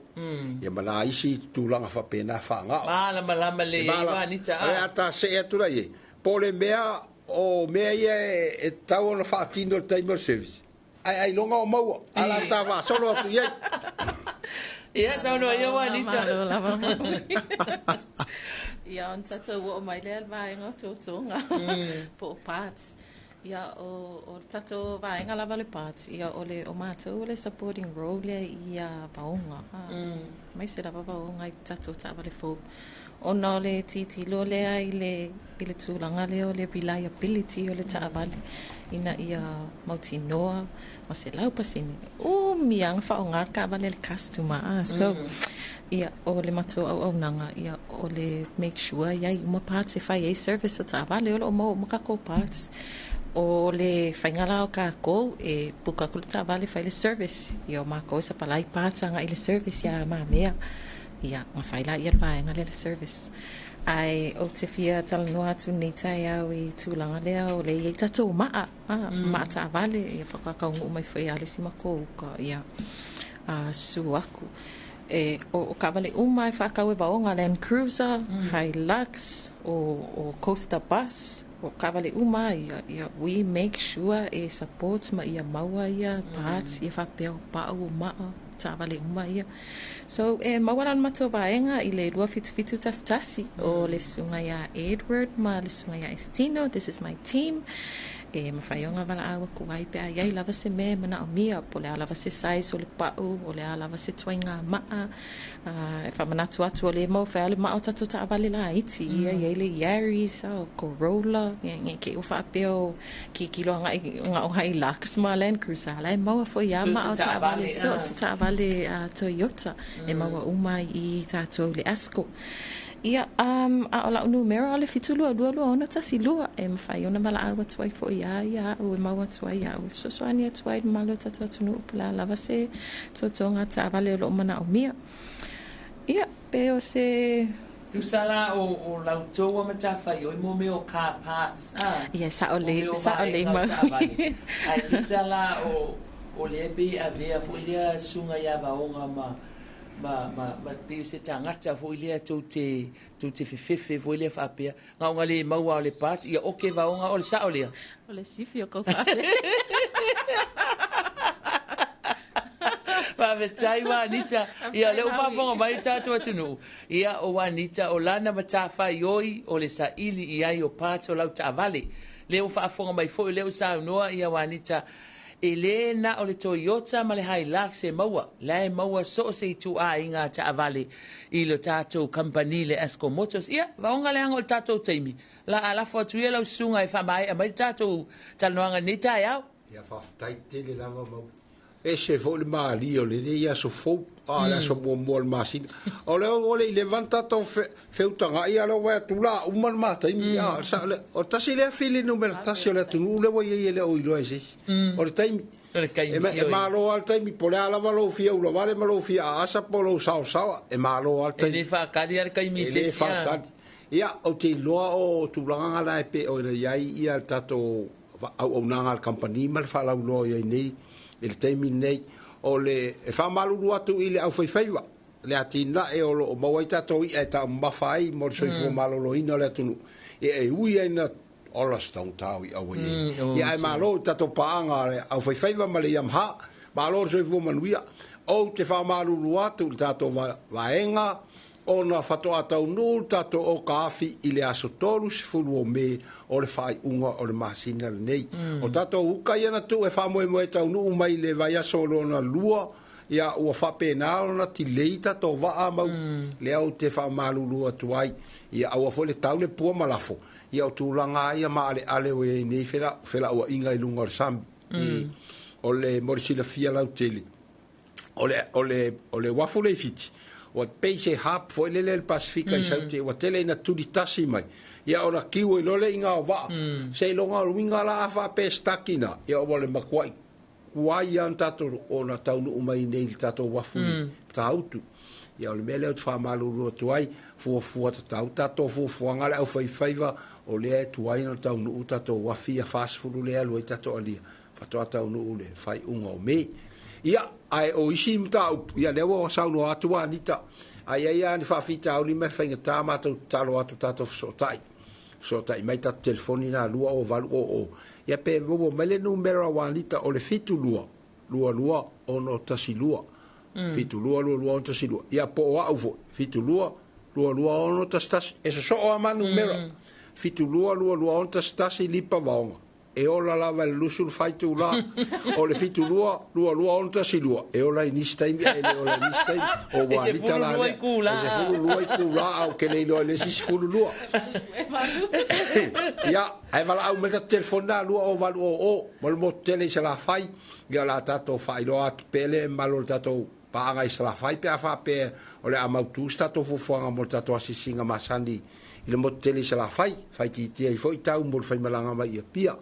ia ma nā isi tulaga faapena faagao. Malamalama lelei ai Juanita, a. O le ata see atu la i ai, po o le mea o mea ia e tatau ona faatino i le taimi o le service. Ai ailoga o maua, a la ta faasolo atu i ai. Ia, saunoa ia Juanita. Malo lava Maui. Ia, ona tatou oo mai lea i le vaega o totoga, po o parts. Ia, o, o le tatou vaega lava o le parts, ia, o le, o matou o le supporting role lea i ia vaoga, aemaise lava vaoga i tatou taavale fou. Ona o le tilotilo lea i le, i le tulaga lea o le reliability o le taavale ina ia mautinoa ma 100%. Umi lava ona faaaoga le taavale a le customer a. So, ia, o le matou auaunaga, ia, o le make sure e i ai uma parts e fai ai service o taavale, o lo o maua uma tatou parts. O le faiga la o tatou, e book atu le taavale fai le service, ia o matou e supply parts agai i le service ia mamea. Ia, ona fai laia le vaega lea le service. Ae ou te fia talanoa atu nei taeao i tulaga lea o le i ai tatou maa, a, maa taavale, ia faatoa taunuu mai foi lava le isi matou uka, ia, a, susu atu. E, o, o taavale uma e faatau e Vaoga, Land Cruiser, Hilux, o, o Coaster Bus, o taavale uma ia, ia, we make sure e support ma ia maua ia parts, ia faapea o pau o maa, taavale uma ia. So, e maua la le matou vaega i le 27711, o le susuga ia Edward ma le susuga ia Estino, this is my team, e mafai ona valaau atu ai pe a i ai lava se mea e manaomia, po o le a lava se size o le pau, o le a lava se ituaiga maa, e faamanatu atu ua le maua fai lava le maa o tatou taavale laiti, ia e i ai le Yaris, o Corolla, ia ne i te i ua faapea o tilotilo agai na o Hilux ma Land Cruiser, a la e maua foi lava maa o taavale, so o se taavale Toyota e maua uma ai i tatou i le ASCO. Ia, a o lau numera o le 7222612 e mafai ona valaau atu ai foi ia ia au e maua atu ai au e fesoasoani atu ai i le mamalu o le tatou atunuu po o le a lava se totoga taavale o lo o manaomia. Ia, pe o se Tusa la o, o la outou a matafaioi mo mea o car parts, a? Ia, sao O lelei, mea o sao lelei vaega o Maui. taavale. Ae tusa la o, o lea pei e avea foi lea susuga ia Vaoga ma, ma, ma, ma pei o se tagata foi lea tou te, tou te fefefe foi lea faapea, na ona le maua o le part, ia oke Vaoga, o le sao lea? O le sifi o kou faafefe. Faafetai Juanita. Ia, o lea ua faafofoga mai le tatou atunuu. Ia, o Juanita, o lana matafaioi o le saili i ai o parts o lau taavale. Lea ua faafofoga mai foi, o lea ua saunoa ia Juanita, e le na o le Toyota ma le Hilux e maua, la e maua so o se ituaiga taavale i le tatou kamupani le Asco Motors. Ia, vaoga leaga o le tatou taimi, la a lafo atu ia lau susuga e faamaea mai le tatou talanoaga i lenei taeao. Ia, faafetai tele lava Mauli. Ese foi le malie o lenei aso fou, a le aso muamua o le masina. O lea ua le i leva ona tatou feutaga'i, a o lea ua vaai atu la uma le ma taimi. A, sa, o le, o le tasi lea fili numera tasi o le atunuu lea ua i ai e le o iloa e se isi. O le taimi. O le taimi, E, ma, e malo lava le taimi, po o le a lava lou fia ulavale ma lou fia aasa po o lou saosaoa, e malo lava le E taimi. le faatali lava le taimi i E se le isi, a. faatali. Ia, ou te iloa o tulaga na e pei ona i ai ia le tatou auaunaga a le kamupani ma le faalauiloa i ai nei i le taimi lenei. O le e faamalulu atu i le aufaifaiva le atinae o lo o maua ai tatou i'a e taumamafa ai mo le soifua maloloina o le atunuu, ia e ui ai na ola se taugata o i'a ua i ai nei. Ia ae malo i tatou paaga a le aufaifaiva ma le Yamaha, malo le soifua manuia. Ou te faamalulu atu i le tatou vaega ona faatoa taunuu le tatou okaafi i le aso 30 o Me o le faaiuga o le masina lenei. O tatou uka ia na tuu e faamoemoe e taunuu mai i le vaiaso lona lua Ia, ua faapena ona tilei tatou vaa mau, lea ou te faamalulu atu ai, ia aua foi le tau le pua ma lafo, ia o tulaga lava ia maaleale ua i ai nei felauaiga i luga o le sami. O le, mo le silafia lautele, o le, o le, o le uafu lea i Fiti, ua pei se hub foi lele i le Pasefika i Saute, ua tele ina tuli tasi mai, ia ona kiu ai loa lea i ga o vaa. Seiloga o le uiga la a faapea e stuck i ina, ia ua le matuai tuai lava ona tatou ona taunuu mai nei i le tatou uafu i Matautu. Ia o le mea lea ou te faamalulu atu ai, fuafua tatau tatou fuafuaga a le aufaifaiva, o lea e tuai ona taunuu tatou uafi ia 40 lea e alu ai tatou alia, faatoa taunuu i le faaiuga o Me. Ia, ae o isi mataupu, ia lea ua saunoa atu Anita, a i ai lava ni faafitauli ma e faigata matou tatalo atu tatou fesootai. Fesootai mai tatou telefoni na 20800, ia pe maua mai le numera o Anita o le 72 22 612. 72 22 612. Ia po o au foi, 72 22 611. E sosoo lava ma numera. 72 22 611 Lipa Vaoga. E ola lava i le 24 itulā, o le 72 22 612, e ola i nisi taimi ae le ola i nisi taimi. O E Uanita la 12 lea, itulā. e 12 itulā, ae ou te le iloa i le isi 12. Ia, ae valaau mai le tatou telefoni lena 20800 ma le motu tele i Salafai, ia o le a tatou faailoa atu pea le mamalu o le tatou paaga i Salafai pe a faapea o le a mautu se tatou fuafuaga mo le tatou asiasiga masani i le motu tele i Salafai, faaitiitia ai foi tau mo le faimalaga mai i Apia.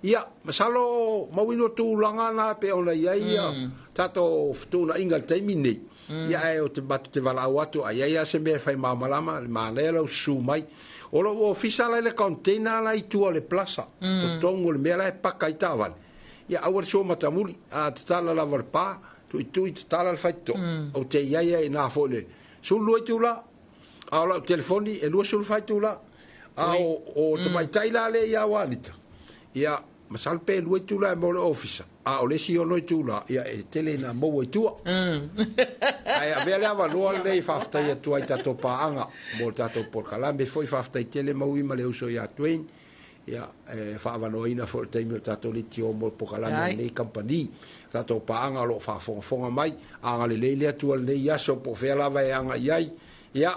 Ia, masalo mauina o tulaga na pei ona i ai ia tatou fetuunaiga i le taimi lenei. Ia ae ou te matou te valaau atu a i ai lava se mea e fai malamalama, le manaia lau susu mai. O lou ofisa la i le container la i tua o le plaza, totonu o le mea la e paka ai taavale. Ia aua le sua matamuli, a tatala lava le pa, tuitui tatala le faitotoa. Ou te i ai ai i ina foi i le 12 itula, A o lau telefoni e 24 itula. A o, o tamaitai la lea ia Uanita, ia, masalo pe 2 itula e maua i le ofisa, a o le isi 6 itula, ia e tele ina maua i tua. Ae avea le avanoa lenei e faafetai atu ai i tatou paaga mo le tatou polokalame foi. Faafetai tele Maui ma le uso ia Dwayne, ia, e faaavanoaina foi i le taimi o le tatou leitio mo le polokalame a lenei kamupani. Tatou paaga o lo o faafogafoga mai, agalelei le Atua i lenei aso po o fea lava e agai ai. Ia,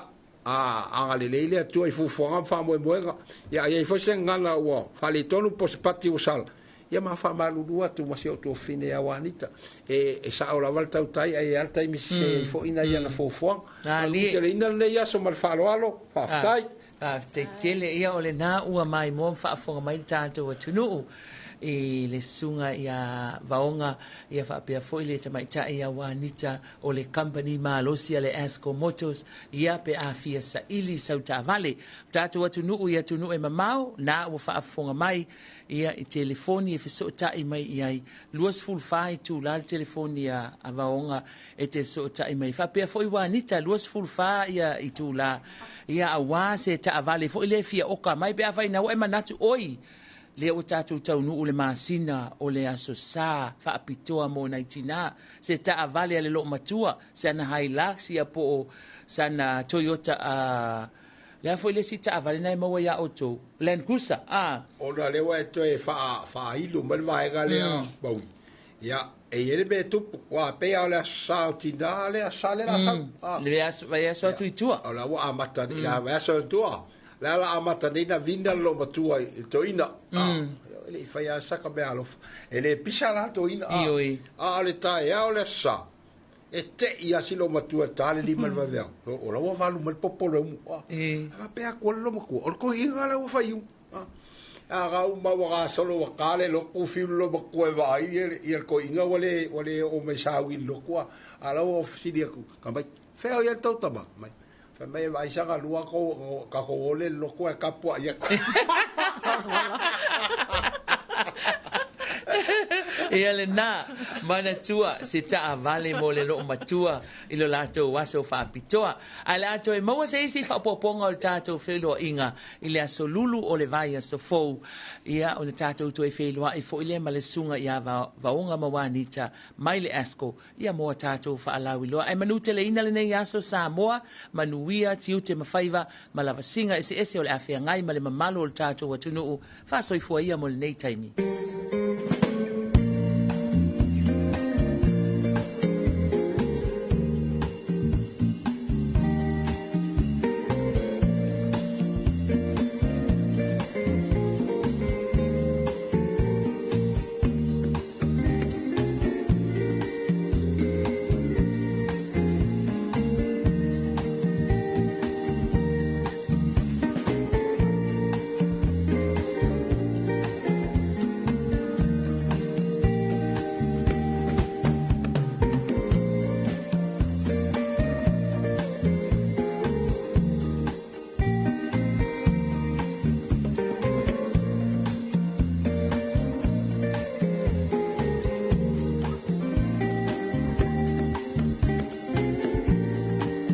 a agalelei le Atua i fuafuaga ma faamoemoega. Ia, a i ai foi se gagana ua faaletonu po o se pati ua sala, ia ma faamalulu atu ma si ou tuafafine ia Juanita. E, e sao lava le tautai, ae i ai lava le taimi sese ai foi nai ana fuafuaga. Maluteleina lenei aso ma le faaaloalo. Faafetai. Faafetai tele. Ia, o lena ua maimoa ma faafofoga mai le tatou atunuu i le susuga ia Vaoga, ia faapea foi le tamaitai ia Juanita o le kamupani malosi a le Asco Motors, ia pe a fia saili sau taavale. O tatou atunuu i atunuu e mamao, na ua faafofoga mai, ia i telefoni e fesootai mai i ai, 24 itula le telefoni a Vaoga e te fesootai mai. Faapea foi Juanita, 24 ia itula, ia aua se taavale foi lea e fia oka mai pe afai na ua e manatu, oi, lea ua tatou taunuu i le masina o le Aso Sa faapitoa mo nai tinā, se taavale a le loomatua, se ana Hilux ia po o sana Toyota a le a foi le isi taavale na e maua iā outou, Land Cruiser a. Ona lea ua e toe faailo mai le vaega lea Maui, ia, e i ai le mea e tupu, aua e pei lava o le Aso Sa o tinā le Aso Sa lea o le a sau. Le vaiaso atu i tua. O la ua amata nei, le vaiaso i tua. Le a la amata nei na vina le loomatua i le toeaina. E le i faia lava saka mea alofa. E le pisa la le toeaina. Ioe. A o le taeao o le Aso Sa, e te'i lava si loomatua e ta le lima i le vaveao. O la ua valu mai le popo o le umu. E faapea atu ai le loomatua, o le toeaina la ua fai umu. A ga uma ua gasolo ua ta le lotu fiu le loomatua e vaai ia le toeaina ua le oo mai sauni i le lotu. A la ua fesili atu, ka mai, fea o i ai le tou tama? Mai. Fai mai e vaai sana lua kou tatou ole le lotu ae tapuai atu. Ia lena, manatua se taavale mo le loomatua i lo latou aso faapitoa. Ae le a toe maua se isi faaopoopoga o le tatou feiloaiga i le aso Lulu o le vaiaso fou. Ia, o le tatou toe feiloai foi lea ma le susuga ia Vaoga ma Juanita mai le ASCO Ia mo a tatou faalauiloa. Ae manuteleina lenei aso Samoa, manuia, tiute ma faiva, ma lavasiga eseese o le a feagai ma le mamalu o le tatou atunuu. Faasoifua ia mo lenei taimi.